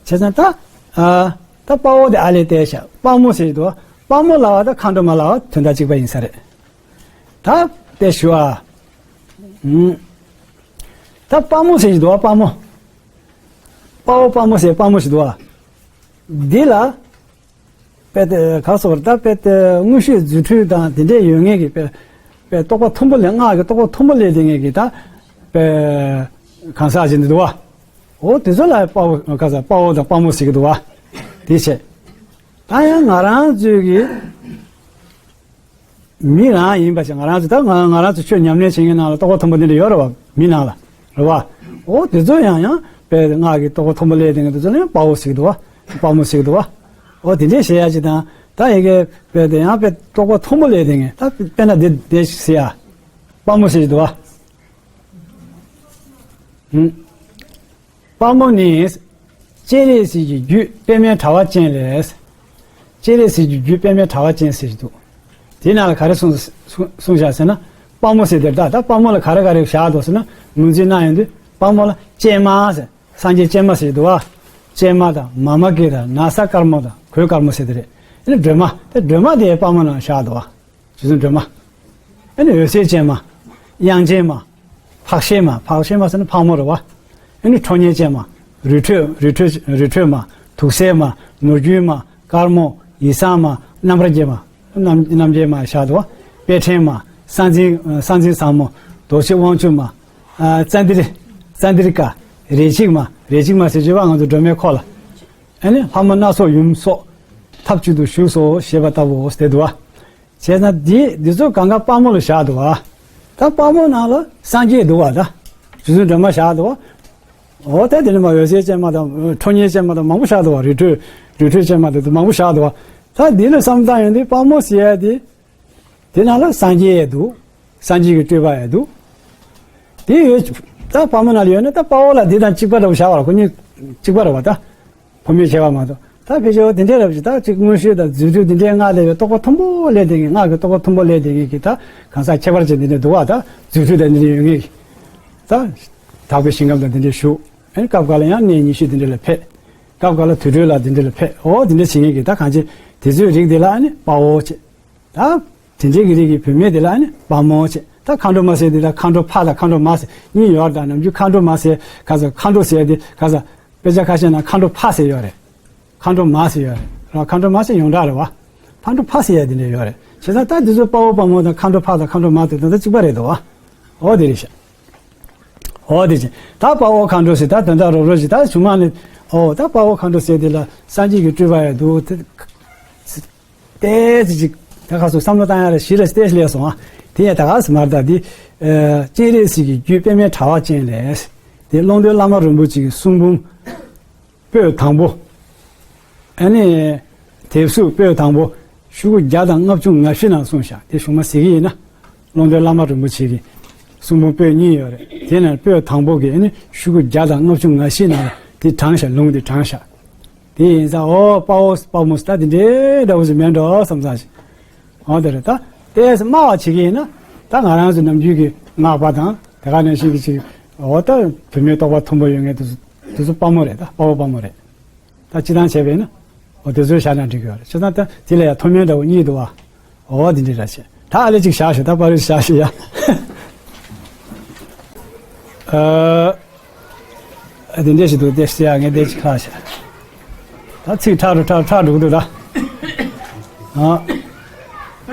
ཙང་ད། ཨ། ད་དཔའ་བོ་དེ་ཨ་ལས་བལྟས་ཤག་དཔའ་མོ་ཟེར་འདུག་དཔའ་མོ་ལ་བ་ད་མཁའ་འགྲོ་མ་ལ་བ་དོན་དག་གཅིག་པ་ཡིན་ས་རེད། ད་དེ་ཞུ་ཨ། ཨུམ། ད་དཔའ་མོ་ཟེར་གྱི་འདུག་བ། དཔའ་མོ། དཔའ་བོ་དཔའ་མོ་ཟེར་དཔའ་མོ་ཞིག་འདུག་བ། འདི་ལ། དཔེ་དེ་ག་སོགས་ད་དཔེ་དེ་དངོས་བཤད་རྫུ་འཕྲུལ་དང་དེ་འདྲས་ཡོད་ངེས་ཀྱི་དཔེ། དཔེ་རྟོགས་པ་མཐོན་པོ་ལས། སྔགས་ཀྱི་རྟོགས་པ་མཐོན་པོ་ལས་དེ་ངེས་ཀྱི་ད། དཔེ། གང་ཟག་ཅིག་འདི་འདུག་བ། འོ་དེ་ཚོ་ལ་དཔའ་བོ་ག་ས་དཔའ་བོ་དང་དཔའ་མོ་ཟེར་གྱི་འདུག་བ། དེ་བྱས། ད་ཡང་ང་རང་ཚོའི་གི་མི་རང་ཡིན་པ་ཞིག་ང་རང་ཚོ་ད་ང་ང་རང་ཚོ་ཆོས་ཉམས་ལེན་བྱེད་མཁན་ནང་ལ་རྟོགས་པ་མཐོན་པོ་འདི་འདྲ་ཡོད་རེད་བ། མི་ནང་ལ། རེད་བ། འོ་དེ་ཚོ་ཡང་ཡང་དཔེ་སྔགས་ཀྱི་རྟོགས་པ་མཐོན་པོ་ལས་དེ་ངེས་དེ་ཚོ་ལ་ཡང་དཔའ་བོ་ཟེར་གྱི་འདུག་བ། དཔའ་མོ་ཟེར་གྱི་འདུག་བ། འོ་དེ་འདྲས་བྱེད་ཡ་ཅིག་དང་ད་ཡི་གེ་དཔེ་དེ་ཡང་དཔེ་རྟོགས་པ་མཐོན་པོ་ལས་དེ་ངེས་ད་དཔེར་ན་དེ་དེ་ཞིག་ཟེར་ཡ། དཔའ་མོ་ཟེར་གྱི་འདུག་བ། ཧུམ། དཔའ་མོ་ནི། སྤྱན་རས་གཟིགས་ཀྱི་རྒྱུད་པདྨའི་དྲ་བ་ཅན་ལས། སྤྱན་རས་གཟིགས་ཀྱི་རྒྱུད་པདྨའི་དྲ་བ་ཅན་ཟེར་གྱི་འདུག་དེའི་ནང་ལ་ག་རེ་གསུངས་གསུངས་གསུངས་བཞག་ཟེར་ན། དཔའ་མོ་ཟེར་དེར་ད་ད་དཔའ་མོ་ལ་ག་རེ་ག་རེ་བཞག་འདུག་ཟེར་ན། ངོས་འཛིན་གནང་ཡོང་དུས་དཔའ་མོ་ལ་སྤྱན་མ་ཟེར། སངས་རྒྱས་སྤྱན་མ་ཟེར་གྱི་འདུག་བ། སྤྱན་མ་དང་མཱ་མ་ཀཱི་དང་ན་བཟའ་དཀར་མོ་དང་གོས་དཀར་མོ་ཟེར་དེ་རེད། ཨ་ནི་སྒྲོལ་མ་དེ་སྒྲོལ་མ་དེ་དཔའ་མོ་ནང་བཞག་འདུག་བ། རྗེ་བཙུན་སྒྲོལ་མ། ཨ་ནི་འོད་ཟེར་ཅན་མ། དབྱངས་ཅན་མ། ཕག་ཤེད་མ། ཕག་ཤེད་མ་ཟེར་ན་ཕག་མོ་རེད་བ། ཨ་ནི་ཁྲོ་གཉེར་ཅན་མ། རི་ཁྲོད་རི་ཁྲོད་རི་ཁྲོད་མ། དུག་སེལ་མ། ནོར་རྒྱུན་མ། དཀར་མོ། ཡིད་བཟང་མ། རྣམ་པར་རྒྱལ་མ། རྣམ་རྣམ་རྒྱལ་མ་བཞག་འདུག་བ། དཔལ་ཕྲེང་མ། ས་འཛིན་ས་འཛིན་བཟང་མོ། རྡོ་རྗེ་དབང་ཕྱུག་མ། ཙནྡྲི་ཙནྡྲི་ཀ། རས་ཆིག་མ། རས་ཆིག་མ་ཟེར་བྱས་པ་ང་ཚོ་སྒྲོལ་མའི་འཁོར་ལ། ཨ་ནི་ལྷ་མོ་སྣ་ཚོགས་ཡུམ་སོགས་ཐབས་གཅིག་ཏུ་བཞུགས་སོ་ཞེས་པ་ལྟ་བུའོ་ཟེར་འདུག་བ། བྱས་ཙང་འདི་འདི་ཚོ་གང་ག་དཔའ་མོ་ལ་བཞག་འདུག་བ། ད་དཔའ་མོ་ནང་ལ་སངས་རྒྱས་འདུག་བ་ད། རྗེ་བཙུན་སྒྲོལ་མ་བཞག་འདུག་བ། འོ་ད་དེ་ནི་མ་འོད་ཟེར་ཅན་མ་དང་ཁྲོ་གཉེར་ཅན་མ་དང་མང་པོ་བཞག་འདུག་བ། རི་ཁྲོད་རི་ཁྲོད་ཅན་མ་དང་མང་པོ་བཞག་འདུག་བ། ད་འདི་ལ་བསམ་བཏང་ཡོང་དུས་དཔའ་མོ་ཟེར་ཡ་དེ། དེ་ནང་ལ་སངས་རྒྱས་ཡང་འདུག་སངས་རྒྱས་ཀྱི་སྤྲུལ་པ་ཡང་འདུག་དེ་ཡོད། ད་དཔའ་མོ་ནང་ལ་ཡོད་ན་ད་དཔའ་བོ་ལ་འདི་དང་གཅིག་པ་འདྲ་བོ་བཞག་པ་ལ་ཁོ་གཉིས་གཅིག་པ་རེད་བ་ད། ཕོ་མོའི་ཁྱད་པར་མ་གཏོགས། ད་ཕལ་ཆེར་འོ་དེ་འདྲའི་རབ་ཅིག་ད་ཅིག་མངོན་ཤེས་དང་རྫུ་འཕྲུལ་དེ་འདྲའི་སྔགས་ལས་པའི་རྟོགས་པ་མཐོན་པོ་ལས་དེ་ངེས་སྔགས་ཀྱི་རྟོགས་པ་མཐོན་པོ་ལས་དེ་ངེས་ཀྱི་ད་གང་ཟག་ཁྱད་པར་ཅན་དེ་འདྲ་འདུག་བ་ད། རྫུ་འཕྲུལ་དང་དེ་འདྲ་ཡོད་ངེས་ཀྱི། ད། དག་པའི་ཞིང་ཁམས་དང་དེ་འདྲའི་བཞུགས། ཨེ་སྐབས་འགའ་ལ་ཡང་གནས་ཉི་ཤུ་དེ་འདྲ་ལ་ཕེབས། སྐབས་འགའ་ལ་དུར་ཁྲོད་ལ་དེ་འདྲ་ལ་ཕེབས། འོ་དེ་འདྲ་བྱེད་ངེས་ཀྱི་ད་གང་ཅི། དེ་ཚོའི་རིགས་དེ་ལ་ཨ་ནི་དཔའ་བོ་བྱེད། ད། དེ་འདྲའི་གི་རིགས་ཀྱི་བུད་མེད་དེ་ལ་ཨ་ནི་དཔའ་མོ་བྱེད། ད་ ད་མཁའ་འགྲོ་མ་ཟེར་དེ་ད་མཁའ་འགྲོ་ཕ་དང་མཁའ་འགྲོ་མ་ཟེར་གཉིས་ཡོད་རེད། ད་ནམ་རྒྱུན་མཁའ་འགྲོ་མ་ཟེར་ག་ཟེར་མཁའ་འགྲོ་ཟེར་དེ་ག་ཟེར་དཔེ་ཆ་ཁ་ཤས་ནང་མཁའ་འགྲོ་ཕ་ཟེར་ཡོད་རེད། མཁའ་འགྲོ་མ་ཟེར་ཡོད་རེད། རང་མཁའ་འགྲོ་མ་ཟེར་ཡོངས་གྲགས་རེད་བ། མཁའ་འགྲོ་ཕ་ཟེར་ཡ་དེ་འདྲ་ཡོད་རེད། བྱས་ཙང་ད་འདི་ཚོ་དཔའ་བོ་དཔའ་མོ་དང་མཁའ་འགྲོ་ཕ་དང་མཁའ་འགྲོ་མ་དེ་ད་ལྟ་གཅིག་པ་རེད་འདུག་བ། འོ་དེ་རེད་ཤག་འོ་དེ་བྱས་ད་དཔའ་བོ་མཁའ་འགྲོ་ཟེར་ད་དོན་དག་རོབ་རོབ་ཅིག་ད་གཞུག་མ་ནས་འོ་ད་དཔའ་བོ་མཁའ་འགྲོ་ཟེར་དེ་ལ་སངས་རྒྱས་ཀྱི་སྤྲུལ་པ་ཡང་འདུག་དེ་ཏོག་ཙམ་ཅིག་ད་ག་སོ་བསམ་བློ་བཏང་ཡ་ལ་གཞི་ལ་ཏོག་ཙམ་སླེབས་སོང་ཨ། དེ་ཡང་ད་ག་སེ་མར་ད་དེ་སྤྱན་རས་གཟིགས་ཀྱི་རྒྱུད་པདྨའི་དྲ་བ་ཅན་ལས་དེ་ཀློང་རྡོལ་བླ་མ་རིན་པོ་ཆེ་གི་གསུང་འབུམ། པོད་དང་པོ། ཨ་ནི། དེབ་གཟུགས་པོད་དང་པོ། ཤོག་གུ་བརྒྱ་དང་ལྔ་བཅུ་ང་བཞི་ནང་གསུངས་བཞག་དེ་གཞུག་མ་གཟིགས་ཀྱི་ཡིན་ན། ཀློང་རྡོལ་བླ་མ་རིན་པོ་ཆེ་གི་གསུང་འབུམ་པོད་གཉིས་ཡོད་རེད། དེ་ནས་པོད་དང་པོ་གི་ཨ་ནི་ཤོག་གུ་བརྒྱ་དང་ལྔ་བཅུ་ང་བཞི་ནང་དེ་དྲངས་བཞག་ལུང་དེ་དྲངས་བཞག་དེ་ཡིན་ཙང་འོ་དཔའ་བོ་དཔའ་མོ་ད་དེ་འདྲའི་འདྲ་བོ་ཞིག་མེད་འགྲོ་བསམ་ཙང་ཞིག་འོ་དེ་རེད་ད། ཏོག་ཙམ་སྨྲ་བ་བྱེད་ཀྱི་ཡིན་ན། ད་ང་རང་ཚོ་ནམ་རྒྱུན་གྱི་སྔགས་པ་དང་དེ་ག་ནང་བཞིན་གྱི་ཅིག་འོ་ད་བུད་མེད་རྟོགས་པ་མཐོན་པོ་ཡོད་མཁན་དེ་ཚོ་དེ་ཚོ་དཔའ་མོ་རེད། ད་དཔའ་བོ་དཔའ་མོ་རེད། ད་སྤྱི་བཏང་བྱས་པས་ན། འོ་དེ་ཚོའི་བཞག་ན་འགྲིག་གི་ཡོད་རེད། བྱས་ཙང་ད་དེ་ལ་ཡང་མཐོ་དམན་འདྲ་བོ་གཉིས་འདུག་བ། འོ་དེ་འདྲ་ར་བྱས། ད་ཨ་ལེ་ཅིག་བཞག་ཞུ། ད་པར་རིས་བཞག་ཞུ་ཡ། ཨ། ཨ་དེ་འདྲས་ཞིག་འདུག་དེ་ཤེས་ཡ་ངས་དེ་ཅིག་ཁ་ཤ། ད་ཚིག་ཁྲག་རུ་ཁྲག་ཁྲག་འགྲོ་གི་འདུག་ད། ཨ།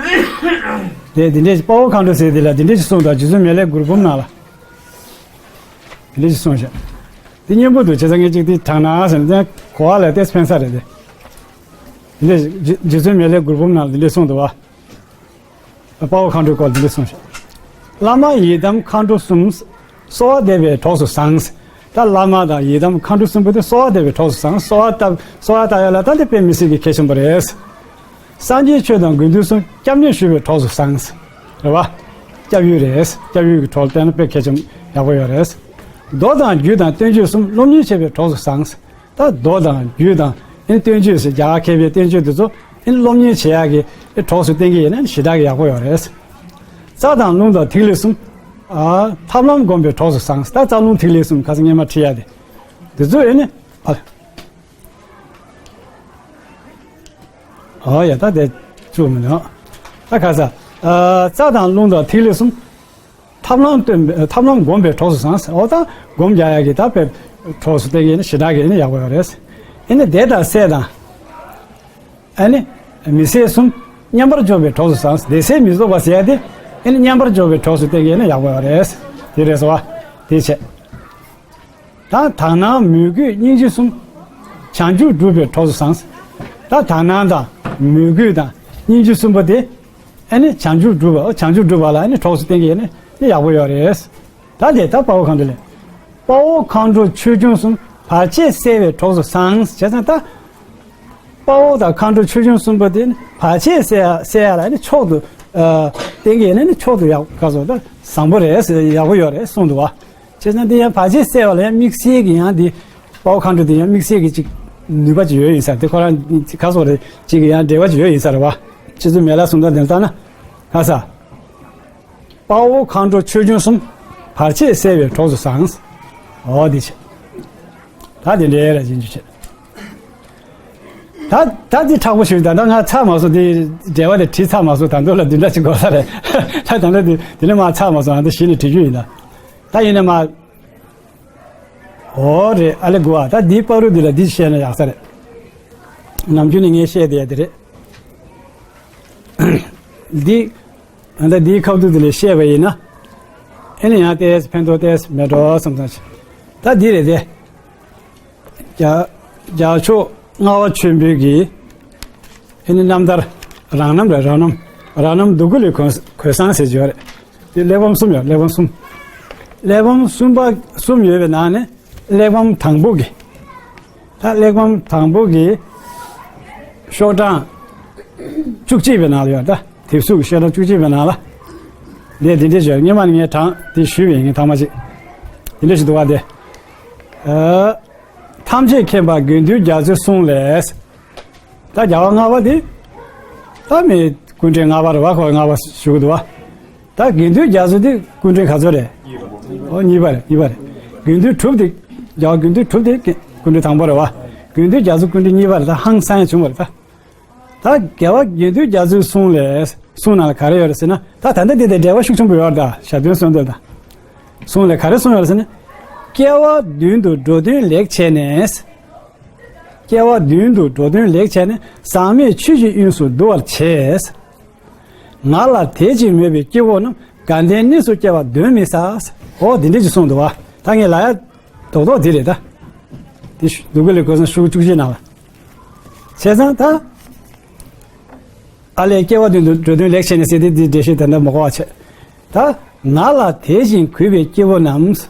དེ་དེ་འདྲས་ཞིག་དཔའ་བོ་མཁའ་འགྲོ་ཟེར་དེ་ལ་དེ་འདྲས་ཞིག་གསུངས་འདུག་རྗེ་བཙུན་མི་ལའི་མགུར་འབུམ་ནང་ལ། དེ་འདྲས་ཞིག་གསུངས་ཤག་དེ་སྙན་པོ་འདུག་བྱས་ཙང་ངས་ཅིག་དེ་དྲངས་ན་ཟེར་ན་དེ་གོ་བ་ལ་དེ་ཕན་ས་རེད་དེ། དེ་འདྲས་ཞིག་རྗེ་རྗེ་བཙུན་མི་ལའི་མགུར་འབུམ་ནང་ལ་དེ་འདྲས་གསུངས་འདུག་བ། དཔའ་བོ་མཁའ་འགྲོའི་སྐོར་འདི་འདྲ་གསུངས་ཤིང་། བླ་མ་ཡི་དམ་མཁའ་འགྲོ་གསུམ། གསོལ་བ་འདེབས་པའི་གྲོགས་སུ་བཟང་། ད་བླ་མ་དང་ཡི་དམ་མཁའ་འགྲོ་གསུམ་པོ་དེ་གསོལ་བ་འདེབས་པའི་གྲོགས་སུ་བཟང་། གསོལ་བ་བཏབ་གསོལ་བ་བཏབ་ཡ་ལ་ད་འདི་དཔེ་མི་སྲིད་ཀྱི་གལ་ཆེན་པོ་རེད། སངས་རྒྱས་ཆོས་དང་དགེ་འདུན་གསུམ། སྐྱབས་གནས་ཞུ་བའི་གྲོགས་སུ་བཟང་། རེད་བ། སྐྱབས་ཡུལ་རེད། སྐྱབས་ཡུལ་གྱི་གྲོགས་བསྟེན་ན་དཔེ་གལ་ཆེན་ཡག་པོ་ཡོད་རེད། མདོ་དང་རྒྱུད་དང་བསྟན་བཅོས་གསུམ། སློབ་གཉེར་བྱེད་པའི་གྲོགས་སུ་བཟང་། ད་མདོ་དང་རྒྱུད་དང་ཨེ་བསྟན་བཅོས་ཟེར་རྒྱ་གར་མཁས་པའི་བསྟན་བཅོས་འདི་ཚོ་ཨེ་སློབ་གཉེར་བྱེད་ཡག་གི་ཨེ་གྲོགས་སུ་བསྟེན་གྱི་ཡིན་ན་ཞེ་དྲག་གི་ཡག་པོ་ཡོད་རེད། རྩ་དང་རླུང་དང་ཐིག་ལེ་གསུམ། ཨ། ཐབས་ལམ་བསྒོམ་པའི་གྲོགས་སུ་བཟང་། ད་རྩ་རླུང་ཐིག་ལེ་གསུམ་ཁ་སང་སྔོན་མ་ཁྲིད་ཡ་དེ། འདི་ཚོ་ཨེ་ནི། ཨ། ཨོ་ཡ་ད་དེ་བཅུག་མི་འདུག་ད་ཁ་ས། ཨ། རྩ་དང་རླུང་དང་ཐིག་ལེ་གསུམ། ཐབས་ལམ་སྟོན་པའི་ཐབས་ལམ་བསྒོམ་པའི་གྲོགས་སུ་བཟང་། འོ་ད་སྒོམ་རྒྱག་ཡག་གི་ད་དཔེ་གྲོགས་སུ་བསྟེན་གྱི་ཡིན་ན་ཞེ་དྲག་གི་ཡིན་ན་ཡག་པོ་ཡོད་རེད། ཨེ་ནི་བདེ་དང་གསལ་དང་། ཨེ་ནི་མི་ཟད་གསུམ། མཉམ་པར་འཇོག་པའི་གྲོགས་སུ་བཟང་། བདེ་གསལ་མི་རྫོགས་པ་ཟེར་ཡ་དེ་ཨེ་ནི་མཉམ་པར་འཇོག་པའི་གྲོགས་སུ་བསྟེན་གྱི་ཡིན་ན་ཡག་པོ་ཡོད་རེད། དེ་རེད་སོ། དེ་བྱས། ད་དག་སྣང་མོས་གུས་སྙིང་རྗེ་གསུམ། བྱང་ཆུབ་སྒྲུབ་པའི་གྲོགས་སུ་བཟང་། ད་དག་སྣང་དང་མོས་གུས་དང་སྙིང་རྗེ་གསུམ་པོ་དེ་ཨེ་ནི་བྱང་ཆུབ་སྒྲུབ་པ། བྱང་ཆུབ་སྒྲུབ་པ་ལ་ཨེ་ནི་གྲོགས་སུ་བསྟེན་གྱི་ཡིན་ན་ནི་ཡག་པོ་ཡོད་རེད། ད་དེ་ད་དཔའ་བོ་མཁའ་འགྲོ་ལས། དཔའ་བོ་མཁའ་འགྲོ་ཆོས་སྐྱོང་གསུམ། བར་ཆད་སེལ་བའི་གྲོགས་སུ་བཟང་། བྱས་ཙང་ད། དཔའ་བོ་དང་མཁའ་འགྲོ་ཆོས་སྐྱོང་གསུམ་པོ་དེ་ནི་བར་ཆད་སེལ་ཡ་སེལ་ཡ་ལ་ནི་མཆོག་ཏུ་ཨ་བསྟེན་གྱི་ཡིན་ན་ནི་མཆོག་ཏུ་ཡག་ག་ཟེར་ད་བཟང་པོ་རེད་ཟེར། ཡག་པོ་ཡོད་རེད་གསུངས་འདུག་བ། བྱས་ཙང་དེ་ཡང་བར་ཆད་སེལ་བ་ལ་ཡང་དམིགས་བསལ་གྱི་ཡང་དེ་དཔའ་བོ་མཁའ་འགྲོ་དེ་ཡང་དམིགས་བསལ་གྱི་ཅིག་ནུས་པ་ཅིག་ཡོད་ཡིན་ས་རེད། དེ་ཁོ་རང་ག་ཟེར་རེད། ཅིག་གི་ཡང་འབྲེལ་བ་ཅིག་ཡོད་ཡིན་ས་རེད་བ། རྗེ་བཙུན་མི་ལ་གསུང་སྟངས་དེ་ལྟར་ན་ག་ས། དཔའ་བོ་མཁའ་འགྲོ་ཆོས་སྐྱོང་གསུམ། བར་ཆད་སེལ་བའི་གྲོགས་སུ་བཟང་། འོ་དེ་བྱས། ད་དེ་འདྲའི་ར་ཡིན་རྒྱུ་བྱས། ད་ད་དེ་མཁྲེགས་པོ་ཞིག་ད་ལྟ་ང་ཚར་མ་སོང་། དེ་འགྲེལ་པ་དེ་བྲིས་ཚར་མ་སོང་། ད་དུང་ལ་བདུན་ཕྲག་གཅིག་འགོར་ས་རེད། ད་ད་ལྟ་དེ་དེ་ནས་མར་ཚར་མ་སོང་། ཨ་ད་གཞི་ནས་བྲིས་རྒྱུ་ཡིན་ད། ད་ཡིན་ན་མ། འོ་རེད། ཨ་ལེ་དགོས་ཨ། ད་འདིའི་བར་དུ་འདི་ལ་འདི་བཤད་ན་ཡག་ས་རེད། ནམ་རྒྱུན་ནས་ངས་བཤད་བསྡད་ཡ་དེ་རེད། འདི། ཨ་ད་འདིའི་ཁ་ཐུག་དེ་ལ་བཤད་པ་ཡིན་ན། ཨེ་ནི་ཡང་ཏོག་ཙམ་ཕན་ཐོགས་ཏོག་ཙམ་མེད་འགྲོ་བསམ་བསམ་བྱས། ད་འདི་རེད་དེ། རྒྱ་རྒྱལ་མཆོག་ལྔ་པ་ཆོས་འཕེལ་གྱིས། ཨེ་ནི་རྣམ་ཐར། རང་རྣམ་རེད། རང་རྣམ། རང་རྣམ་འདུལ་དགུ་ལས་གོས་གོས་བཟང་ཟེར་གྱི་ཡོད་རེད། དེ་གླེགས་བམ་གསུམ་ཡོད། གླེགས་བམ་གསུམ། གླེགས་བམ་གསུམ་པ་གསུམ་ཡོད་པའི་ནང་ནས་གླེགས་བམ་དང་པོ་གི། ད་གླེགས་བམ་དང་པོ་གི་ཤོག་གྲངས་བཅུ་གཅིག་པའི་ནང་ལ་ཡོད། ད་དེབ་གཟུགས་ཤོག་གྲངས་བཅུ་གཅིག་པའི་ནང་ལ། ལས་འདི་འདྲས་བྱས། སྔོན་མ་ནས་ངས་དྲངས་ཏེ་ཞུས་པ་ཡིན། ངས་ཐང་མ་ཅིག་འདི་འདྲས་ཞིག་འདུག་བ། དེ། ཨ། ཐམས་ཅད་མཁྱེན་པ་དགེ་འདུན་རྒྱ་མཚོའི་གསུང་ལས། ད་རྒྱལ་བ་ལྔ་པ་དེ། ད་མི་སྐུ་ཕྲེང་ལྔ་པ་རེད་བ། ཁོ་ལྔ་པ་ཞུ་གི་འདུག་བ། ད་དགེ་འདུན་རྒྱ་མཚོ་དེ་སྐུ་ཕྲེང་ག་ཚོད་རེད། ཨོ་གཉིས་པ་རེད། གཉིས་པ་རེད། དགེ་འདུན་གྲུབ་དེ། རྒྱལ་བ་དགེ་འདུན་གྲུབ་དེ་སྐུ་ཕྲེང་དང་པོ་རེད་བ། དགེ་འདུན་རྒྱ་མཚོ་སྐུ་ཕྲེང་གཉིས་པ་རེད། ད་ཧང་སང་བྱུང་བ་རེད་ད། ད་རྒྱལ་བ་དགེ་འདུན་རྒྱ་མཚོའི་གསུང་ལས། གསུང་ནང་ལ་ག་རེ་ཡོད་རེད་ཟེར་ན། ད་ད་ལྟ་འདི་དེ་འབྲེལ་བ་ཤུགས་ཆེན་པོ་ཡོད་རེད། ད་ཞབས་བརྟན་གསོལ་འདེབས་དང་གསུང་ལ་ག་རེ་གསུངས་ཡོད་རེད་ཟེར་ན། སྐྱེ་བ་བདུན་དུ་འགྲོ་དོན་ལེགས་བྱས་ནས། སྐྱེ་བ་བདུན་དུ་འགྲོ་དོན་ལེགས་བྱས་ནས། ཟག་མེད་ཆོས་ཀྱི་དབྱིངས་སུ་འདུ་བར་བྱས། ང་ལ་དད་ཅིང་མོས་པའི་སྐྱེ་བོ་རྣམས། དགའ་ལྡན་གནས་སུ་སྐྱེ་བ་གདོན་མི་ཟ། འོ་དེ་འདྲས་ཅིག་གསུངས་འདུག་བ། ད་ངས་ལབ་ཡ་རྡོག་རྡོག་དེ་རེད་ད། དེ་ཤུ་འདུག་ག་ལས་གོ་སོང་ཤུགས་བཅུ་གཅིག་ནང་ལ། བྱས་ཙང་ད། ཨ་ལས་སྐྱེ་བ་བདུན་དུ་འགྲོ་དོན་ལེགས་བྱས་ནས་ཟེར་དེ་འདི་འགྲེལ་བཤད་ད་ལྟ་མ་གོ་བ་བྱས། ད་ང་ལ་དད་ཅིང་གུས་པའི་སྐྱེ་བོ་རྣམས།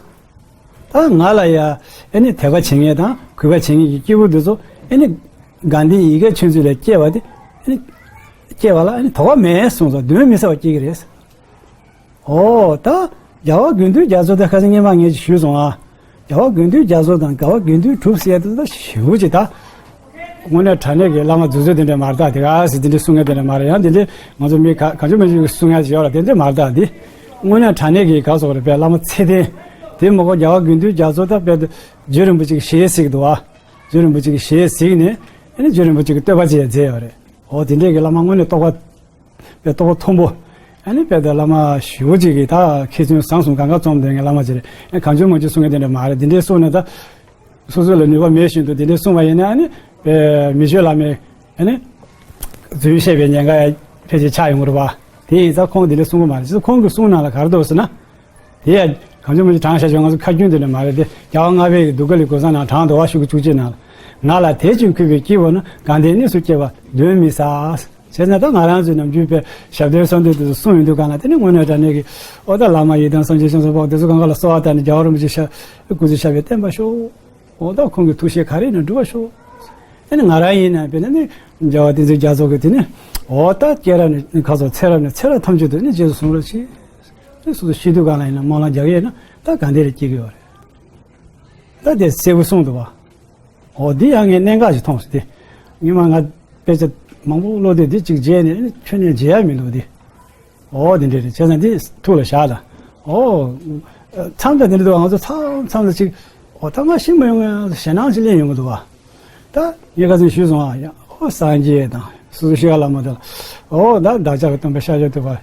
ད་ང་ལ་ཡ་ཨེ་ནི་དད་པ་བྱེད་མཁན་དང་གུས་པ་བྱེད་མཁན་གྱི་སྐྱེ་བོ་འདི་ཚོ་ཨེ་ནི་དགའ་ལྡན་ཡིད་དགའ་ཆོས་འཚོ་ལ་སྐྱེ་བ་དེ་ཨེ་ནི་སྐྱེ་བ་ལ་ཨེ་ནི་དོགས་པ་མེད་གསུངས་སོ། གདོན་མི་ཟ་བར་སྐྱེ་གི་རེད། ཨོ་ད་རྒྱལ་བ་དགེ་འདུན་རྒྱ་མཚོ་དེ་ཁ་སང་སྔོན་མ་ངས་ཞུས་སོང་ཨ། རྒྱལ་བ་དགེ་འདུན་རྒྱ་མཚོ་དང་རྒྱལ་བ་དགེ་འདུན་གྲུབ་ཟེར་དེ་ད་ཞེ་པོ་ཅིག་ད། དངོས་གནས་དྲང་གནས་ཀྱི་བླ་མ་རྫུ་འཕྲུལ་དེ་འདྲ་མ་རེད་ད། དེ་ག་ཟེ་དེ་འདྲའི་གསུང་མཁན་དེ་འདྲ་མ་རེད། ཡང་དེ་འདྲའི་ང་ཚོ་མི་ག་གང་བྱུང་མི་བྱུང་གི་གསུང་ཡ་ཅིག་ཡོད་ར། དེ་འདྲ་མ་རེད་ད། དེ་དངོས་གནས་དྲང་གནས་ཀྱི་ག་སོགས་རེད་པས། བླ་མ་ཚད་ལྡན་དེ་མ་གོ་རྒྱལ་བ་དགེ་འདུན་རྒྱ་མཚོ་ད་དཔེ་དེ་རྗེ་རིན་པོ་ཆེ་གི་ཞལ་གཟིགས་འདུག་ཨ། རྗེ་རིན་པོ་ཆེ་གི་ཞལ་གཟིགས་ནས་ཨ་ནི་རྗེ་རིན་པོ་ཆེ་གི་བསྟོད་པ་བྱས་མཛད་ཡོད་རེད། འོ་དེ་འདྲས་ཀྱི་བླ་མ་དངོས་གནས་རྟོགས་པ། དཔེ་རྟོགས་པ་མཐོན་པོ། ཨ་ནི་དཔེ་ད་བླ་མ་ཞེ་པོ་ཅིག་གིས་ད་མཁས་བཙུན་བཟང་གསུམ་གང་ག་འཛོམས་སྡོད་མཁན་བླ་མ་ཅིག་རེད། ཨ་གང་བྱུང་མང་བྱུང་གསུང་མཁན་དེ་འདྲ་མ་རེད། དེ་འདྲའི་གསུང་ནས་ད་སོ་སོ་ལ་ནུས་པ་མེད་བཞིན་དུ་དེ་འདྲའི་གསུང་བ་ཡིན་ན། ཨ་ནི་དཔེ་མི་ཆོས་བླ་མའི་ཨ་ནི་རྫུན་བཤད་པའི་ཉེན་ཁ་ཡང་ཕལ་ཆེར་ཆགས་ཡོང་གི་རེད་པ། དེ་ཡིན་ཙང་ཁོང་དེ་འདྲ་གསུང་གི་མ་རེད། ཁོང་གི་གསུང་ནང་ལ་ག་རེ་འདུག་ཟེར་ན། དེ་ཡང་གང་བྱུང་མང་བྱུང་དྲངས་བཞག་ཆོག་ང་ཚོ་ཁ་རྒྱུན་དེ་འདྲ་མ་རེད་དེ། རྒྱལ་བ་ལྔ་པའི་གདུགས་དཀར་ལས་གོས་བཟང་ནང་དྲངས་འདུག་བ། ཤོག་གུ་བཅུ་གཅིག་ནང་ལ། ང་ལ་དད་ཅིང་གུས་པའི་སྐྱེ་བོ་རྣམས། དགའ་ལྡན་གནས་སུ་སྐྱེ་བ་གདོན་མི་ཟ། བྱས་ཙང་ད་ང་རང་ཚོའི་ནམ་རྒྱུན་དཔེ་ཞབས་བརྟན་གསོལ་འདེབས་དེ་ཚོ་གསུང་ཡོང་དུས་སྒང་ལ། དེ་ནི་དངོས་གནས་དྲང་གནས་ཀྱི་ཨོ་ད་བླ་མ་ཡི་དམ་སངས་རྒྱས་བྱང་སེམས་དཔའ་དེ་ཚོ་སྒང་ག་ལ་གསོལ་བ་བཏབ་ནས། རྒྱལ་བ་རིན་པོ་ཆེ་ཤ་སྐུ་ཚེ་ཞབས་པད་བརྟན་པར་ཤོག་འོ་ད་ཁོང་གི་ཐུགས་བཞེད་ག་རེ་ཡིན་ན་འགྲུབ་པར་ཤོག་ཨ་ནི་ང་རང་ཡིན་ན་དཔེར་ན་ནི་རྒྱལ་བ་བསྟན་འཛིན་རྒྱ་མཚོ་གི་དེ་ནི་ཨོ་ད་སྐྱེས་རབས་ནས་ཁ་སོགས་ཚེ་རབས་ནས་ཚེ་རབས་ཐམས་ཅད་དུ་ནི་རྗེས་སུ་བཟུང་རོགས་གྱིས། ཨ་ནི་སོ་སོ་ཤི་དུས་སྒང་ལ་ཡིན་ན་སྨོན་ལམ་རྒྱག་གི་ཡོད་ན་ད་ག་འདྲ་རེ་སྐྱེ་གི་ཡོད་རེད། ད་དེ་གསལ་པོ་གསུངས་འདུག་བ། འོ་འདི་ཡང་ངས་གནད་འགག་ཅིག་མཐོང་སོང་སྟེ། སྔོན་མ་ང་དཔེ་ཆ་མང་པོ་ཀློག་དུས་འདི་གཅིག་མཇལ་ནས་ཁྱོན་ནས་མཇལ་ཡ་མི་འདུག་སྟེ། འོ་འདི་འདྲ་རེད། བྱས་ཙང་འདི་ཐུགས་ལ་བཞག་དང་། འོ། མཚམས་དང་འདི་འདྲ་འདུག་ང་ཚོ་མཚམས་མཚམས་ལ་ཅིག་འོ་ད་ང་ཤི་མ་ཡོང་ངམ་ཞེད་སྣང་ཅིག་སླེབས་ཡོང་གི་འདུག་བ། ད་ངས་ཁ་སང་ཞུས་སོང་ཨ། ཡ་འོ་སངས་རྒྱས་དང་སོ་སོ་ཤི་ཁ་བླ་མ་དང་། འོ་ད་བདག་ཅག་གི་སྟོན་པ་ཤཱཀྱ་ཐུབ་པ།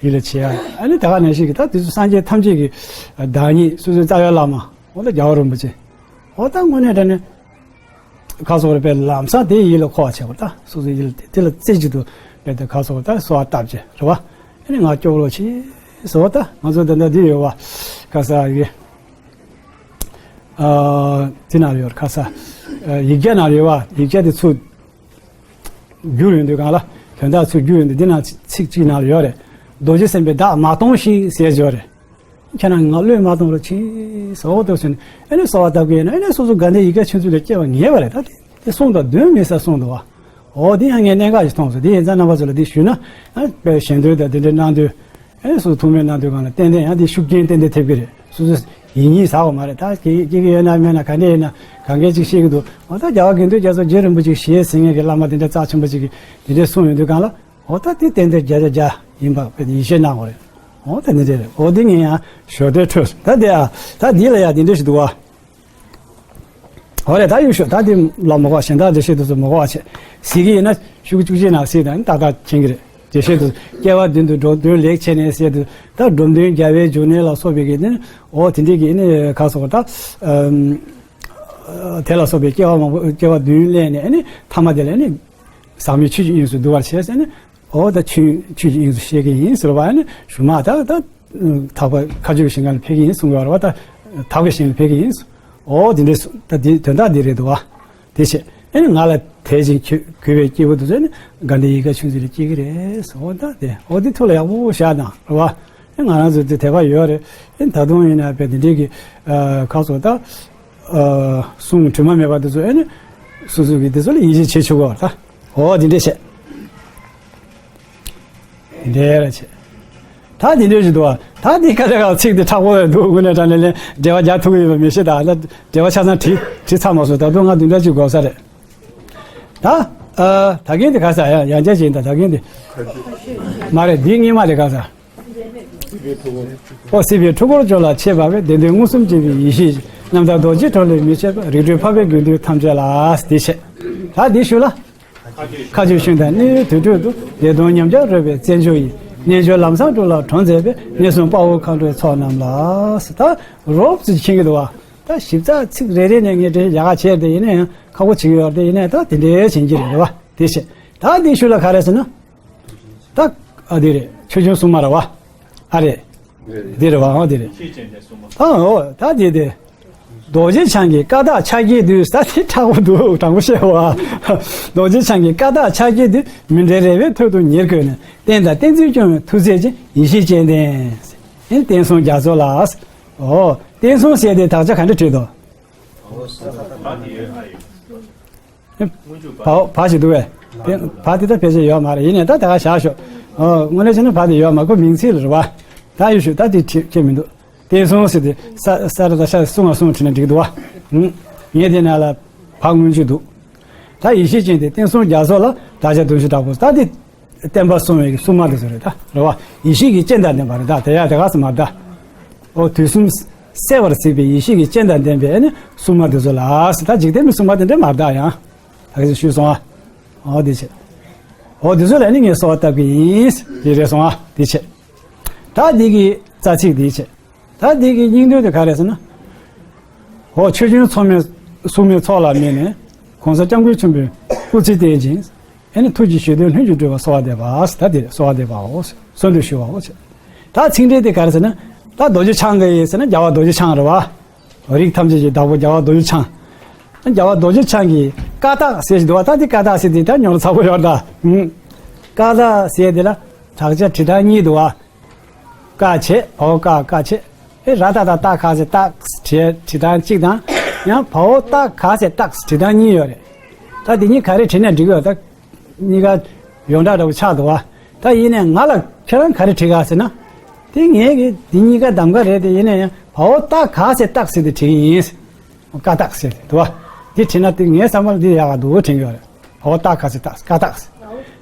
ཡིད་ལ་བྱེད་ཡ། ཨ་ནི་ད་ག་ནང་བཞིན་གྱི་ད་དེ་ཚོ་སངས་རྒྱས་ཐམས་ཅད་ཀྱི་བདག་ཉིད་སོ་སོའི་རྩ་བའི་བླ་མ་འོ་ད་རྒྱལ་བ་རིན་པོ་ཆེ། འོ་ད་དངོས་གནས་དྲང་གནས་ཁ་སོགས་རེ་དཔེ་ལམ་སང་དེ་ཡིད་ལ་འཁོར་བ་བྱེད་དགོས། ད་སོ་སོའི་ཡིད་ལ་དེ་ལ་རྩེ་གཅིག་ཏུ་དཔེ་དེ་ཁ་སོགས་ད་གསོལ་བ་བཏབ་བྱས་རེད་བ། ཨ་ནི་ང་སྐྱོབ་རོགས་གྱིས་ཟེར་བ། ད་ང་ཚོ་ད་ལྟ་འདི་ཡོད་བ། ཁ་ས་ཡི་ཨ་དེ་ན་ཡོད་ཁ་ས་ཡིག་བརྒྱ་ན་ཡོད་བ། ཡིག་བརྒྱ་དེ་ཚུར་བསྒྱུར་ཡོང་དུས་སྒང་ལ། དོན་དག་ཚུར་བསྒྱུར་ཡོང་དུས་འདི་ན་ཚིག་གཅིག་ནང་ལ་ཡོད་རེད། རྡོ་རྗེ་སེམས་དཔའི་བདག་མ་གཏོང་ཞིག་ཟེར་ཡོད་རེད། ཁྱེད་རང་ང་བློས་མ་གཏོང་རོགས་གྱིས་ཟེར་བ་ལྟ་བུ་བྱས་ནས་ཨ་ནི་གསོལ་བ་བཏབ་གི་ཡོད་ན། ཨ་ནི་སོ་སོ་དགའ་ལྡན་ཡིད་དགའ་ཆོས་འཚོ་ལ་སྐྱེ་བ་ངེས་པ་རེད། ད་དེ་དེ་གསུངས་དང་གདོན་མི་ཟ་གསུངས་འདུག་བ། འོ་དེ་ཡང་ངས་གནད་འགག་ཅིག་མཐོང་སོང་། དེ་ཡིན་ཙང་རྣམ་པ་ཚོ་ལ་དེ་ཞུས་ན། ཨ་དཔེ་ཞལ་འདོན་དང་དེ་འདྲའི་གནང་དུས། ཨེ་སོ་སོ་ཐུགས་སྨོན་གནང་དུས་སྒང་ལ་ཏན་ཏན་ཡང་དེ་ཤུགས་རྐྱེན་ཏན་ཏན་ཐེབས་ཀྱི་རེད། སོ་སོ་ཡིན་ཉིད་ཟ་བ་མ་རེད། ད་སྐྱེ་སྐྱེ་གི་ཡོད་ན་མེད་ན་ག་འདྲ་ཡིན་ན་གང་གས་ཅིག་ཤེས་ཀྱི་འདུག་འོ་ད་རྒྱལ་བ་དགེ་འདུན་རྒྱ་མཚོ་རྗེ་རིན་པོ་ཆེ་ཞེས་ཟེར་མཁན་གྱི་བླ་མ་དེ་འདྲ་རྩ་ཆེན་པོ་ཅིག་གིས་དེ་འདྲ་གསུངས་ཡོང་དུས་སྒང་ལ། འོ་ད་དེ་ཏན་ཏན་བརྒྱ་ཆ་བརྒྱ་ཡིན་པ་དཔེ་ཡིད་ཆེས་གནང་དགོས་རེད། འོ་ད་འདི་འདྲ་རེད། འོ་དེ་ངས་ཡང་ཞོར་དེ་འཕྲོས་སོང་། ད་དེ་ཨ་ད་འདི་ལ་ཡང་དེ་འདྲ་ཞིག་འདུག་བ། འོ་རེད། ད་གཡུག་ཤོག་ད་དེ་ལ་མ་གོ་བ། གཞན་དག་འགྲེལ་བཤད་དེ་ཚོ་མ་གོ་བ་བྱས། གཟིགས་ཀྱི་ཡིན་ན་ཤོག་གུ་བཅུ་གཅིག་ནང་གཟིགས་དང་ཏག་ཏག་མཁྱེན་གྱི་རེད། འགྲེལ་བཤད་དེ་ཚོ་སྐྱེ་བ་བདུན་དུ་འགྲོ་དོན་ལེགས་བྱས་ནས་ཟེར་དུས། ད་འགྲོ་དོན་རྒྱལ་བའི་འབྱུང་གནས་ལ་སོགས་པའི་གི་ནི་འོ་དེ་འདྲའི་གི་ནི་ཁ་སོགས་ད་ཨམ་དེ་ལ་སོགས་པའི་སྐྱེ་བ་མང་པོ་སྐྱེ་བ་བདུན་ལེན་ནས་ནི་ཐ་མ་དེ་ལ་ནི་ཟག་མེད་ཆོས་ཀྱི་དབྱིངས་སུ་འདུ་བར་བྱས་ཟེར་ནས། འོ་ད་ཆོས་ཆོས་ཀྱི་དབྱིངས་སུ་བཤད་ཀྱི་ཡིན་ཟེར་བ་ནི་གཞུག་མ་ད་ད་དག་པ་མཁའ་སྤྱོད་ཀྱི་ཞིང་ཁམས་ལ་ཕེབས་ཀྱི་ཡིན་གསུང་གི་ཡོད་རེད་བ། ད་དག་པའི་ཞིང་ལ་ཕེབས་ཀྱི་ཡིན། འོ་དེ་འདྲས་སུ་ད་དེ་དོན་དག་འདི་རེད་འདུག་བ། དེ་བྱས་ཨེ་ནི་ང་ལ་དད་ཅིང་གུས་གུས་པའི་སྐྱེས་བུ་དེ་ཚོ་ནི་དགའ་ལྡན་ཡིད་དགའ་ཆོས་འཚོ་ལ་སྐྱེ་གི་རེད་ཟེར། འོ་ད་དེ་འོ་དེ་ཐུགས་ལ་ཡག་པོ་བཞག་དང་རེད་བ། ཨེ་ང་རང་ཚོ་དེ་དད་པ་ཡོད་རེད། ཨེ་ད་དུང་ཡིན་ན་དཔེ་དེ་འདྲས་ཀྱི་ཁ་སོགས་ད། ཨ་གསུང་དྲི་མ་མེད་པ་དེ་ཚོ་ཨེ་ནི་སོ་སོ་གི་དེ་ཚོ་ལ་ཡིད་ཆེས་བྱེད་ཆོག་གི་རེད་ད། འོ་དེ་འདྲས་བྱས། དེ་འདྲས་ར་བྱས། ད་དེ་འདྲས་ཞིག་འདུག་བ། ད་འདི་ཁ་ཁ་ཚིག་དེ་མཁྲེགས་པོ་རེད་འདུག་དངོས་གནས་དྲང་གནས་ལན་འགྲེལ་པ་རྒྱག་ཐུབ་ཀྱི་ཡོད་པ་མི་ཤེས་ད། ད་འགྲེལ་པ་ཆ་ཚང་བྲིས་བྲིས་ཚར་མ་སོང་། ད་དུང་ང་བདུན་ཕྲག་གཅིག་འགོར་ས་རེད། ད་ཨ་ད་གིན་དེ་ག་ས་ཡ་ཡང་བསྐྱར་བྱས་ཡིན་ད། ད་གིན་དེ་མ་རེད། འདི་སྔོན་མ་རེད། ག་ས། ཨོ་སྲིད་པའི་འཁྲུལ་འཁོར་བཅོམ་ལ་ཆས་པ་བས། བདེན་དོན་མངོན་སུམ་འབྱེད་པའི་ཡེ་ཤེས་ཀྱི། རྣམ་དག་རྡོ་རྗེའི་ཁྲོད་ལས་མི་ཕྱེད་པ། རིགས་གྲོལ་འཕགས་པའི་དགེ་འདུན་ཐམས་ཅད་ལ། དེ་བྱས། ད་འདི་ཞུ་ལ། མཁའ་སྤྱོད་ཤིང་དང་གནས་ཡུལ་དུར་ཁྲོད་དུ། བདེ་སྟོང་ཉམས་ཆག་རོལ་པའི་རྩེད་འཇོ་ཡི། རྣལ་འབྱོར་ལམ་བཟང་འགྲོ་ལ་གྲོགས་མཛད་པའི། ངན་སོང་དཔའ་བོ་མཁའ་འགྲོའི་ཚོགས་རྣམས་ལ། ད་རོབ་ཙམ་མཁྱེན་གྱི་འདུག་བ། ད་ཞིབ་ཚགས་ཚིག་རེ་རེ་ནས་ངས་དེ་ཡག་ག་བྱས་ཏེ་ཡིན་ན་ཡང་ཁག་པོ་བྱེད་ཀྱི་ཡོད་རེད། ཡིན་ན་ཡང་ད་དེ་འདྲའི་བྱེད་ཀྱི་རེད་བ། དེ་བྱས་ད་དེའི་ཤུལ་ལ་ག་རེ་ཟེར་ན། ད་ཨ་དེ་རེད། ཆོས་སྐྱོང་སྲུང་མ་རེད་བ། ཨ་རེད། དེ་རེད་བ། ཨ་དེ་རེད། ཨ་འོ་ད་དེ་དེ། རྡོ་རྗེ་འཆང་གི་བཀའ་རྟགས་ཕྱག་རྒྱའི་བདུད་ཟེར་དེ་དྲག་པོ་འདུག་དྲང་པོ་བཤད་བ། རྡོ་རྗེ་འཆང་གི་བཀའ་རྟགས་ཕྱག་རྒྱའི་བདུད། མི་འབྲལ་རལ་པའི་ཐོད་དུ་ཉེར་བཀོད་ནས། བསྟན་དང་བསྟན་འཛིན་སྐྱོང་བའི་མཐུ་རྩལ་ཅན། ཡེ་ཤེས་སྤྱན་ལྡན། ཨེ་བསྟན་སྲུང་རྒྱ་མཚོ་ལ། ཨོ་བསྟན་སྲུང་ཟེར་དེ་དག་ཆ་ག་འདྲ་བྲིས་འདུག་བ་བ་ཞིག་འདུག་བས། དེ་བ་དེ་ད་ཕལ་ཆེར་ཡོད་མ་རེད། ཡིན་ནའི་ད་དེ་ག་བཞག་ཤོག་ཨོ་དངོས་གནས་བྱས་ན་བ་དེ་ཡོད་མ་རེད། ཁོ་མིང་ཚིག་ལ་རེད་བ། ད་ཡོད་ཤོག་ད་དེ་བྲིས་ཁྱེད་མི་འདུག་བསྟན་སྲུང་ཟེར་དེ་ས་ས་ར་ད་ཤ་སྲུང་ང་སྲུང་བྲིས་ན་འགྲིག་འདུག་བ། ངས་དེ་ན་ལ་བ་སྔོན་ཆད་འདུག་ད་ཡེ་ཤེས་ཅན་དེ་བསྟན་སྲུང་རྒྱ་མཚོ་ལ་དག་ཆ་བདུན་ཅུ་དྲག་པོ་ད་དེ། བསྟན་པ་སྲུང་བའི་སྲུང་མ་དེ་ཚོ་རེད་ད། རེད་བ། ཡེ་ཤེས་ཀྱི་སྤྱན་དང་ལྡན་པ་རེད་ད། དེ་ཡང་དེ་ག་ཙམ་མ་རེད་ད། ཨོ་དུས་གསུམ་གསལ་བར་གཟིགས་པའི་ཡེ་ཤེས་ཀྱི་སྤྱན་དང་ལྡན་པའི་ཨ་ནི་སྲུང་མ་དེ་ཚོ་ལ་ཟེར། ད་འཇིག་རྟེན་པའི་སྲུང་མ་དེ་འདྲ་མ་རེད་ད། ཡང་ད་ག་ཚོད་ཞུས་སོང་ཨ། ཨོ་དེ་བྱས། ཨོ་དེ་ཚོ་ལ་ནི་ངས་གསོལ་བ་བཏབ་ཀྱི་ཡིན། དེ་རེད་སོང་ཨ། དེ་བྱས། ད་འདི་གི་རྩ་ཚིག་དེ་བྱས། ད་འདི་གི་སྙིང་དོན་དེ་ག་རེད་ཟེར་ན། འོ་ཆོས་སྐྱོང་སྲུང་མའི་སྲུང་མའི་ཚོགས་ལ་དམིགས་ནས། གོང་ས་སྐྱབས་མགོན་ཆེན་པོའི་སྐུ་ཚེ་བརྟན་ཅིང་། ཨེ་ནི་ཐུགས་ཀྱི་བཞེད་དོན་ལྷུན་གྱིས་གྲུབ་པར་གསོལ་བ་འདེབས་པ། ད་དེ་གསོལ་བ་འདེབས་པའོ། གསོལ་འདེབས་ཞུ་བའོ། ད་ཚིག་འགྲེལ་དེ་ག་རེ་ཟེར་ན། ད་རྡོ་རྗེ་འཆང་གི་ཟེར་ན་རྒྱལ་བ་རྡོ་རྗེ་འཆང་རེད་བ། རིགས་ཐམས་ཅད་ཀྱི་བདག་པོ་རྒྱལ་བ་རྡོ་རྗེ་འཆང་། རྒྱལ་བ་རྡོ་རྗེ་འཆང་གི་བཀའ་རྟགས་ཟེར་ཞིག་འདུག་བ། ད་དེ་བཀའ་རྟགས་ཟེར་དེ་ད་ཉོ་ཚ་པོ་ཡོད་ད། བཀའ་རྟགས་ཟེར་དེ་ལ་དག་ཆ་བྲི་སྟངས་གཉིས་འདུག་བ། ཀ་བྱས། བའོ་ཀ་ཀ་བྱས། ཨེ་ར་ཏ་ཏ་ཏ་ག་ཟེར་སྟག་བྲི་བྲི་སྟངས་གཅིག་དང་། ཡང་བའོ་སྟག་ག་ཟེར་སྟག་བྲི་སྟངས་གཉིས་ཡོད་རེད། ད་དེ་གཉིས་ག་རེ་བྲིས་ན་འགྲིག་གི་ཡོད། ད་གཉིས་ཀ་ཡོངས་གྲགས་འདྲ་པོ་ཆགས་འདུག་བ། ད་ཡིན་ནའི་ང་ལ་ཁྱེད་རང་ག་རེ་བྲིས་ག་ཟེར་ན། དེ་ངས་གི་དེ་གཉིས་ཀ་གདམ་ག་རེད་དེ། ཡིན་ན་ཡང་བའོ་སྟག་ག་ཟེར་སྟག་ཟེར་དེ་བྲིས་ཀྱི་ཡིན། ཀ་སྟག་ཟེར་དེ་འདུག་བ། དེ་བྲིས་ན་དེ་ངའི་བསམ་པར་དེ་ཡག་ག་འདུག་དྲན་གྱི་ཡོད་རེད། བའོ་སྟག་ག་ཟེར་སྟག་ཀ་སྟག་ཟེར།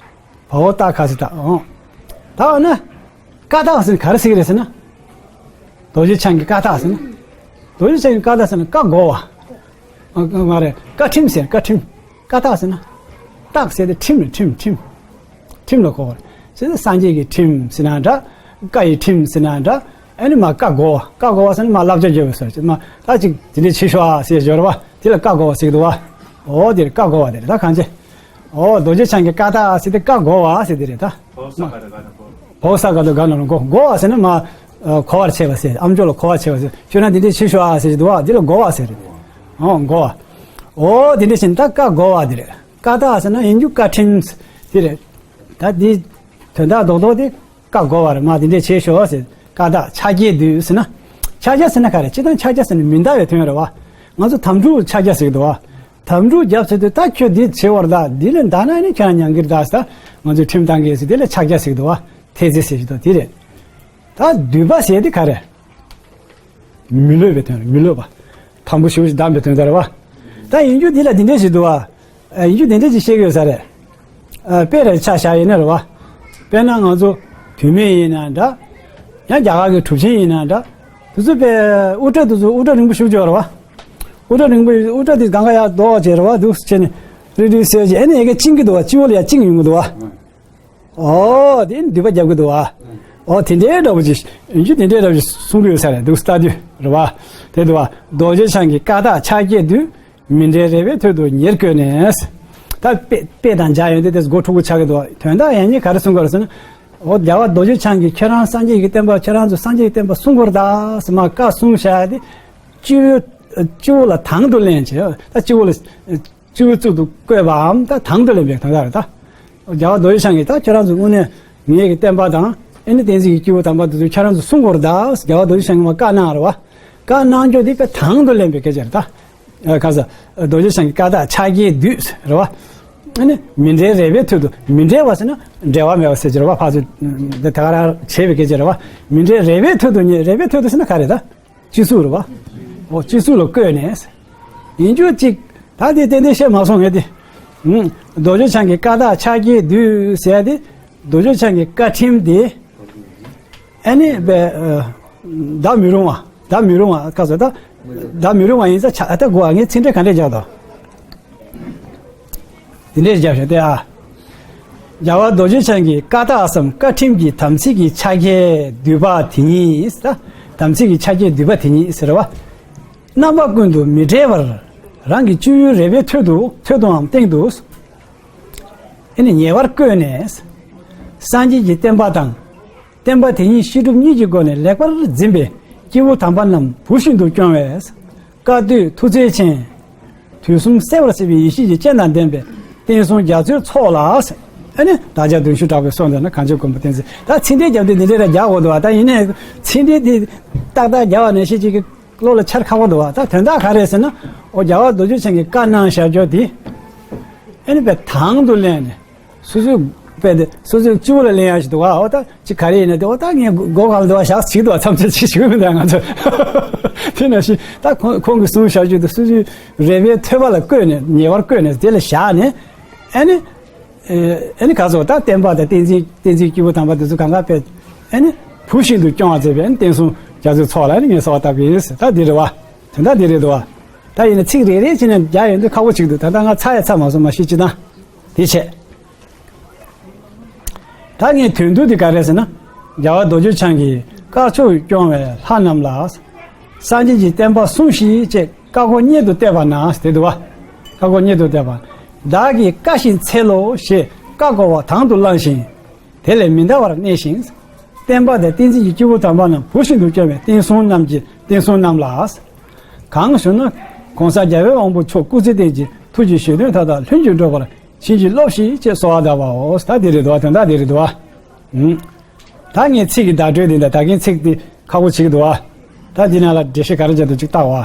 བའོ་སྟག་ག་ཟེར་སྟག་ཨང་། ད་འོ་ན། བཀའ་རྟགས་ཟེར་ན་ག་རེ་ཟེར་གི་རེད་ཟེར་ན། རྡོ་རྗེ་འཆང་གི་བཀའ་རྟགས་ཟེར་ན། རྡོ་རྗེ་འཆང་གི་བཀའ་རྟགས་ཟེར་ན་བཀའ་བསྒོ་བ། ཨ་མ་རེད། བཀའ་ཁྲིམས་ཟེར། བཀའ་ཁྲིམས། བཀའ་རྟགས་ཟེར་ན། རྟགས་ཟེར་དེ་ཁྲིམས་རེད། ཁྲིམས་ཁྲིམས། ཁྲིམས་ལ་གོ་བ་རེད། ཟེར་ན་སངས་རྒྱས་ཀྱི་ཁྲིམས་ཟེར་ན་འདྲ། བཀའ་ཡི་ཁྲིམས་ཟེར་ན་འདྲ། ཨ་ནི་མ་བཀའ་བསྒོ་བ། བཀའ་བསྒོ་བ་ཟེར་ན་མ་བསླབ་བྱ་བརྗོད་པའི་སོར་ཅིག་མ་ད་ཅིག་དེ་འདྲས་བྱེད་ཤོག་ཨ་ཟེར་སྦྱོར་བ་དེ་ལ་བཀའ་བསྒོ་བ་ཟེར་གི་འདུག་བ། འོ་དེ་རེད། བཀའ་བསྒོ་བ་དེ་རེད། ད་གང་ཅི། ཨོ་རྡོ་རྗེ་འཆང་གི་བཀའ་རྟགས་ཟེར་དེ་བཀའ་བསྒོ་བ་ཟེར་དེ་རེད་ད། བའོ་ས་ག་ད་ག་ན་རོ་བསྒོ། བསྒོ་བ་ཟེར་ན་མ། ཨ་གོ་བར་བྱེད་པ་ཟེར། ཨམ་ཅོག་ལ་གོ་བར་བྱེད་པ་ཟེར། ཁྱོད་རང་འདི་འདྲས་བྱེད་ཤོག་ཨ་ཟེར་གྱི་འདུག་བ། འདི་ལ་བསྒོ་བ་ཟེར་རེད། ཨོ་བསྒོ་བ། ཨོ་དེ་འདྲས་བྱས་ན་ད་བཀའ་བསྒོ་བ་དེ་རེད། བཀའ་རྟགས་ཟེར་ན་ཡིན་རྒྱུ་བཀའ་ཁྲིམས་དེ་རེད། ད་འདི་དོན་དག་རྡོག་རྡོག་དེ་བཀའ་བསྒོ་བ་རེད། མ་དེ་འདྲས་བྱེད་ཤོག་ཟེར། བཀའ་རྟགས་ཕྱག་རྒྱའི་བདུད་ཟེར་ན། ཕྱག་རྒྱ་ཟེར་ན་ག་རེ། སྤྱིར་བཏང་ཕྱག་རྒྱ་ཟེར་ན་མི་འདའ་བའི་དོན་རེད་བ། ང་ཚོ་དམ་ཕྲུག་ཕྱག་རྒྱ་ཟེར་གྱི་འདུག་བ། དམ་ཕྲུག་རྒྱབ་ཟེར་དུས་ད་ཁྱོད་འདི་བྱེད་བར་གདའ། འདི་ལས་འདའ་ན་ནི་ཁྱོད་རང་ཉམས་ཀྱི་རེད་ད་ཟེར། ད་ང་ཚོས་ཁྲིམས་བཏང་གི་ཟེར། དེ་ལ་ཕྱག་རྒྱ་ཟེར་གྱི་འདུག་བ། ཐེལ་ཙེ་ཟེར་གྱི་འདུག་དེ་རེད། ད་བདུད་པ་ཟེར་དེ་ག་རེ། མི་ལྷོད་པའི་དོན་རེད། མི་ལྷོད་པ། དམ་པོ་ཞེ་པོ་ཞིག་བསྡམས་པའི་དོན་དག་རེད་བ། ད་ཡིན་རྒྱུ་འདི་ལ་འདི་འདྲས་ཞིག་འདུག་བ། ཨ་ཡིན་རྒྱུ་འདི་འདྲས་ཞིག་བཤད་ཀྱི་ཡོད་ས་རེད། ཨ་དཔེ་རེ་ཆ་བཞག་ཡིན་ན་རེད་བ། དཔེར་ན་ང་ཚོ་བུད་མེད་ཡིན་ན་འདྲ། ཡང་རྒྱ་གར་གྱི་གྲུབ་ཆེན་ཡིན་ན་འདྲ། དེ་ཚོ་དཔེ་དབུ་སྐྲ་དེ་ཚོ་དབུ་སྐྲ་རིང་པོ་ཞེ་པོ་ཅིག་ཡོད་རེད་བ། དབུ་སྐྲ་རིང་པོ་དབུ་སྐྲ་དེ་སྒང་ག་ཡར་ལྡོག་བྱས་རེད་བ། འདུག་སེ་བྱས་ནས་རིལ་རིལ་བྱས་བྱས། ཨ་ནི་ཡ་གི་བཅིངས་ཀྱི་འདུག་བ། སྤྱི་བོ་ལ་ཡ་བཅིངས་ཡོང་གི་འདུག་བ། ཨོ་དེ་ནི་མདུད་པ་རྒྱབ་ཀྱི་འདུག་བ། ཨོ་དེ་འདྲའི་འདྲ་པོ་ཅིག་ཡིན་རྒྱུ་དེ་འདྲའི་འདྲ་པོ་ཅིག་གསུང་གི་ཡོད་ས་རེད། འདུག་སེ་ལྟ་དུས་རེད་བ། དེ་འདུག་བ། རྡོ་རྗེ་འཆང་གི་བཀའ་རྟགས་ཕྱག་རྒྱའི་བདུད། མི་འབྲལ་རལ་པའི་ཐོད་དུ་ཉེར་བཀོད་ནས། ད་དཔེ་དཔེ་དང་སྦྱར་ཡོང་དུས་དེ་མགོ་འཁྲུག་པོ་ཆགས་ཀྱི་འདུག་བ། དོན་དག་ཡང་སྙིང་ག་རེ་གསུང་གི་ཡོད་རེད་ཟེར་ན། ཨོ་རྒྱལ་བ་རྡོ་རྗེ་འཆང་གིས་ཁྱེད་རང་སངས་རྒྱས་ཀྱི་བསྟན་པ། ཁྱེད་རང་ཚོ་སངས་རྒྱས་ཀྱི་བསྟན་པ་སྲུང་དགོས་རེད་ད་ཟེར་མ་བཀའ་གསུངས་བཞག་ཡ་དེ། སྤྱི་བོ་སྤྱི་བོ་ལ་དང་དུ་ལེན་བྱས། ད་སྤྱི་བོ་ལ་སྤྱི་བོའི་གཙུག་ཏུ་བཀོད་པའམ་ད་དང་དུ་ལེན་པའི་དོན་དག་རེད་ད། རྒྱལ་བ་རྡོ་རྗེ་འཆང་གིས་ད་ཁྱེད་རང་ཚོ་དངོས་གནས་ངེད་ཀྱི་བསྟན་པ་དང་། ཨེ་ནི་བསྟན་འཛིན་གྱི་སྐྱེས་བུ་དམ་པ་དེ་ཚོ་ཁྱེད་རང་ཚོ་སྲུང་དགོས་རེད་ད། རྒྱལ་བ་རྡོ་རྗེ་འཆང་གིས་མ་བཀའ་གནང་རེད་བ། བཀའ་གནང་རྒྱུ་དེ་བཀའ་དང་དུ་ལེན་པའི་སྐད་ཆ་རེད་ད། ཨ་ག་ས་རྡོ་རྗེ་འཆང་གི་བཀའ་རྟགས་ཕྱག་རྒྱའི་བདུད་རེད་བ། ཨ་ནི་མི་འབྲལ་རལ་པའི་ཐོད་དུ། མི་འབྲལ་བ་ཟེར་ན་འབྲལ་བ་མེད་པ་ཟེར་གྱི་རེད་བ། ཕར་ཚུར་དེ་ད་ག་རང་བྱས་པའི་སྐད་ཆ་རེད་བ། མི་འབྲལ་རལ་པའི་ཐོད་དུ་ཉེ། རལ་པའི་ཐོད་དུ་ཟེར་ན་ག་རེ་ད། སྤྱི་གཙུག་རེད་བ། ཨོ་སྤྱི་གཙུག་ལ་བཀོད་ནས། ཡིན་རྒྱུ་གཅིག་ད་དེ་ཏན་ཏན་བཤད་མ་སོང་ངས་དེ། ཨུམ། རྡོ་རྗེ་འཆང་གི་བཀའ་རྟགས་ཕྱག་རྒྱའི་བདུད་ཟེར་ཡ་དེ། རྡོ་རྗེ་འཆང་གི་བཀའ་ཁྲིམས་དེ། ཨ་ནི་བས་ཨ་འདའ་མི་རུང་བ། འདའ་མི་རུང་བ་ག་ཚོད་ད། འདའ་མི་རུང་བ་ཡིན་ཙང་ཆ་ཨ་ད་གོ་ཨ་ངས་ཚིག་འགྲེལ་ག་འདྲས་རྒྱག་དང་། དེ་འདྲས་བརྒྱབ་བཞག་སྟེ་ཨ། རྒྱལ་བ་རྡོ་རྗེ་འཆང་གིས་བཀའ་རྟགས་སམ་བཀའ་ཁྲིམས་ཀྱི་དམ་ཚིག་གི་ཕྱག་རྒྱའི་མདུད་པ་དེ་ཉིད་ད། དམ་ཚིག་གི་ཕྱག་རྒྱའི་མདུད་པ་དེ་ཉིད་ཟེར་བ། རྣམ་པ་ཀུན་ཏུ་མི་འབྲལ་བར། རང་གི་སྤྱི་བོའི་རལ་པའི་ཐོད་དུ་ཐོད་དུའམ་སྟེང་དུ། ཨེ་ནི་ཉེ་བར་བཀོད་ནས། སངས་རྒྱས་ཀྱི་བསྟན་པ་དང་། བསྟན་པ་དེ་ཉིད་བཤད་སྒྲུབ་གཉིས་ཀྱི་སྒོ་ནས་ལེགས་པར་འཛིན་པའི་སྐྱེས་བུ་དམ་པ་རྣམས་བུ་བཞིན་དུ་སྐྱོང་བའི། བཀའ་སྡོད་ཐུགས་རྗེ་ཆེན། དུས་གསུམ་གསལ་བར་གསལ་བའི་ཡེ་ཤེས་ཀྱི་སྤྱན་དང་ལྡན་པའི་བསྟན་སྲུང་རྒྱ་མཚོའི་ཚོགས་ལ། ཨ་ནི་བདག་ཅག་གདུང་ཤུགས་དྲག་པོས་གསོལ་འདེབས་ན་གངས་ཅན་མགོན་པོ་བསྟན་འཛིན། ད་ཚིག་འགྲེལ་རྒྱབ་དུས་འདི་འདྲས་ར་རྒྱག་དགོས་འདུག་བ། ད་ཡིན་ནའི་ཚིག་འགྲེལ་འདི་ཏག་ཏག་རྒྱག་པ་ནང་བཞིན་ཅིག་གི་བློ་ལ་འཆར་ཁག་པོ་འདུག་བ། ད་དོན་དག་ག་རེ་ཟེར་ན། ཨོ་རྒྱལ་བ་རྡོ་རྗེ་འཆང་གིས་བཀའ་གནང་བཞག་རྒྱུ་དེ། ཨ་ནི་དཔེ་དང་དུ་ལེན་ནས། སོ་སོའི་དཔེ་དེ་སོ་སོའི་སྤྱི་བོ་ལ་ལེན་ཡག་ཞིག་འདུག་བ། འོ་ད་ཅི་ག་རེ་ཡིན་ན་དེ། འོ་ད་ངས་སྒོ་སྒང་ལ་འདུག་བ། བཞག་ཅིག་འདུག་བ། མཚམས་ཆད་ཅིག་ཞུ་མི་འདུག་ང་ཚོ། དེ་ནང་བཞིན་ད་ཁོང་ཁོང་གིས་གསུངས་བཞག་རྒྱུ་དེ་སོ་སོའི་རལ་པའི་ཐོད་པ་ལ་བཀོད་ནས། ཉེ་བར་བཀོད་ནས་དེ་ལ་བཞག་ནས། ཨ་ནི་ཨ་ནི་ག་ཚོད་ད་བསྟན་པ་དང་བསྟན་འཛིན་བསྟན་འཛིན་སྐྱེས་བུ་དམ་པ་དེ་ཚོ་གང་ག་དཔེ་ཨ་ནི་བུ་བཞིན་དུ་སྐྱོང་བ་མཛད་པའི་ཨ་ནི་བསྟན་སྲུང་རྒྱ་མཚོའི་ཚོགས་ལ་ཨ་ནི་ངས་གསོལ་བ་བཏབ་ཀྱི་ཡིན་ཟེར། ད་འདི་རེད་བ། དོན་དག་འདི་རེད་འདུག་བ། ད་ཡིན་ན་ཚིག་རེ་རེ་བྱས་ནས་རྒྱག་ཡོང་དུས་ཁག་པོ་ཅིག་འདུག་ད་ལྟ་ང་ཚར་ཡ་ཚར་མ་སོང་། མ་གཞི་སྤྱིར་བཏང་དེ་བྱས། ད་ངས་དོན་བསྡུ་དེ་ག་རེ་ཟེར་ན། རྒྱལ་བ་རྡོ་རྗེ་འཆང་གིས་དཀར་ཕྱོགས་སྐྱོང་བའི་ལྷ་རྣམས་ལ། སངས་རྒྱས་ཀྱི་བསྟན་པ་སྲུངས་ཤིག་ཅེས་བཀའ་བསྒོ་སྙན་དུ་གཏད་པ་ན་དེ་འདུག་བ། བཀའ་བསྒོ་སྙན་དུ་གཏད་པ། བདག་གི་བཀའ་བཞིན་འཚལ་ལོ་ཞེས་བཀའ་བསྒོ་བ་དང་དུ་བླངས་ཤིང་། དེ་ལས་མི་འདའ་བར་གནས་ཤིང་། བསྟན་པ་དང་བསྟན་འཛིན་གྱི་སྐྱེས་བུ་དམ་པ་རྣམས་བུ་བཞིན་དུ་སྐྱོང་བའི་བསྟན་སྲུང་རྣམས་ཀྱི་བསྟན་སྲུང་རྣམས་ལ། གང་ཞུ་ན། ༸གོང་ས་༸རྒྱལ་བའི་དབང་པོ་མཆོག་སྐུ་ཚེ་བརྟན་ཅིང་ཐུགས་ཀྱི་བཞེད་དོན་མཐའ་དག་ལྷུན་གྱིས་འགྲུབ་པར་བྱིན་གྱིས་རློབས་ཤིག་ཅེས་གསོལ་བ་གདབ་པའོ། ད་འདི་རེད་འདུག་བ། དོན་དག་འདི་རེད་འདུག་བ། ཨུམ། ད་ངས་ཚིག་གི་བརྡ་སྤྲོད་འདི་འདྲ། ད་གིན་ཚིག་འདི་ཁག་པོ་ཅིག་འདུག་བ། ད་འདི་ནང་ལ་འགྲེལ་བཤད་ག་རེ་བྱས་འདུག་ཅིག་བལྟ་བ།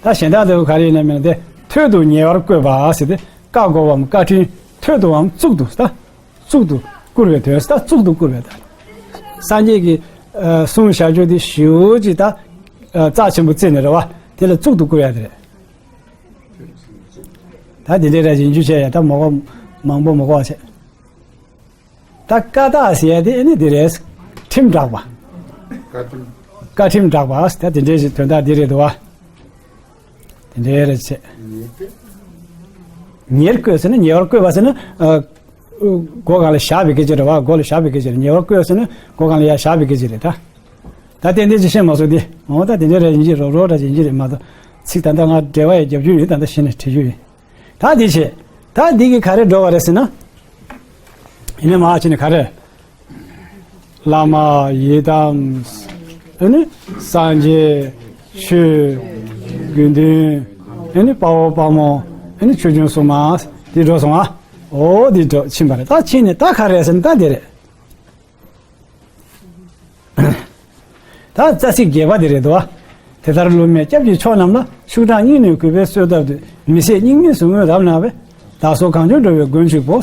ད་གཞན་དག་འདི་ག་རེ་ཡིན་ན་མིན་ན་དེ་ཐོད་དུ་ཉེ་བར་བཀོད་པ་ཟེར་ཏེ། བཀའ་བསྒོ་བའམ་བཀའ་དྲིན་ཐོད་དུའམ་གཙུག་ཏུ་ད། གཙུག་ཏུ་བཀུར་བའི་དོན་ད། གཙུག་ཏུ་བཀུར་བའི་དོན། སངས་རྒྱས་ཀྱིས་ཨ་གསུངས་བཞག་རྒྱུ་དེ་ཞེ་པོ་ཅིག་ད་ཨ་རྩ་ཆེན་པོ་བརྩིས་ནས་རེད་བ། དེ་ལ་གཙུག་ཏུ་བཀུར་ཡ་དེ་རེད། ད་དེ་འདྲའི་ར་ཡིན་རྒྱུ་བྱས་ཡ་ད་མ་གོ། མང་པོ་མ་གོ་བ་བྱས། ད་བཀའ་རྟགས་ཟེར་ཡ་དེ་ཨ་ནི་དེ་རེད། ཁྲིམས་བསྒྲགས་པ། བཀའ་ཁྲིམས། བཀའ་ཁྲིམས་བསྒྲགས་པ་ཟེར་ད་དེ་འདྲའི་ཞིག་དོན་དག་འདི་རེད་འདུག་བ། དེ་འདྲའི་རེད་བྱས། ཉེར་བཀོད་ཟེར་ན། ཉེ་བར་བཀོད་པ་ཟེར་ན་ཨ་སྒོ་སྒང་ལ་བཞག་པའི་སྐད་ཆ་རེད་བ། སྒོ་ལ་བཞག་པའི་སྐད་ཆ་རེད། ཉེ་བར་བཀོད་ཟེར་ན་སྒོ་སྒང་ལ་ཡར་བཞག་པའི་སྐད་ཆ་རེད་ད། ད་ཏན་ཏན་ཅིག་བཤད་མ་སོང་དེ། འོ་ད་དེ་འདྲའི་ར་ཡིན་གྱི་རེད། རོགས་རོགས་ར་ཡིན་གྱི་རེད་མ་གཏོགས། ཚིག་ད་ལྟ་ང་འགྲེལ་བ་ཡང་རྒྱབ་རྒྱུ་ཡིན། ད་ལྟ་གཞི་ནས་བྲིས་རྒྱུ་ཡིན། ད་འདི་བྱས། ད་འདི་གི་ག་རེ་འགྲོ་བ་རེད་ཟེར་ན། ཡིན་ན་མ་ཕྱི་ནས་ག་རེ། བླ་མ་ཡི་དམ། ཨ་ནི་སངས་རྒྱས། ཆོས། དགེ་འདུན། ཨ་ནི་དཔའ་བོ་དཔའ་མོ། ཨ་ནི་ཆོས་སྐྱོང་སྲུང་མ། འདི་འགྲོ་སོང་ཨ། འོ་འདི་འགྲོ་ཕྱིན་པ་རེད། ད་ཕྱིན་ནས་ད་ག་རེ་ཟེར་ན་ད་འདི་རེད། ད་རྩ་ཚིག་བརྒྱད་པ་དེ་རེད་དོ། དེ་ལྟར་བསླུ་མེད་སྐྱབས་ཀྱི་མཆོག་རྣམས་ལ། ཤུགས་དྲག་སྙིང་ནས་གུས་པས་གསོལ་བཏབ་དུས། མི་ཟད་རྙིང་མའི་ཟུག་རྔུ་རབ་ན་བས། བདག་སོགས་གངས་ལྗོངས་འགྲོ་བའི་མགོན་གཅིག་པོ།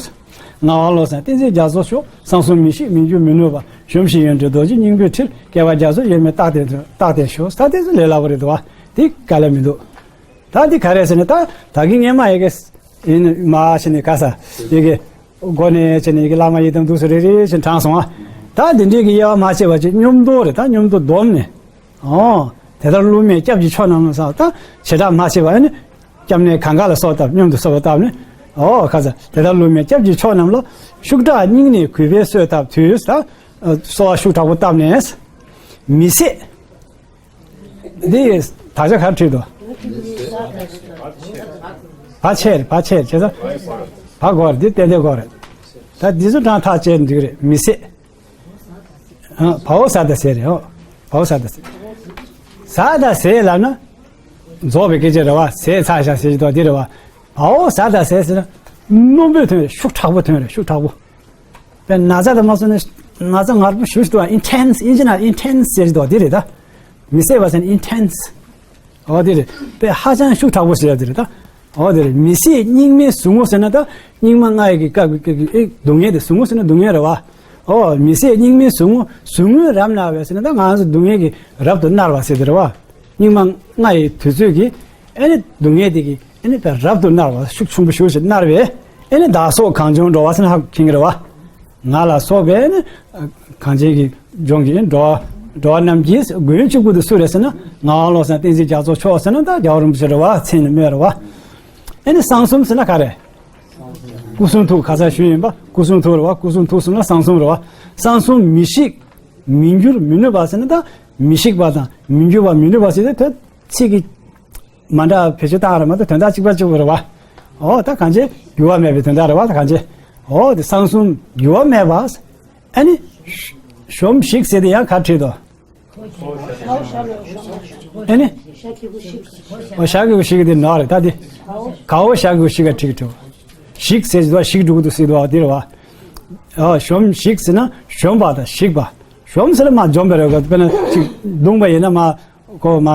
ངག་དབང་བློ་བཟང་བསྟན་འཛིན་རྒྱ་མཚོ་མཆོག་གསང་གསུམ་མི་ཤིགས་མི་འགྱུར་མི་ནུབ་པ། གཞོམ་གཞིག་ཡོན་ཏན་རྡོ་རྗེ་སྙིང་པོའི་ཁྲིད། བསྐལ་པ་རྒྱ་མཚོ་ཡོལ་མེད་རྟག་བརྟན་དུ། རྟག་བརྟན་ཤོག་ད་དེ་ཚོ་ལས་སླ་པོ་རེད་དོ། དེ་དཀའ་ལས་མི་འདུག་ད་འདི་ག་རེ་ཟེར་ན་ད་ད་གིན་ངས་མ་ཡི་གེ་ཡིན་མ་ཕྱི་ནས་ག་ས་ཡི་གེ་སྒོ་ནས་བྱས་ནས་ཡི་གེ་བླ་མ་ཡི་དམ་འདུག་སེ་རེ་རེ་བཞིན་དྲངས་སོང་ཨ། ད་འདི་འདྲའི་གི་དབྱེ་བ་མ་ཕྱེ་བ་ཅིག་སྙོམས་འདོགས་རེད། ད་སྙོམས་འདོགས་བསྡོམས་ནས། ཨོ། དེ་ལྟར་བསླུ་མེད་སྐྱབས་ཀྱི་མཆོག་རྣམས་ལ་ཟེར་ད་བྱེ་བྲག་མ་ཕྱེ་བ་ནི། སྐྱབས་གནས་གང་ག་ལ་གསོལ་བཏབ། སྙོམས་དུ་གསོལ་བ་བཏབ་ནས། ཨོ་ཁ་ས་དེ་ལྟར་བསླུ་མེད་སྐྱབས་ཀྱི་མཆོག་རྣམས་ལ། ཤུགས་དྲག་སྙིང་ནས་གུས་པས་གསོལ་བཏབ་དུས་ད། གསོལ་བ་ཤུགས་དྲག་པོ་བཏབ་ནས། མི་ཟད། འདི་དག་ཆ་ག་རེ་བྲིས་འདུག་བ་ཆེ་རེད། བ་ཆེ་རེད། བྱས་ཙང་བ་གོ་རེད། འདི་ཏན་ཏན་གོ་རེད། ད་འདི་ཚོ་གྲངས་ཐག་བཅད་འགྲིག་རེད། མི་ཟད། ཨ། བའོ་ཟ་ད་ཟེར་རེད། ཨོ། བའོ་ཟ་ད་ཟེར། ཟ་ད་ཟེར་ལབ་ན། རྫོགས་པའི་སྐད་ཆ་རེད་བ། ཟས་ཚར་བཞག་ཟེར་གྱི་འདུག་འདི་རེད་བ། བའོ་ཟ་ད་ཟེར་ཟེར་ན། རྣོན་པོའི་དོན་རེད། ཤུགས་དྲག་པོ་དོན་རེད། ཤུགས་དྲག་པོ། དཔེ་ན་ཚ་དང་མ་སོང་ནས་ན་ཚ་ངར་པོ་ཞེ་པོ་ཞིག་འདུག་བ། ཨིན་ཊེན་སི། ཨིན་ཇི་ནང་ཨིན་ཊེན་སི་ཟེར་གྱི་འདུག་བ། འདི་རེད་ད། མི་ཟད་པ་ཟེར་ན་ཨིན་ཊེན་སི། འོ་དེ་རེད། དཔེ་ཧ་ཅང་ཤུགས་དྲག་པོ་ཟེར་ཡ་དེ་རེད་ད། འོ་དེ་རེད། མི་ཟད་སྙིགས་མའི་ཟུག་རྔུ་ཟེར་ན་ད་སྙིགས་མ་ལྔ་ཡི་གི་སྐབས་ཀྱི་སྐབས་ཀྱི་ཨེ་སྡུག་བསྔལ་དེ། ཟུག་རྔུ་ཟེར་ན་སྡུག་བསྔལ་རེད་བ། འོ་མི་ཟད་སྙིགས་མའི་ཟུག་རྔུ། ཟུག་རྔུས་རབ་མནར་བས་ཟེར་ན་ད་ང་ཚོ་སྡུག་བསྔལ་གྱིས་རབ་ཏུ་མནར་བ་ཟེར་དེ་རེད་བ། སྙིགས་མ་ལྔ་ཡི་དུས་ཚོད་ཀྱི་ཨེ་ནི་སྡུག་བསྔལ་དེ་གི་ཨེ་ནི་དཔེ་རབ་ཏུ་མནར་བ། ཤུགས་ཆེན་པོ་ཞེ་པོ་ཞིག་མནར་བས། ཨེ་ནི་བདག་སོགས་གངས་ལྗོངས་འགྲོ་བ་ཟེར་ན་ཧ་གོ་གི་རེད་བ། ང་ལ་སོགས་པའི་ཨེ་ནི་གངས་ཅན་གྱི་ལྗོངས་ཀྱི་འགྲོ་བ་འགྲོ་བ་རྣམས་ཀྱི་མགོན་གཅིག་པུ་དེ་སུ་རེད་ཟེར་ན། ངག་དབང་བློ་བཟང་བསྟན་འཛིན་རྒྱ་མཚོ་མཆོག་ཟེར་ན་ད་རྒྱལ་བ་རིན་པོ་ཆེ་རེད་བ། མཚན་ནས་སྨོས་རེད་བ། ཨེ་ནི་གསང་གསུམ་ཟེར་ན་ག་རེ། སྐུ་གསུང་ཐུགས། ཁ་སང་ཞུས་ཡིན་པ། སྐུ་གསུང་ཐུགས་རེད་བ། སྐུ་གསུང་ཐུགས་གསུམ་ལ་གསང་གསུམ་རེད་བ། གསང་གསུམ་མི་ཤིགས། མི་འགྱུར་མི་ནུབ་པ་ཟེར་ན་ད་མི་ཤིགས་པ་དང་མི་འགྱུར་བ་མི་ནུབ་པ་ཟེར་ཏེ་དོན་ཚིག་གི་མ་འདྲ་བེད་སྤྱོད་བཏང་རེད་མ་གཏོགས་དོན་དག་གཅིག་པ་གཅིག་པ་རེད་བ། འོ་ད་གང་ཅི་འགྱུར་བ་མེད་པའི་དོན་དག་རེད་བ། ད་གང་ཅི་འོ་དེ་གསང་གསུམ་འགྱུར་བ་མེད་པ། ཨ་ནི་གཞོམ་ཞིག་ཟེར་དེ་ཡང་ག་བྲིས་དོ། ཨེ་ནི། འོ་ཞག་གི་གུ་ཞིག་དེ་ནོར་རེད་ད་དེ། གའོ་ཞག་གི་གུ་ཞིག་ག་ཁྲིག་ཁྲིག་ཞིག་ཟེར་གྱི་འདུག་ཞིག་འགྲོ་གི་འདུག་ཟེར་འདུག་དེ་རེད་བ། འོ་གཞོམ་ཞིག་ཟེར་ན་གཞོམ་པ་དང་ཞིག་པ། གཞོམ་ཟེར་ན་མ་འཇོམས་པ་རེད་བ། དཔེར་ན་ཅིག་བརྡུངས་པ་ཡིན་ན་མ་ཁོ་མ།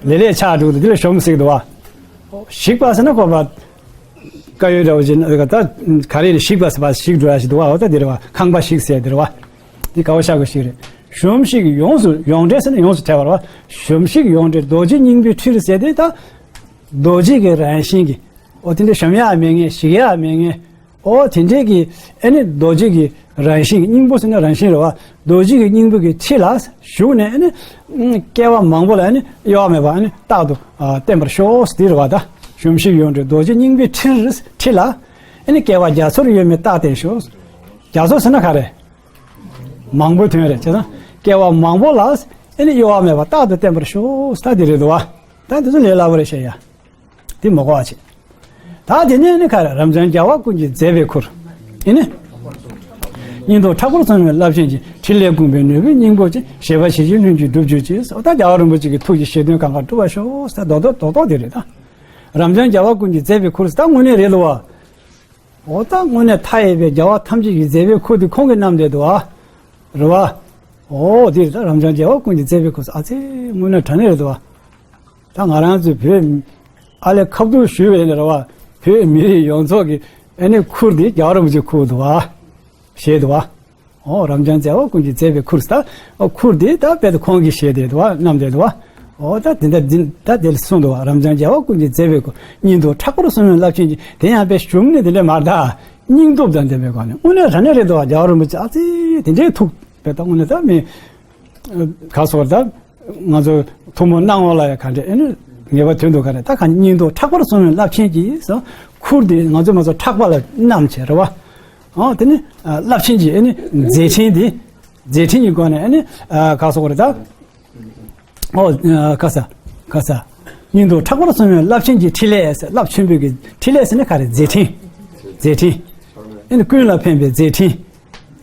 ལེ་ལེ་ཆགས་འགྲོ་གི་འདུག་དེ་ལ་གཞོམ་ཟེར་གྱི་འདུག་བ། ཞིག་པ་ཟེར་ན་ཁོ་པ། དཀར་ཡོལ་འདྲ་བོ་ཅིག་ད་ག་རེ་རེད་ཞིག་པ་ཟེར་བ་ཞིག་འགྲོ་ཡ་ཞིག་འདུག་བ། འོ་ད་དེ་རེད་བ། ཁང་པ་ཞིག་ཟེར་དེ་རེད་བ། འདི་ག་བ་ཤ་ག་ཞིག་རེད། གཞོམ་ཞིག་ཡོངས་སུ་ཡོངས་བྲལ་ཟེར་ན་ཡོངས་སུ་བྲལ་བ་རེད་བ། གཞོམ་ཞིག་ཡོངས་བྲལ་རྡོ་རྗེ་སྙིང་པོའི་ཁྲིར་ཟེར་དེ་ད། རྡོ་རྗེ་གི་རང་བཞིན་གྱི། འོ་དེ་འདྲ་གཞོམ་ཡ་མེད་མཁན་ཞིག་ཡ་མེད་མཁན། འོ་དེ་འདྲའི་གི་ཨ་ནི་རྡོ་རྗེ་གི་རང་བཞིན་གྱི་སྙིང་པོ་ཟེར་ན་རང་བཞིན་རེད་བ། རྡོ་རྗེ་གི་སྙིང་པོ་གི་ཁྲི་ལ་བཞུགས་ནས་ཨ་ནི། སྐྱེ་བ་མང་པོ་ལ་ཨ་ནི་གཡོ་བ་མེད་པ་ཨ་ནི་རྟག་ཏུ་བརྟན་པར་ཤོག་ཟེར་དེ་རེད་བ་ད། གཞོམ་ཞིག་ཡོངས་བྲལ་རྡོ་རྗེ་སྙིང་པོའི་ཁྲིར་ཁྲི་ལ། ཨ་ནི་སྐྱེ་བ་རྒྱ་མཚོར་གཡོ་མེད་རྟག་བརྟན་ཤོག་རྒྱ་མཚོ་ཟེར་ན་ག་རེ། མང་པོའི་དོན་རེད་བྱས་ཙང་སྐྱེ་བ་མང་པོ་ལ་ཨ་ནི་གཡོ་བ་མེད་པ་རྟག་ཏུ་བརྟན་པར་ཤོག་ད་དེ་རེད་འདུག་བ། ད་དེ་ཚོ་ལས་སླ་པོ་རེད་བཤད་ཡ། དེ་མ་གོ་བ་བྱེད། ད་དེ་ནས་ནི་ཁ་ར་རབ་འབྱམས་རྒྱལ་བ་ཀུན་གྱིས་མཛེས་པའི་ཁུར། ཨེ་ནི། སྙིང་སྟོབས་མཁྲེགས་པོར་སོང་བའི་རླབས་ཆེན་གྱི་ཕྲིན་ལས་བསྐུངས་པའི་ནོར་བུའི་སྙིང་པོ་ཅན་བཞད་པ་ཇི་བཞིན་ལྷུན་གྱིས་གྲུབ་གྱུར་ཅིག་ད་རྒྱལ་བ་རིན་པོ་ཆེ་གི་ཐུགས་ཀྱི་བཞེད་དོན་གང་ག་འགྲུབ་པར་ཤོག་ད་རྡོག་རྡོག་རྡོག་རྡོག་དེ་རེད་ད། རབ་འབྱམས་རྒྱལ་བ་ཀུན་གྱིས་མཛེས་པའི་ཁུར་ད་དངོས་གནས་རེད་ལོ་བ། འོ་ད་དངོས་གནས་མཐའ་ཡས་པའི་རྒྱལ་བ་ཐམས་ཅད་ཀྱིས་མཛེས་པའི་ཁུར་དེ་ཁོང་གིས་བསྣམས་བསྡད་འདུག་ཨ། རེད་བ། འོ་དེ་རེད་ད་རབ་འབྱམས་རྒྱལ་བ་ཀུན་གྱིས་མཛེས་པའི་ཁུར་ཨ་ཙི་དངོས་གནས་དྲང་གནས་རེད་འདུག་ཨ། ད་ང་རང་ཚོའི་བོད་ཨ་ལས་ཁ་བསྡུར་ཞུས་པ་ཡིན་ན་རེད་བ། བོད་མི་རིགས་ཡོངས་རྫོགས་ཀྱི་ཨ་ནི་ཁུར་དེ་རྒྱལ་བ་རིན་པོ་ཆེའི་ཁུར་འདུག་བ། ཞེས་འདུག་བ། འོ་རབ་འབྱམས་རྒྱལ་བ་ཀུན་གྱིས་མཛེས་པའི་ཁུར་ཟེར་ད། ཁུར་དེ་ད་དཔེ་དེ་ཁོང་གིས་བཞེས་ཏེ་འདུག་བ་བསྣམས་ཏེ་འདུག་བ། འོ་ད་དེ་འདྲ་འདི་ད་དེ་ལ་གསུངས་འདུག་བ། རབ་འབྱམས་རྒྱལ་བ་ཀུན་གྱིས་མཛེས་པའི་ཁུར། སྙིང་སྟོབས་མཁྲེགས་པོར་སོང་བའི་རླབས་ཆེན་གྱི། དེ་ཡང་དཔེ་ཞུམ་ནས་དེ་འདྲ་མ་རེད་ད། སྙིང་སྟོབས་དང་ལྡན་པའི་སྒོ་ནས་དངོས་གནས་དྲང་གནས་རེད་འདུག་བ། རྒྱལ་བ་རིན་པོ་ཆེ་ཨ་ཙི་དེ་འདྲའི་ཐུགས་དཔེ་ད་དངོས་གནས་ད་མི། ག་སོགས་ད། ང་ཚོ་ཐུགས་སྨོན་གནང་བ་ལ་ཡང་ག་འདྲ་ཨེ་ནི་ངེས་པ་དོན་དུ་ག་རེ་ད་ག་སྙིང་སྟོབས་མཁྲེགས་པོར་སོང་བའི་རླབས་ཆེན་གྱིས་སོ། ཁུར་དེ་ང་ཚོ་མ་ཚོ་མཁྲེགས་པ་ལ་བསྣམས་བྱས་རེད་བ། ཨོ་དེ་ནི་རླབས་ཆེན་གྱི་ཨེ་ནི་མཛད་འཕྲིན་དེ། མཛད་འཕྲིན་གྱི་སྒོ་ནས་ཨེ་ནི་ག་སོགས་རེད་ད། ཨོ་ག་ས་ག་ས། སྙིང་སྟོབས་མཁྲེགས་པོར་སོང་བའི་རླབས་ཆེན་གྱི་ཕྲིན་ལས་ཟེར་རླབས་ཆེན་པོའི་གི་ཕྲིན་ལས་ཟེར་ནི་ག་རེ་མཛད་འཕྲིན། མཛད་འཕྲིན། ཨེ་ནི་ཀུན་ལ་ཕན་པའི་མཛད་འཕྲིན།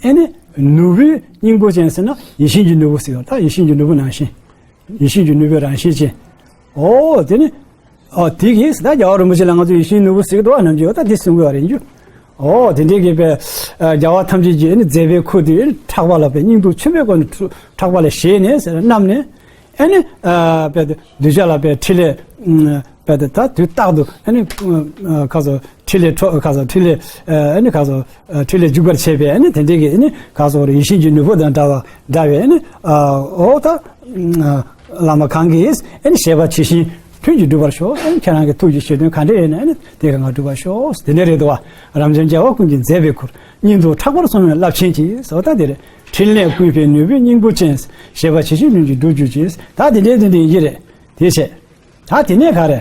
ཨེ་ནི་ནོར་བུའི་སྙིང་པོ་ཅན་ཟེར་ན་ཡིད་བཞིན་གྱི་ནོར་བུ་ཟེར་བ་ད་ཡིད་བཞིན་གྱི་ནོར་བུ་ནང་བཞིན། ཡིད་བཞིན་གྱི་ནོར་བུའི་རང་བཞིན་ཅན། ཨོ་དེ་ནི། ཨོ་དེ་གིས་ད་རྒྱལ་བ་རིན་པོ་ཆེ་ལ་ང་ཚོ་ཡིད་བཞིན་ནོར་བུ་ཟེར་གི་འདུག་བ་ནམ་རྒྱུན་ད་དེ་གསུང་གི་བ་རེད་འགྱུར། ཨོ་དེ་འདྲའི་གི་པའི་རྒྱལ་བ་ཐམས་ཅད་ཀྱི་ཨེ་ནི་མཛད་པའི་ཁུར་དེ་མཁྲེགས་པ་ལ་པའི་སྙིང་སྟོབས་ཆེན་པོའི་སྒོ་ནས་མཁྲེགས་པ་ལ་བཞེས་ནས་ཟེར་བསྣམས་ནས་ཨེ་ནི་པའི་གདུལ་བྱ་ལ་པའི་ཕྲིན་ལས། པ་དེ་ད་དུས་རྟག་ཏུ་ཨ་ནི་ཁ་སོ་ཕྲིན་ལས་འཕྲོ་ཁ་སོ་ཕྲིན་ལས་ཨ་ནི་ཁ་སོ་ཕྲིན་ལས་འཇུག་པར་བྱེད་པའི་ཨ་ནི་དེ་འདྲའི་གི་ཨ་ནི་ཁ་སོ་ཡིད་བཞིན་གྱི་ནོར་བུ་དང་འདྲ་བ་འདྲ་བའི་ཨ་ནི་འོ་ད་བླ་མ་གང་གིས་ཨ་ནི་བཞད་པ་ཇི་བཞིན་ལྷུན་གྱིས་གྲུབ་པར་ཤོག་ཨ་ནི་ཁྱེད་རང་གི་ཐུགས་ཀྱི་བཞེད་དོན་ག་འདྲ་ཡིན་ན་ཨ་ནི་དེ་ག་ང་འགྲུབ་པར་ཤོག་དེ་འདྲ་རེད་དོ། རབ་འབྱམས་རྒྱལ་བ་ཀུན་གྱི་མཛད་པའི་ཁུར། སྙིང་སྟོབས་མཁྲེགས་པོར་སོང་བའི་རླབས་ཆེན་གྱིས་ཟེར་བ་ད་དེ་རེད། ཕྲིན་ལས་བསྐུལ་བའི་ནོར་བུའི་སྙིང་པོ་ཅན། བཞད་པ་ཇི་བཞིན་ལྷུན་གྱིས་གྲུབ་གྱུར་ཅིག་ད་དེ་འདྲའི་དེ་འདྲའི་ཡིན་གྱི་རེད། དེ་བྱས། ད་དེ་ནས་ག་རེ།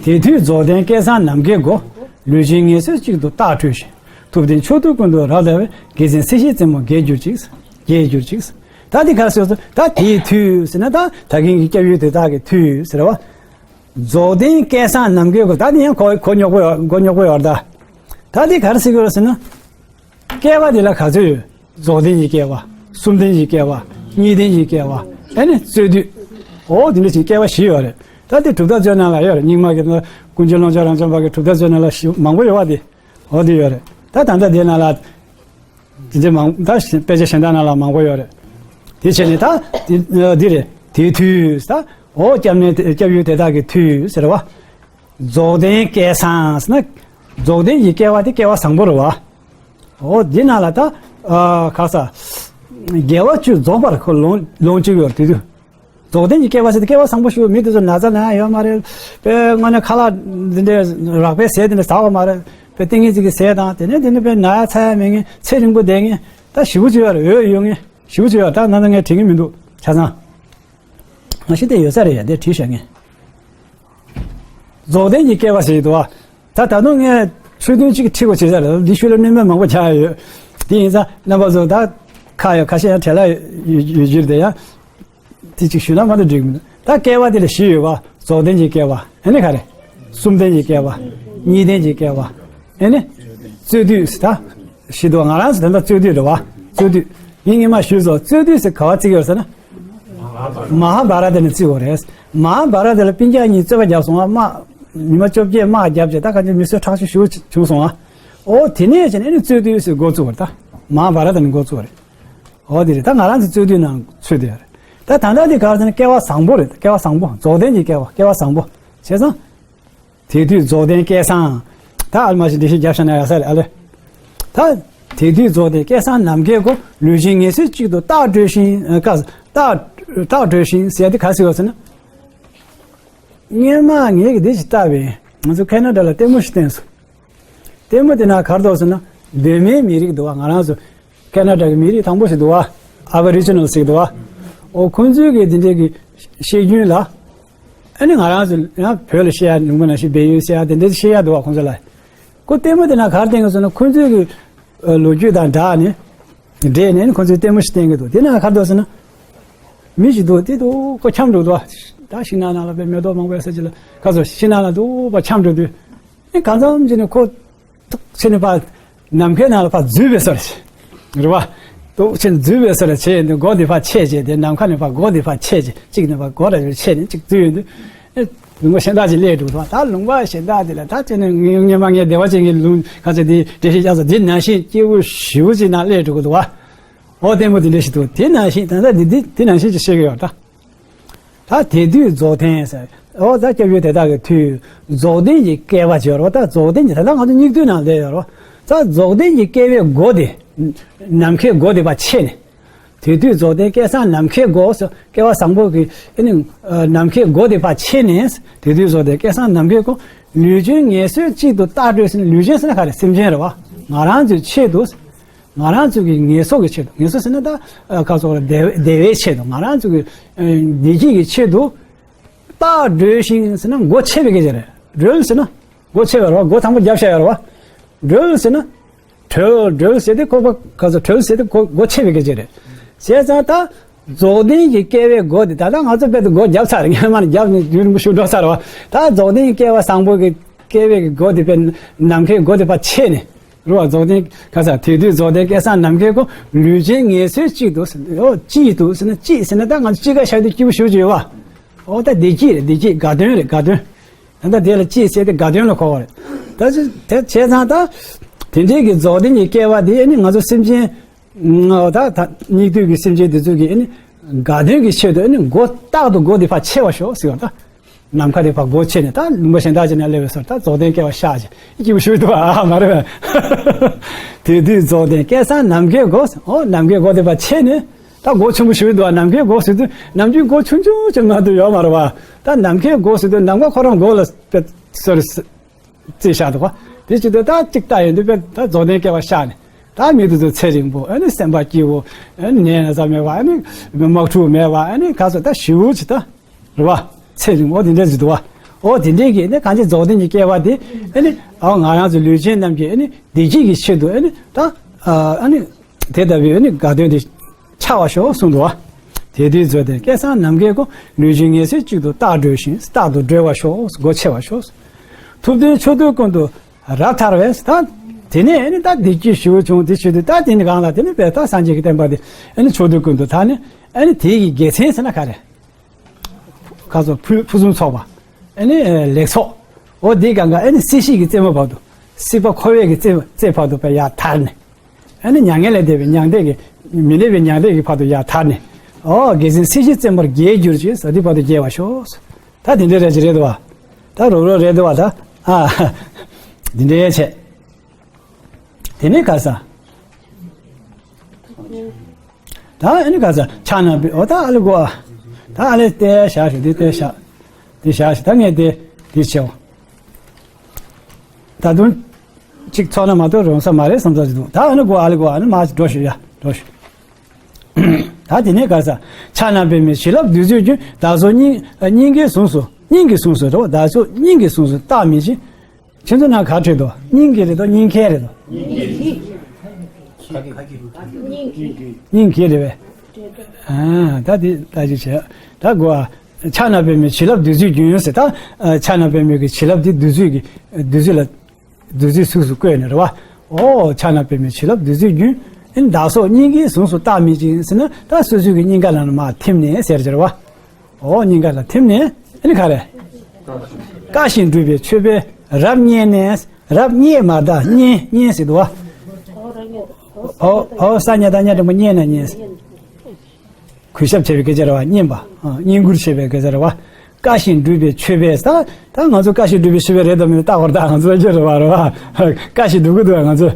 དེ་དུས་རྫོགས་ལྡན་སྐལ་བཟང་ནམ་མཁའི་སྒོ། ལུས་ཅན་ངེས་སོ་གཅིག་ཏུ་རྟག་འཕྲོས་ཤིང་། ཐུབ་བསྟན་མཆོག་ཏུ་ཀུན་ཏུ་རབ་བརྡལ་བའི། རྒྱལ་མཚན་སྲིད་ཞིའི་རྩེ་མོར་རྒྱས་གྱུར་ཅིག་རྒྱས་གྱུར་ཅིག་ད་དེ་ག་རེ་ཟེར་སོང་ད་དེའི་དུས་ཟེར་ན་ད་ད་གིན་གྱི་སྐྱབས་ཡུལ་དེ་དག་གི་དུས་ཟེར་བ། རྫོགས་ལྡན་སྐལ་བཟང་ནམ་མཁའི་སྒོ་ད་དེ་ཡང་གོ་གོ་ཉོག་པོ་ཡོད་གོ་ཉོག་པོ་ཡོད་ད། ད་དེ་ག་རེ་ཟེར་གྱི་ཡོད་ཟེར་ན། སྐལ་བ་དེ་ལ་ག་ཚོད་ཡོད། རྫོགས་ལྡན་གྱི་སྐལ་བ། གསུམ་ལྡན་གྱི་སྐལ་བ། གཉིས་ལྡན་གྱི་སྐལ་བ། ཨེ་ནི་རྩོད་དུས། འོ་དེ་འདྲ་ཞིག་སྐལ་བ་བཞི་ཡོད་རེད། ད་དེ་གྲུབ་མཐའ་རྩོད་ནང་ལ་ཡོད་རེད་རྙིང་མ་གི་ཀུན་མཁྱེན་ཀློང་ཆེན་རབ་འབྱམས་པ་གི་གྲུབ་མཐའ་རྩོད་ནང་ལ་ཞིག་མང་པོ་ཡོད་པ་དེ། འོ་དེ་ཡོད་རེད། ད་ད་ལྟ་དེ་ནང་ལ། དེ་འདྲ་མང་ད་དཔེ་ཆ་གཞན་དག་ནང་ལ་མང་པོ་ཡོད་རེད། དེ་བྱས་ནས་ད་དེ་འདི་རེད་དེའི་དུས་ད་འོ་སྐྱབས་གནས་སྐྱབས་ཡུལ་དེ་དག་གི་དུས་ཟེར་བ། རྫོགས་ལྡན་སྐལ་བཟང་ཟེར་ན། རྫོགས་ལྡན་གྱི་སྐལ་བ་དེ་སྐལ་བ་བཟང་པོ་རེད་བ། འོ་འདི་ནང་ལ་ད། ཨ་ག་ས། དགེ་བ་བཅུ་རྫོགས་པར་ཁོ་ལོངས་ལོངས་སྤྱོད་ཡོད་དེ་དུས། རྫོགས་ལྡན་གྱི་སྐལ་བ་ཟེར་ཏེ་སྐལ་བ་བཟང་པོ་ཞུ་མི་དེ་ཚོ་ན་ཚ་ན་ཡ་ཡོད་མ་རེད། དཔེ་དངོས་གནས་ཁ་ལག་འདི་འདྲའི་རགས་པའི་ཟས་དེ་འདྲ་ཟ་བ་མ་རེད། དཔེ་ཏིང་ངེ་འཛིན་གྱི་ཟས་དང་དེ་ནས་དེ་ནས་དཔེ་ན་ཡ་ཚ་ཡ་མེད་མཁན་ཚེ་རིང་པོ་བསྡད་མཁན་ད་ཞེ་པོ་ཅིག་ཡོད་རེད། འོས་ཡོད་མཁན་ཞེ་པོ་ཅིག་ཡོད་ད་ན་ཚ་ངས་དྲན་གྱི་མི་འདུག་ཆ་ཚང་། ང་ཤི་དེ་ཡོད་ས་རེད་ཡ་དེ་བྲིས་བཞག་མཁན། རྫོགས་ལྡན་གྱི་སྐལ་བ་ཟེར་གྱི་འདུག་བ། ད་ད་དུང་ངས་ཆོས་ཐུན་གཅིག་ཁྲིད་དགོས་བྱེད་ས་རེད། འདི་ཤུལ་ལ་གནོད་མེད་མང་པོ་ཆགས་ཡོད། དེ་ཡིན་ཙང་རྣམ་པ་ཚོ་ད་ཁ་ཡོད་ཁ་ཤས་ཡང་བྲེལ་ལ་ཡོད་ཡོད་རྒྱུ་རེད་ཡ། དེ་གཅིག་ཞུས་ན་མ་གཏོགས་འགྲིག་གི་མི་འདུག་ད་སྐྱེ་བ་དེ་ལ་བཞི་ཡོད་པ། རྫོགས་ལྡན་གྱི་སྐྱེ་བ། ཨེ་ནི་ག་རེ། གསུམ་ལྡན་གྱི་སྐྱེ་བ། གཉིས་ལྡན་གྱི་སྐྱེ་བ། ཨེ་ནི། རྩོད་དུས་ད། བཞི་འདུག་ང་རང་ཚོ་ད་ལྟ་རྩོད་དུས་རེད་བ། རྩོད་དུས། ངས་སྔོན་མ་ཞུས་སོང་། རྩོད་དུས་ཟེར་ག་བ་བརྩི་གི་ཡོད་ཟེར་ན། མ་ཧཱ་བྷ་ར་ཏ་ནས་བརྩི་དགོས་རེད། མ་ཧཱ་བྷ་ར་ཏ་ལ་སྤུན་ཀྱག་གཉིས་རྩོད་པ་བརྒྱབ་སོང་བ། དམག་ཉི་མ་བཅོ་བརྒྱད་དམག་བརྒྱབ་བྱས་ད་ག་ཚོད་མི་གསོད་ཁྲག་སྦྱོར་ཞེ་པོ་བྱུང་སོང་བ། ཨོ་དེ་ནས་བྱས་ནས་ཨེ་ནི་རྩོད་དུས་ཟེར་འགོ་བཙུགས་པ་རེད་ད། མ་ཧཱ་བྷ་ར་ཏ་ནས་འགོ་བཙུགས་པ་རེད། འོ་དེ་རེད། ད་ང་རང་ཚོ་རྩོད་དུས་ནང་ཚུད་དེ་ཡོད་རེད། ད་ད་ལྟ་དེ་ག་རེ་ཟེར་ན་སྐལ་བ་བཟང་པོ་རེད། སྐལ་བ་བཟང་པོ། རྫོགས་ལྡན་གྱི་སྐལ་བ། སྐལ་བ་བཟང་པོ། བྱས་ཙང་། དེ་དུས་རྫོགས་ལྡན་སྐལ་བཟང་། ད་ཨ་ལ་མ་ཞིག་འགྲེལ་བཤད་རྒྱབ་བཞག་ན་ཡག་ས་རེད་ཨ་ལེ། ད། དེ་དུས་རྫོགས་ལྡན་སྐལ་བཟང་ནམ་མཁའི་སྒོ། ལུས་ཅན་ངེས་གསལ་གཅིག་ཏུ་རྟག་གྲོལ་ཞིང་། ཨ། ཀ། རྟག་རྟག་གྲོལ་ཞིང་ཟེར་དེ་ག་ཟེར་བ་ཟེར་ན། སྔོན་མ་ངས་ཀྱི་འདི་ཞིག་བལྟས་པས། ང་ཚོ་ཁེ་ན་ཌ་ལ་ལྟད་མོ་ཞིག་བསྟན་སོང་། ལྟད་མོ་དེ་ན་ག་རེ་འདུག་ཟེར་ན། གདོད་མའི་མི་རིགས་འདུག་བ། ང་རང་ཚོ་ཁེ་ན་ཌ་གི་མི་རིགས་དང་པོ་ཞིག་འདུག་བ། ཨ་བྷ་རི་ཇི་ནལ་ཟེར་གི་འདུག་བ། ཨོ་ཁོང་ཚོའི་གི་འདི་འདྲའི་གི་བཤད་རྒྱུན་ལ། ཨ་ནི་ང་རང་ཚོ་ཡང་བོད་ལ་བཤད་ཡ་ཉུང་པ་ནང་བཞིན་བལ་ཡུལ་བཤད་ཡ་དེ་འདྲ་བཤད་ཡ་འདུག་བ་ཁོང་ཚོ་ལ། ཁོ་ལྟད་མོ་དེ་ན་ག་རེ་བསྟན་གི་ཟེར་ན་ཁོང་ཚོའི་གི་ལོ་རྒྱུས་དང་སྦྲགས་ནས། འདྲེས་ནས་ཁོ་ཚོས་ལྟད་མོ་ཞིག་བསྟན་གྱི་འདུག་དེ་ན་ག་རེ་འདུག་ཟེར་ན། མི་ཞིག་འདུག་དེ་འདུག་ཁོ་འཁྱམས་འགྲོ་འདུག་ད་ཤིང་ནགས་ནང་ལ་དཔེ་མེ་ཏོག་མང་པོ་ཡོད་ས་ཅིག་ལ་ཁ་སོ་ཤིང་ནགས་ལ་འདུག་པ་འཁྱམས་འགྲོ་དུས། ཨེ་གང་འཚམ་ཅིག་ནས་ཁོ་ཏོག་ཙམ་ནས་ཕར་ནམ་མཁའི་ནང་ལ་ཕར་འཛུལ་བའི་བཟོ་འདྲ་ཞིག་རེད་བ། ཏོག་ཙམ་འཛུལ་བའི་བཟོ་འདྲ་བྱས་ནས་མགོ་འདི་ཕར་ཕྱེ་བྱས་ཏེ་ནམ་མཁའ་ནས་ཕར་མགོ་འདི་ཕར་ཕྱེ་བྱས་གཅིག་ནས་ཕར་མགོ་འདྲ་ཕྱེ་ནས་གཅིག་འཛུལ་ཡོང་དུས། ཨེ། ལུང་པ་གཞན་དག་ཅིག་སླེབས་འགྲོ་འདུག་ད་ལུང་པ་གཞན་དག་དེ་ལ་ད་དེ་ནས་ངས་སྔོན་མ་ངས་བདེ་བ་ཅན་གྱི་ལུང་ཁ་ཚ་དེ་འགྲེལ་བཤད་རྒྱག་ས་འདི་ནང་བཞིན་སྐྱེ་བོ་ཞེ་པོ་ཅིག་ནང་སླེབས་འགྲོ་གི་འདུག་བ། འོ་ལྟད་མོ་དེ་འདྲ་ཞིག་འདུག་དེ་ནང་བཞིན་ད་ལྟ་འདི་འདི་དེ་ནང་བཞིན་ཅིག་བཤད་ཀྱི་ཡོད་ད། ད་དེ་དུས་རྫོགས་ལྡན་ཟེར། འོ་ད་སྐྱབས་ཡུལ་དེ་དག་གི་མཐུས་རྫོགས་ལྡན་གྱི་སྐལ་བ་ཅིག་ཡོད་རེད་བ། ད་རྫོགས་ལྡན་གྱི་ད་ལྟ་ང་ཚོ་སྙིགས་དུས་ནང་སླེབས་ཡོད་རེད་བ། ད་རྫོགས་ལྡན་གྱི་སྐལ་བའི་སྒོ་དེ། ནམ་མཁའི་སྒོ་དེ་ཕར་ཕྱེ་ནས། དེ་དུས་རྫོགས་ལྡན་སྐལ་བཟང་ནམ་མཁའི་སྒོ་ཟེར་སྐལ་བ་བཟང་པོ་གི་ཨེ་ནི་ནམ་མཁའི་སྒོ་དེ་ཕར་ཕྱེ་ནས། དེ་དུས་རྫོགས་ལྡན་སྐལ་བཟང་ནམ་མཁའི་སྒོ། ལུས་ཅན་ངེས་གསལ་གཅིག་ཏུ་རྟག་གྲོལ་ཟེར་ན་ལུས་ཅན་ཟེར་ན་ག་རེ་སེམས་ཅན་རེད་བ། ང་རང་ཚོའི་ཆེད་དུ། ང་རང་ཚོ་གི་ངེས་སོ་གི་ཆེད་དུ། ངེས་སོ་ཟེར་ན་ད་ཁ་སོགས་ལ་བདེ་བདེ་བའི་ཆེད་དུ། ང་རང་ཚོ་གི་བདེ་སྐྱིད་ཀྱི་ཆེད་དུ། རྟག་གྲོལ་ཞིང་ཟེར་ན་སྒོ་ཕྱེ་བའི་སྐད་ཆ་རེད། གྲོལ་ཟེར་ན་སྒོ་ཕྱེ་བ་རེད་བ། སྒོ་དང་པོ་བརྒྱབ་བཞག་ཡོད་རེད་བ། གྲོལ་ཟེར་ན། གྲོལ་གྲོལ་ཟེར་ཏེ་ཁོ་པ་ག་ཚོད་གྲོལ་ཟེར་ཏེ་ཁོ་སྒོ་ཕྱེ་བའི་སྐད་ཆ་རེད། བྱས་ཙང་ད། རྫོགས་ལྡན་གྱི་སྐལ་བའི་སྒོ་དེ་ད་ལྟ་ང་ཚོ་དཔེ་དུ་སྒོ་བརྒྱབ་ཚར་རེད། སྔོན་མ་ནས་བརྒྱབ་ནས་རྒྱུན་རིང་པོ་ཞིག་འགྲོ་ཚར་བ། ད་རྫོགས་ལྡན་གྱི་སྐལ་བ་བཟང་པོ་གི་སྐལ་བའི་གི་སྒོ་དེ་དཔེ་ནམ་མཁའི་སྒོ་དེ་ཕར་ཕྱེ་ནས། རེད་བ། རྫོགས་ལྡན་ག་ས་དེ་དུས་རྫོགས་ལྡན་སྐལ་བཟང་ནམ་མཁའི་སྒོ། ལུས་ཅན་ངེས་གསལ་གཅིག་ཏུ་ཟེར། ཨོ་གཅིག་ཏུ་ཟེར་ན་གཅིག་ཟེར་ན་ད་ང་ཚོ་གཅིག་ཁ་བཞག་དུས་སྐྱིད་པོ་ཞེ་པོ་ཅིག་ཡོད་བ། ཨོ་ད་བདེ་སྐྱིད་རེད། བདེ་སྐྱིད་དགའ་སྟོན་རེད། དགའ་སྟོན། ད་ལྟ་དེ་ལ་གཅིག་ཟེར་ཏེ་དགའ་སྟོན་ལ་གོ་བ་རེད། ད་ཅི་དེ་བྱས་ཙང་ད། དེ་འདྲའི་གི་རྫོགས་ལྡན་གྱི་སྐལ་བ་དེ་ཨ་ནི་ང་ཚོ་སེམས་ཅན། ང་ད་ད་སྙིགས་དུས་ཀྱི་སེམས་ཅན་དེ་ཚོ་གི་ཨ་ནི་དགའ་སྟོན་གྱི་ཆེད་དུ་ཨ་ནི་སྒོ་རྟག་ཏུ་སྒོ་དེ་ཕར་ཕྱེ་བར་ཤོག་ཟེར་བ་ད། ནམ་མཁའ་དེ་ཕར་སྒོ་ཕྱེ་ནས་ད་ལུང་པ་གཞན་དག་ཅིག་ནང་སླེབས་པའི་སོར་ད་རྫོགས་ལྡན་སྐལ་བ་ཤར་ཅིག་སྐྱིད་པོ་ཞུ་འདུག་ཨ་མ་རེད་པས། དེ་དུས་རྫོགས་ལྡན་སྐལ་བཟང་ནམ་མཁའི་སྒོ། ཨོ་ནམ་མཁའི་སྒོ་དེ་ཕར་ཕྱེ་ནས། ད་སྒོ་ཆེན་པོ་ཞིག་འདུག་ནམ་མཁའི་སྒོ་ཟེར་དུས་ནམ་རྒྱུན་སྒོ་ཆུང་ཆུང་ཅིག་མ་གཏོགས་ཡོད་མ་རེད་བ། ད་ནམ་མཁའི་སྒོ་ཟེར་དུས་ནམ་མཁའ་ཁོ་རང་སྒོ་ལ་དཔེ་སོར་རྩིས་བཞག་འདུག་བ། དེ་བྱེད་དུས་ད་གཅིག་ལྟ་ཡོང་དུས་དཔེ་ད་རྫོགས་ལྡན་སྐལ་བ་ཤར་ནས་ད་མི་དེ་ཚོ་ཚེ་རིང་པོ་ཨ་ནི་སེམས་པ་སྐྱིད་པོ་ཨ་ནི་ནད་ན་ཚ་མེད་པ་ཨ་ནི་དམག་འཁྲུག་མེད་པ་ཨ་ནི་ག་ཚོད་ད་ཞེ་པོ་ཅིག་ད་རེད་བ། ཚེ་རིང་པོ་དེ་འདྲ་ཞིག་འདུག་བ། ཨོ་དེ་འདྲའི་གི་ནི་གང་ཅི་རྫོགས་ལྡན་གྱི་སྐལ་བ་དེ་ཨ་ནི་ཨོ་ང་རང་ཚོ་ལུས་ཅན་རྣམས་ཀྱི་ཨ་ནི་བདེ་སྐྱིད་ཀྱི་ཆེད་དུ་ཨ་ནི་ད་ཨ་ནི། དེ་ལྟ་བུའི་ནི་དགའ་སྟོན་དེ་འཆར་བར་ཤོག་གསུངས་འདུག་བ། དེ་དུས་རྫོགས་ལྡན་སྐལ་བཟང་ནམ་མཁའི་སྒོ། ལུས་ཅན་ངེས་གསལ་གཅིག་ཏུ་རྟག་གྲོལ་ཞིང་རྟག་ཏུ་གྲོལ་བར་ཤོག་སྒོ་ཕྱེ་བར་ཤོག་ཐུབ་བསྟན་མཆོག་ཐུན་ཀུན་ཏུ་རབ་དར་བས་ད། དེ་ནས་ནི་ད་བདེ་སྐྱིད་ཞེ་པོ་བྱུང་དེ་བྱེད་དུས་ད་དེ་ནི་གང་ལ་དེ་ནི་བས་ད་སངས་རྒྱས་ཀྱི་བསྟན་པ་དེ་ནི་མཆོག་ཐུན་ཀུན་ཏུ་དར་ནས་ནི་དེ་ཡི་དགེ་མཚན་ཟེར་ན་ག་རེ། ཁ་སོགས་ཕུ་ཕུན་སུམ་ཚོགས་པ། ཨ་ནི་ལེགས་ཚོགས། འོ་འདི་གང་ག་ཨ་ནི་སྲིད་ཞིའི་རྩེ་མོ་བར་དུ། སྲིད་པ་འཁོར་བའི་གི་རྩེ་རྩེ་བར་དུ་བས་ཡར་དར་ནས། ཨ་ནི་མྱ་ངན་ལས་འདས་པའི་མྱང་འདས་ཀྱི་མི་ལས་པའི་མྱང་འདས་ཀྱི་བར་དུ་ཡར་དར་ནས། འོ་དགེ་འདུན་སྲིད་ཞིའི་རྩེ་མོར་རྒྱས་གྱུར་ཅིག་ཟེར་འདི་བར་དུ་རྒྱས་པར་ཤོག་ད་དེ་འདྲའི་རེ་ཅིག་རེད་འདུག་བ། ད་རོགས་རོགས་རེད་འདུག་བ་ད། ཨ། འདི་འདྲའི་བྱས། དེ་ནས་ག་ས། ད་ཨ་ནི་ག་ས་ཕྱག་ན་པའི་འོ་ད་ཨ་ལེ་གོ་ཨ། ད་ཨ་ལེ་ལྟའི་བཞག་ཞིག་འདི་ལྟའི་བཞག་འདི་བཞག་ཞིག་ད་ངས་དེ་འདི་བྱེའོ། ད་དུང་གཅིག་ཚོགས་ན་མ་གཏོགས་རོང་ས་མ་རེད་བསམ་ས་ཞིག་འདུག་ད་ཨ་ནི་གོ་ཨ་ལེ་གོ་ཨ་ནི་མ་ཞིག་འགྲོ་ཞིག་ཡ་འགྲོ་ཞིག་ད་དེ་ནས་ག་ས་ཕྱག་ན་པདྨོའི་བྱིན་རླབས་བདུད་རྩིའི་རྒྱུན། བདག་སོགས་སྙིང་སྙིང་གའི་གཟུངས་སུ་སྙིང་གི་གཟུངས་སུ་རེད་བ། བདག་སོགས་སྙིང་གི་གཟུངས་སུ་རྟག་མི་འབྱེད། ཁྱེད་ཚོ་ནང་ག་བྲིས་འདུག་སྙིང་གི་རེད་དོ། སྙིང་ཁའི་རེད་དོ། སྙིང་གི་རེད་པས། ཨ། ད་དེ་ལྟ་ཅི་བྱས། ད་གོ་ཨ། ཕྱག་ན་པདྨོའི་བྱིན་རླབས་བདུད་རྩིའི་རྒྱུན་ཟེར། ད་ཕྱག་ན་པདྨོའི་གི་བྱིན་རླབས་དེ་བདུད་རྩིའི་གི་བདུད་རྩི་ལ། བདུད་རྩི་གཟུགས་སུ་བཀོད་ནས་རེད་བ། ཨོ། ཕྱག་ན་པདྨོའི་བྱིན་རླབས་བདུད་རྩིའི་རྒྱུན། ཨེ་ནི་བདག་སོགས་སྙིང་གའི་ཟུངས་སུ་རྟག་མི་འཛིན་ཟེར་ན། ད་སོ་སོའི་གི་སྙིང་ག་ལ་མར་ཐིམ་ནས་ཟེར་གྱི་རེད་བ། ཨོ། སྙིང་ག་ལ་ཐིམ་ནས། ཨེ་ནི་ག་རེ། བཀའ་བཞིན་སྒྲུབ་པའི་མཆོད་པས་རབ་མཉེས་ནས། རབ་མཉེས་མ་ད་མཉེས་མཉེས་ཟེར་འདུག་བ། ཨོ། ཨོ། ས་ཉ་བཏགས་སྙ་འགྲེང་བུ་མཉེས་ན་མཉེས། གུས་ཞབས་བྱེད་པའི་སྐད་ཆ་རེད་བ། བསྙེན་པ། ཨ། བསྙེན་བཀུར་བྱེད་པའི་སྐད་ཆ་རེད་བ། བཀའ་བཞིན་སྒྲུབ་པའི་མཆོད་པས། ད་ད་ང་ཚོ་བཀའ་བཞིན་སྒྲུབ་པའི་མཆོད་པ་རེད་དམ་མེད་བལྟ་བར་ད། ང་ཚོ་ལ་སྐྱོ་རེད་བ། རེད་བ། བཀའ་བཞིན་སྒྲུབ་ཀྱི་འདུག་ང་ཚོ་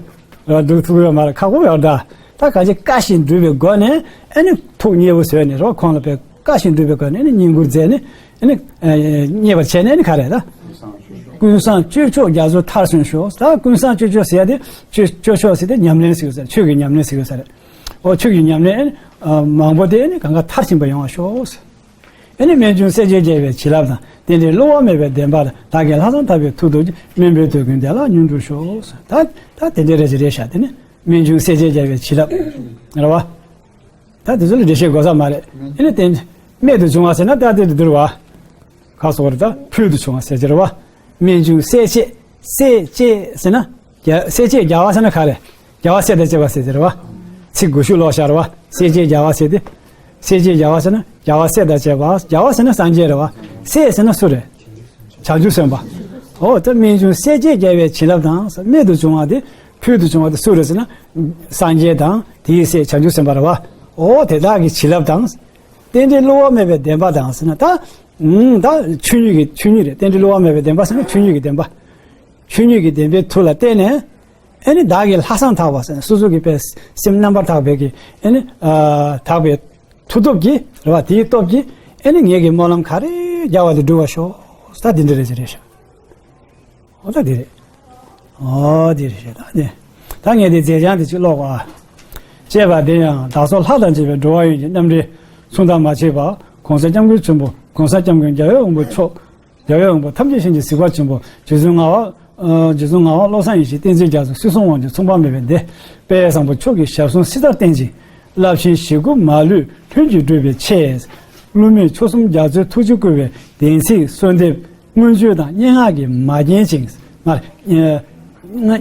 སྒྲུབ་ཐུབ་ཀྱི་ཡོད་མ་རེད། ཁག་པོ་ཡོད་ད། ད་གང་ཅི་བཀའ་བཞིན་སྒྲུབ་པའི་སྒོ་ནས། ཨེ་ནི་ཐུགས་མཉེས་པོ་བཟོས་ནས་རེད་བ། ཁོང་ལ་དཔེ་བཀའ་བཞིན་སྒྲུབ་པའི་སྒོ་ནས་ཨེ་ནི་བསྙེན་བཀུར་མཛད་ནས། ཨེ་ནི་མཉེས་པར་བྱས་ནས། ཨེ་ནི་ག་རེ་ད། ཀུན་བཟང་སྤྱོད་མཆོག་རྒྱ་མཚོ་མཐར་སོན་ཤོག་ད་ཀུན་བཟང་སྤྱོད་མཆོག་ཟེར་ཡ་དེ། སྤྱོད་སྤྱོད་མཆོག་ཟེར་དེ་ཉམས་ལེན་ཟེར་གྱི་ཡོད་ས་རེད། ཆོས་ཀྱི་ཉམས་ལེན་ཟེར་གྱི་ཡོད་ས་རེད། ཨོ། ཆོས་ཀྱི་ཉམས་ལེན་གང་ག་མཐར་ཕྱིན་པ་ཡོང་བར་ཤོག་ཨེ་ནི་རྨད་བྱུང་སྲས་བཅས་རྒྱལ་བའི་བྱིན་རླབས་དང་། རྟེན་འབྲེལ་བསླུ་བ་མེད་པའི་བདེན་པ་དང་། བདག་གིས་ལྷག་བསམ་དག་པའི་མཐུ་སྟོབས་ཀྱིས། དམན་པའི་དུས་ཀུན་བདེ་བླག་མྱུར་འགྲུབ་ཤོག་ད་ད་དེ་འདྲ་རེ་ཞིག་རེད་ཤག་དེ་ནི་རྨད་བྱུང་སྲས་བཅས་རྒྱལ་བའི་བྱིན་རླབས་རེད་བ། ད་དེ་ཚོ་ལ་འགྲེལ་བཤད་དགོས་ས་མ་རེད། ཨེ་ནི་རྟེན་རྨད་དུ་བྱུང་བ་ཟེར་ན་ད་དེ་དེ་རེད་བ། ཁ་སོགས་རེད། ད་ཕུལ་དུ་བྱུང་བ་ཟེར་གྱི་རེད་བ། རྨད་བྱུང་སྲས་བཅས། སྲས་བཅས་ཟེར་ན། རྒྱ་སྲས་བཅས་རྒྱལ་བ་ཟེར་ན་ག་རེ། རྒྱལ་བ་སྲས་དང་བཅས་པ་ཟེར་གྱི་རེད་བ། ཚིག་དགུ་ཤུ་ལོག་ཤག་རེད་བ། སྲས་བཅས་རྒྱལ་བ་ཟེར་ཏེ། སྲས་བཅས་རྒྱལ་བ་ཟེར་ན་རྒྱལ་བ་སྲས་དང་བཅས་པ། རྒྱལ་བ་ཟེར་ན་སངས་རྒྱས་རེད་བ། སྲས་ཟེར་ན་སུ་རེད། བྱང་ཆུབ་སེམས་དཔའ། འོ་ད་རྨད་བྱུང་སྲས་བཅས་རྒྱལ་བའི་བྱིན་རླབས་དང་། རྨད་དུ་བྱུང་བ་དེ། ཕུལ་དུ་བྱུང་བ་དེ་སུ་རེད་ཟེར་ན། སངས་རྒྱས་དང་དེའི་སྲས་བྱང་ཆུབ་སེམས་དཔའ་རེད་བ། འོ་དེ་དག་གི་བྱིན་རླབས་དང་། རྟེན་འབྲེལ་བསླུ་བ་མེད་པའི་བདེན་པ་དང་ཟེར་ན་ད། ཨང་། ད་ཆོས་ཉིད་ཀྱི་ཆོས་ཉིད་རེད། རྟེན་འབྲེལ་བསླུ་བ་མེད་པའི་བདེན་པ་ཟེར་ན་ཆོས་ཉིད་ཀྱི་བདེན་པ། ཆོས་ཉིད་ཀྱི་བདེན་པའི་མཐུ་ལ་བརྟེན་ནས། ཨེ་ནི་བདག་གིས་ལྷག་བསམ་དག་པ་ཟེར་ན་སོ་སོ་གི་དཔེ་སེམས་རྣམ་པར་དག་པའི་གི། ཨེ་ནི་ཨ་དག་པའི་མཐུ་སྟོབས་ཀྱིས་རེད་བ། དེའི་སྟོབས་ཀྱིས་ཨེ་ནི་ངེད་ཀྱི་སྨོན་ལམ་ག་རེ་བརྒྱབ་པ་དེ་འགྲུབ་པར་ཤོག་ད་དེ་འདྲ་རེད་ཟེར་རེད་ཤག་འོ་ད་དེ་རེད། འོ་དེ་རེད་ཤག་ད་དེ། ད་ངས་དེ་མཛད་བྱང་དེ་ཅིག་ཀློག་གོ་ཨ། ཅེས་པ་འདི་ཡང་བདག་སོགས་ལྷ་དང་བཅས་པའི་འགྲོ་བ་ཡོངས་ཀྱི་རྣམ་འདྲེན་མཚུངས་ཟླ་མ་མཆིས་པ། གོང་ས་སྐྱབས་མགོན་ཆེན་པོ། གོང་ས་སྐྱབས་མགོན་རྒྱལ་བའི་དབང་པོ་མཆོག་རྒྱལ་བའི་དབང་པོ་ཐམས་ཅད་མཁྱེན་ཅིང་གཟིགས་པ་ཆེན་པོ་རྗེ་བཙུན་ངག་དབང་། ཨ། རྗེ་བཙུན་ངག་དབང་བློ་བཟང་ཡེ་ཤེས་བསྟན་འཛིན་རྒྱ་མཚོ་སྲིད་གསུམ་དབང་ཕྱུག་མཚུངས་པ་མེད་པའི་སྡེ། དཔལ་བཟང་པོ་མཆོག་གི་ཞབས་ཟུང་སྲིད་མཐར་བརྟན་ཅིང་། རླབས་ཆེན་ཞི་རྒོལ་མ་ལུས་ལྷུན་གྱིས་གྲུབ་པའི་ཆེད། བསླུ་མེད་མཆོག་གསུམ་རྒྱ་མཚོའི་ཐུགས་རྗེས་བསྐུལ་བའི་བདེན་ཚིག་གསོལ་འདེབས་མངོན་བརྗོད་དང་སྙན་ངག་གིས་མ་བརྒྱན་ཅིང་། སྔར་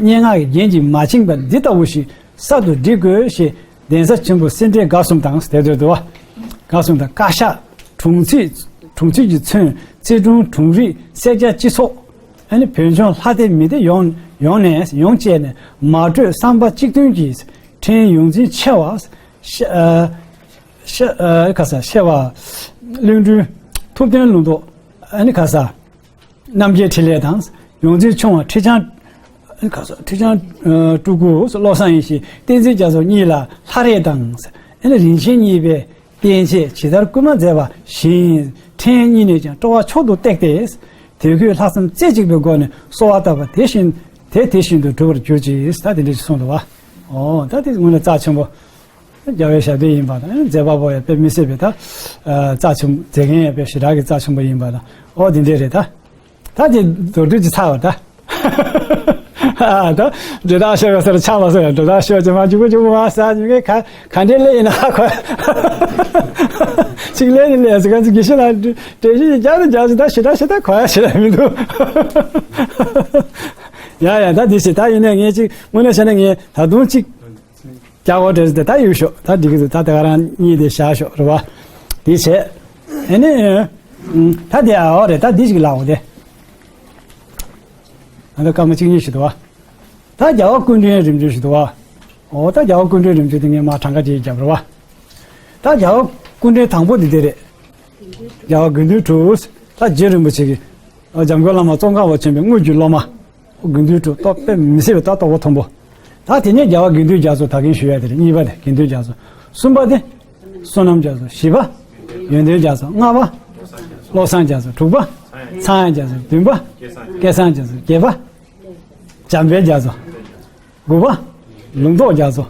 སྙན་ངག་གི་རྒྱན་གྱིས་མ་བཅིངས་པ་འདི་ལྟ་བུ་ཞིག་གསར་དུ་སྒྲིག་དགོས་ཞེས་གདན་ས་ཆེན་པོ་སེ་འབྲས་དགའ་གསུམ་དང་། དེ་ལྟར་དུ་བ། དགའ་གསུམ་དང་བཀའ་ཤག་དྲུང་ཆེ། དྲུང་ཆེ་གིས་མཚོན་རྩིས་དྲུང་དྲུང་རིགས་སེར་སྐྱ་སྤྱི་ཚོགས། ཨ་ནི་བོད་ལྗོངས་ལྷ་སྡེ་མི་སྡེ་ཡོངས་ཡོངས་ནས་ཡོངས་བཅས་ནས་མ་གྲོས་བསམ་པ་གཅིག་མཐུན་གྱིས་ཕྲན་ཡོངས་འཛིན་ཆེ་བ། ཤ་ཨ་ཤ་ཨ་ཁ་ས་ཤེ་བ། གླིང་སྒྲུང་། ཐུབ་བསྟན་ལུང་རྟོགས། ཨ་ནི་ཁ་ས། རྣམ་རྒྱལ་འཕྲིན་ལས་དང་། ཡོངས་འཛིན་ཆུང་བ་ཁྲི་བྱང་། ཁ་ས་ཁྲི་བྱང་ཨ་སྤྲུལ་སྐུ་བློ་བཟང་ཡེ་ཤེས་བསྟན་འཛིན་རྒྱ་མཚོ་གཉིས་ལ་ལྷ་རས་དང་། ཨ་ནི་རིན་ཆེན་གཉིས་པའི་རྟེན་ཆེད་ཇི་ལྟར་བསྐུལ་མ་མཛད་པ་བཞིན། ཕྲན་གཉིས་ནས་ཀྱང་སྤྲོ་བ་མཆོག་ཏུ་བཏེགས་ཏེ། དད་གུས་ལྷག་བསམ་རྩེ་གཅིག་པའི་སྒོ་ནས་གསོལ་བ་བཏབ་པ་དེ་བཞིན་དེ་དེ་བཞིན་དུ་འགྲུབ་པར་གྱུར་ཅིག་ད་དེ་འདྲ་ཞིག་གསུངས་འདུག་བ། ཨོ་ད་དེ་དངོས་གནས་རྩ་ཆེན་པོ། རྒྱལ་བའི་ཞབས་བརྟན་ཡིན་པ་དང་། མཛད་པ་པོ་ཡང་དཔེ་མི་སྲིད་པའི་ད་རྩ་ཆེན་མཛད་མཁན་ཡང་དཔེ་ཞེ་དྲག་གི་རྩ་ཆེན་པོ་ཡིན་པ་དང་། ཨོ་དེ་འདྲ་རེད་ད། ད་དེ་མདོར་བསྡུས་ཀྱི་ཚར་བ་ད། ཨ་ད་འབྲི་སྟག་ཤོད་པའི་སར་ཆགས་པ་སོགས་ཡང་འབྲི་སྟག་ཤོད་ཀྱི་མ་འཇུག་པ་འཇུག་པ་མ་ཟ་ཉུང་ངེ་ག་ག་འདྲའི་ལས་ཡིན་ན་ཧ་གོ། གཅིག་ལས་ནི་ལས་སུ་ག་ཚོད་དགེ་བཤེས་ལ་འགྲེལ་བཤད་རྒྱག་ནི་རྒྱག་ཚོད་ད་ཞེ་དྲག་ཞེ་དྲག་གོ་ཡ་ཞེ་དྲག་མི་འདུག་ཡ་ཡ་ད་དེ་ཞེ་ད་ཡིན་ནས་ངས་གཅིག་དངོས་གནས་བྱས་ན་ངས་ད་དུང་གཅིག་རྒྱ་གོ་འདྲ་ཟེར་ཏེ་ད་ཡོད་ཤོག་ད་འགྲིག་གི་འདུག་ད་དེ་ག་རང་གཉིས་དེ་བཞག་ཤོག་རེད་བ། དེ་བྱས། ཨེ་ནི། ད་དེ་ཨ་འོ་རེད། ད་འདི་ཞིག་ལ་འོ་དེ། ང་ཚོ་སྐར་མ་གཅིག་གཉིས་ཞིག་འདུག་བ། ད་རྒྱལ་བ་སྐུ་ཕྲེང་རིམ་བྱོན་ཞིག་འདུག་བ། འོ་ད་རྒྱལ་བ་སྐུ་ཕྲེང་རིམ་བྱོན་དེ་ངས་མར་གྲངས་ཀ་ཅིག་བརྒྱབ་རེད་བ། ད་རྒྱལ་བ་སྐུ་ཕྲེང་དང་པོ་འདི་དེ་རེད། རྒྱལ་བ་དགེ་འདུན་གྲུབ། ད་རྗེ་རིན་པོ་ཆེ་གི། འཇམ་མགོན་བླ་མ་ཙོང་ཁ་པ་ཆེན་པོའི་དངོས་ཀྱི་སློབ་མ། དགེ་འདུན་གྲུབ་ཏོག་དཔེ་མི་སྲིད་པའི་ད་ལྟོ་གོ་མཐོན་པོ། ད་དེ་ནས་རྒྱལ་བ་དགེ་འདུན་རྒྱ་མཚོ་ད་གིན་ཞུ་ཡ་དེ་རེད། གཉིས་པ་དེ་དགེ་འདུན་རྒྱ་མཚོ། གསུམ་པ་དེ། བསོད་ནམས་རྒྱ་མཚོ། བཞི་པ། ཡོན་ཏན་རྒྱ་མཚོ། ལྔ་པ། བློ་བཟང་རྒྱ་མཚོ། དྲུག་པ། ཚངས་དབྱངས་རྒྱ་མཚོ། བདུན་པ། སྐལ་བཟང་རྒྱ་མཚོ། བརྒྱད་པ། འཇམ་དཔལ་རྒྱ་མཚོ། དགུ་པ། ལུང་རྟོགས་རྒྱ་མཚོ།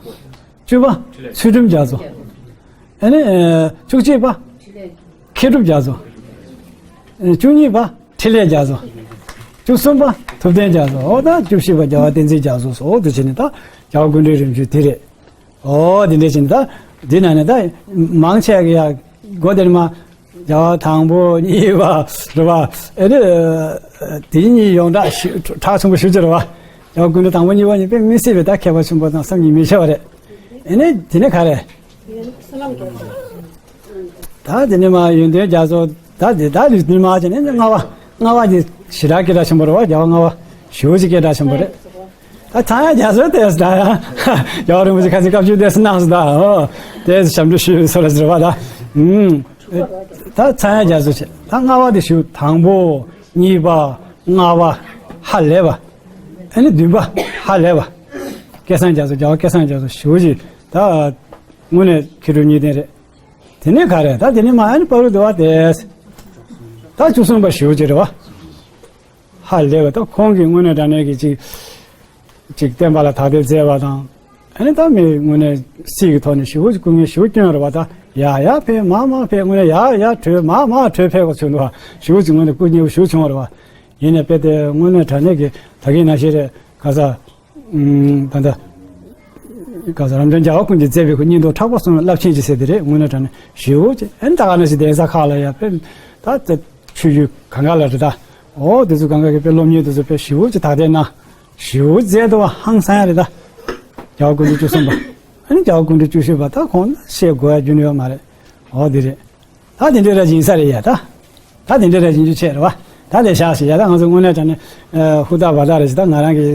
བཅུ་པ། ཚུལ་ཁྲིམས་རྒྱ་མཚོ། ཨ་ནི། བཅུ་གཅིག་པ། མཁས་གྲུབ་རྒྱ་མཚོ། བཅུ་གཉིས་པ། འཕྲིན་ལས་རྒྱ་མཚོ། བཅུ་གསུམ་པ། ཐུབ་བསྟན་རྒྱ་མཚོ། འོ་ད་བཅུ་བཞི་པ་རྒྱལ་བ་བསྟན་འཛིན་རྒྱ་མཚོ་སོགས་འོ་དུ་བྱས་ནས་ད་རྒྱལ་བ་ཀུན་འདུས་རིམ་བྱོན་དེ་རེད། འོ་དེ་འདྲ་བྱས་ནས་ད་འདི་ན་ནས་ད་མང་ཆེ་གི་ཡ་སྒོ་དེར་མ་རྒྱལ་བ་དང་པོ་གཉིས་པ་རེད་བ། ཨེ་ནི་དེ་གཉིས་ཡོངས་གྲགས་ཞུ་གྲགས་ཆེན་པོ་ཞུ་རྒྱུ་རེད་བ། རྒྱལ་བ་ཀུན་འདུས་དང་པོ་གཉིས་པ་གཉིས་དཔེ་མི་སྲིད་པའི་ད་མཁས་པ་ཆེན་པོ་དང་བསམ་གྱིས་མི་ཁྱབ་པ་རེད། ཨེ་ནི་དེ་ནས་ག་རེ། ད་དེ་ནས་མ་ཡོན་ཏན་རྒྱ་མཚོ། ད་དེ་ད་དེ་ནས་མ་བྱས་ནས་ལྔ་པ། ལྔ་པ་དེ་ཞེ་དྲག་སྐད་གྲགས་ཆེན་པོ་རེད་བ། རྒྱལ་བ་ལྔ་པ་ཞེ་པོ་ཅིག་སྐད་གྲགས་ཆེན་པོ་རེད། ད་ཚངས་དབྱངས་རྒྱ་མཚོ་དེ་ད་ཡ་རྒྱལ་བ་རིན་པོ་ཆེ་ཁ་ཆེ་བཀའ་བརྒྱུད་དེ་གནང་སོང་ད། འོ་དེ་ཞབས་འདྲེན་ཞུས་སོ་ར་ཟེར་བ་ད། ཨུམ། ད་ཚངས་དབྱངས་རྒྱ་མཚོ་བྱས། ད་ལྔ་པ་དེ་ཞུ། དང་པོ་གཉིས་པ་ལྔ་པ་ཧ་ལས་པ། ཨ་ནི་བདུན་པ་ཧ་ལས་པ། སྐལ་བཟང་རྒྱ་མཚོ། རྒྱལ་བ་སྐལ་བཟང་རྒྱ་མཚོ་ཞེ་པོ་ཅིག་ད་དངོས་གནས་མཁས་གྲུབ་གཉིས་ལྡན་རེད། དེ་ནས་ག་རེ། ད་དེ་ནས་མ་ཨ་ནི་བར་དུ་བ་དེ། ད་བཅུ་གསུམ་པ་ཞེ་པོ་ཅིག་རེད་བ། ཧ་ལས་པ། ད་ཁོང་གིས་དངོས་གནས་དྲང་གནས་ཀྱི་ཅིག་ཅིག་བསྟན་པ་ལ་དག་ཐེར་མཛད་པ་དང་། ཨ་ནི་ད་མི་དངོས་གནས་སྲིད་ཀྱི་ཐོག་ནས་ཞེ་པོ་ཅིག་སྐུ་ངལ་ཞེ་པོ་བསྐྱོན་རེད་བ། ད་ཡར་ཡར་ཕེབས་མར་མར་ཕེབས། དངོས་གནས་ཡར་ཡར་བྲོས་མར་མར་བྲོས་ཕེབས་དགོས་བྱུང་འདུག་བ། ཞེ་པོ་ཅིག་དངོས་གནས་སྐུ་ངལ་ཞེ་པོ་བྱུང་བ་རེད་བ། ཡིན་ནའི་དཔེ་དེ་དངོས་གནས་དྲང་གནས་ཀྱི་ད་གིན་ནང་བཞིན་རེད། ག་ས། ད་ལྟ་ག་ས་རབ་འབྱམས་རྒྱལ་བ་ཀུན་གྱིས་མཛད་པའི་ཁོ་སྙིང་སྟོབས་མཁྲེགས་པོ་གསུམ་ལ་རླབས་ཆེན་གྱི་ཟེར་དེ་རེད། དངོས་གནས་དྲང་གནས་ཞེ་པོ་ཅིག་ཨ་ནི་ད་ག་ནང་བཞིན་གདན་ས་ཁག་ལ་ཡ་དཔེ་ད་ད་ཆོས་བརྒྱུད་གང་ག་ལ་རེད་ད། འོ་དེ་ཚོ་གང་ག་གི་དཔེ་སློབ་གཉེར་དེ་ཚོ་དཔེ་ཞེ་པོ་ཅིག་དག་ཐེར་གནང་། ཞེ་པོ་མཛད་འདུག་བ། ཧང་སང་ཡ་རེད་ད། རྒྱལ་བ་ཀུན་འདུས་བཅུ་གསུམ་པ། ཨ་ནི་རྒྱལ་བ་ཀུན་འདུས་བཅུ་བཞི་པ་ད་ཁོང་ན་བཤད་དགོས་ཡ་རྒྱུ་ནི་ཡོད་མ་རེད། འོ་དེ་རེད། ད་དེ་འདྲའི་ར་ཡིན་ས་རེད་ཡ་ད། ད་དེ་འདྲའི་ར་ཡིན་རྒྱུ་ཆེ་རེད་བ། ད་དེ་བཞག་ཞིག་ཡ་ད་ང་ཚོ་དངོས་གནས་དྲང་གནས་ཧུར་ཐག་འབད་ཐག་རེད་ཞིག་ད་ང་རང་གི་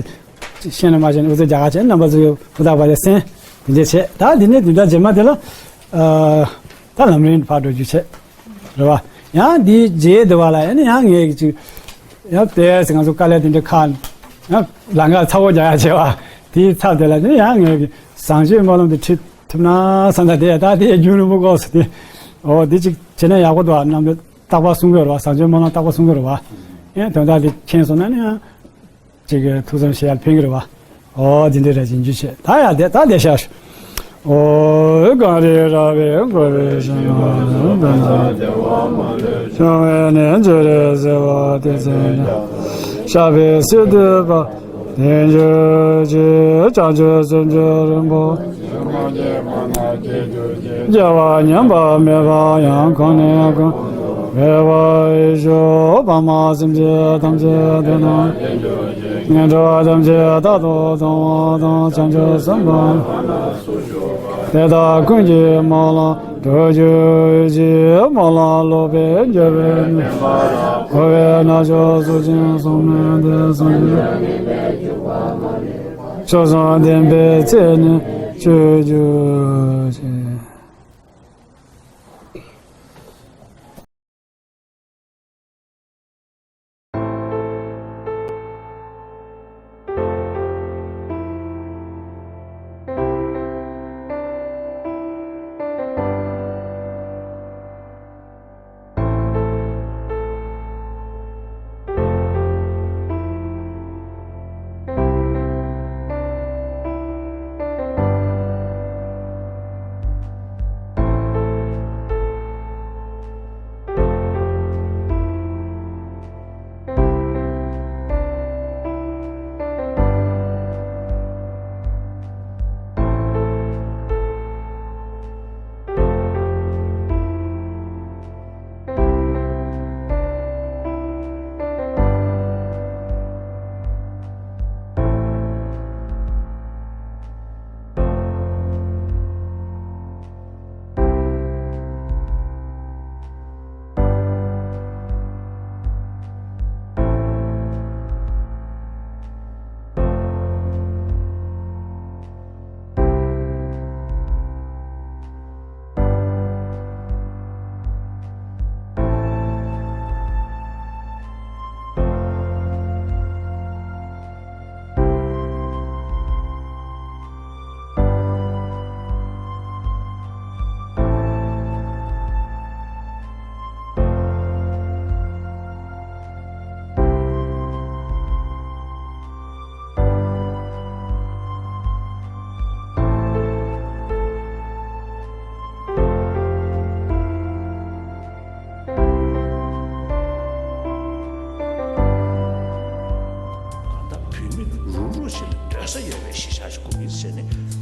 ཤེས་ན་མ་ཤེས་ན་ཨུ་ཚོ་རྒྱ་གར་ཆེན་རྣམ་པ་ཚོ་ཧུར་ཐག་འབད་ཐག་གསན་དེ་འདྲ་བྱས། ད་དེ་ནས་དེ་འདྲ་རྗེས་མ་དེ་ལ་ད་ལམ་རིམ་ཕར་འགྲོ་རྒྱུ་བྱས་རེད་བ། ཡང་དེའི་རྗེས་དེ་བ་ལ་ཡང་ནས་ཡང་ངས་ཀྱི་ཅིག་ཡང་དེ་ང་ཚོ་དཀའ་ལས་དེ་འདྲ་ཁག་ཡང་ལམ་ཁ་ཚ་བོ་རྒྱག་ཡ་བྱས་བ། དེའི་ཚབ་དེ་ལ་ནི་ཡང་ངས་ཀྱི་བཟང་སྤྱོད་སྨོན་ལམ་དེ་ཁྲིད་ཐུབ་ན་བསམ། ད་དེ་ད་དེ་རྒྱུན་རིང་པོ་འགོར་སོང་སྟེ། འོ་འདི་ཅིག་བྱས་ན་ཡག་པོ་འདུག་བ། རྣམ་པས་རྟག་པར་གསུང་གི་རེད་བ། བཟང་སྤྱོད་སྨོན་ལམ་རྟག་པར་གསུང་གི་རེད་བ། ཡང་དོན་དག་དེ་མཁྱེན་སོང་ན་ནི་ཡང་ཅིག་ཐུགས་བསམ་བཞེས་ཡར་ཕན་གི་རེད་བ། འོ་འདི་འདྲའི་རེ་བཞིན་རྒྱུ་བྱས། ད་ཡ་དེ་ད་དེ་ཤར། འོ་གངས་རི་ར་བས་བསྐོར་བའི་ཞིང་ཁམས་དང་། བྱུང་བའི་ནས་འཇུ་རེ་ཟེར་བ་དེ་ཚེ་ན། བཤགས་པའི་སིལ་དུ་བ། དེ་འཇུག་ཅིག་བྱང་ཆུབ་སེམས་མཆོག་རིན་པོ། རྒྱལ་བ་མཉམ་པ་མེད་པ་ཡང་གོང་ནས་གོང་། འཕེལ་བར་ཤོག་བར་མ་སེམས་ཅན་ཐམས་ཅད་དེ་ན། ངན་འགྲོ་ཐམས་ཅད་རྟག་ཏུ་སྟོང་པ་དང་། བྱང་ཆུབ་སེམས་དཔའ། དེ་དག་ཀུན་གྱི་སྨོན་ལམ་འགྲུབ་གྱུར་ཅིག་སྨོན་ལམ་ལོག་པའི་འགྱུར་བའི་ནད། འཁོར་བའི་མནར་གཅོད་སོགས་ཀྱིས་བསྲུང་མི་འདི་སངས་རྒྱས། མཆོག་གསུམ་བདེན་པའི་ཚེ་ནི་སྤྱོད་གྱུར་ཅིག་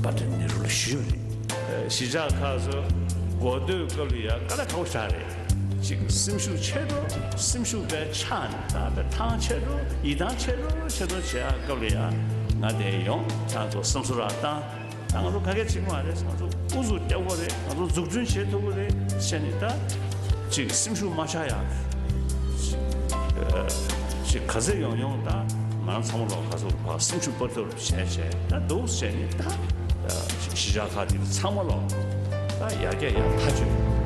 ཨ་ཏི་ནེ་རུ་ལ་ཞུས་པ་རེད། གཞིས་ཆགས་ཁག་ཚོ་འགོ་སྟོད་སྐབས་ལ་ཡ་དཀའ་ལས་ཁག་པོ་ཞེ་དྲག་རེད། གཅིག་སེམས་ཤུགས་ཆེ་འགྲོ། སེམས་ཤུགས་པའི་ཆག་ནས་ད་ཐང་ཆད་འགྲོ། ཡིད་ཐང་ཆད་འགྲོ་ཆད་འགྲོ་བྱེད་ཡ་སྐབས་ལ་ཡ་ང་དེ་ཡོང་ཁྱེད་ཚོ་བསམ་ཚུལ་རག་བཏང་། ད་ང་ཚོ་ག་གེ་བྱེད་ཀྱི་མ་རེད། ང་ཚོ་ཨུ་ཚུགས་རྒྱག་དགོས་རེད། ང་ཚོ་འཛུགས་སྐྲུན་བྱེད་ཐུབ་ཀྱི་རེད་བྱས་ནས་ད་ཅིག་སེམས་ཤུགས་མ་ཆག་ཡ་ཅིག་ཨ་ཅིག་ག་ཚོད་ཡོང་ཡོང་ད་ང་རང་ཚང་མ་ལོག་ག་ཚོད་སེམས་ཤུགས་སྤར་ཐུབ་བྱས་བྱས་ད་འདུག་བྱས་ནས་ད་གཞིས་ཆགས་ཁག་དེ་ཚང་མ་ལོག་ད་ཡར་རྒྱས་ཡར་མཐའ་གཅོད།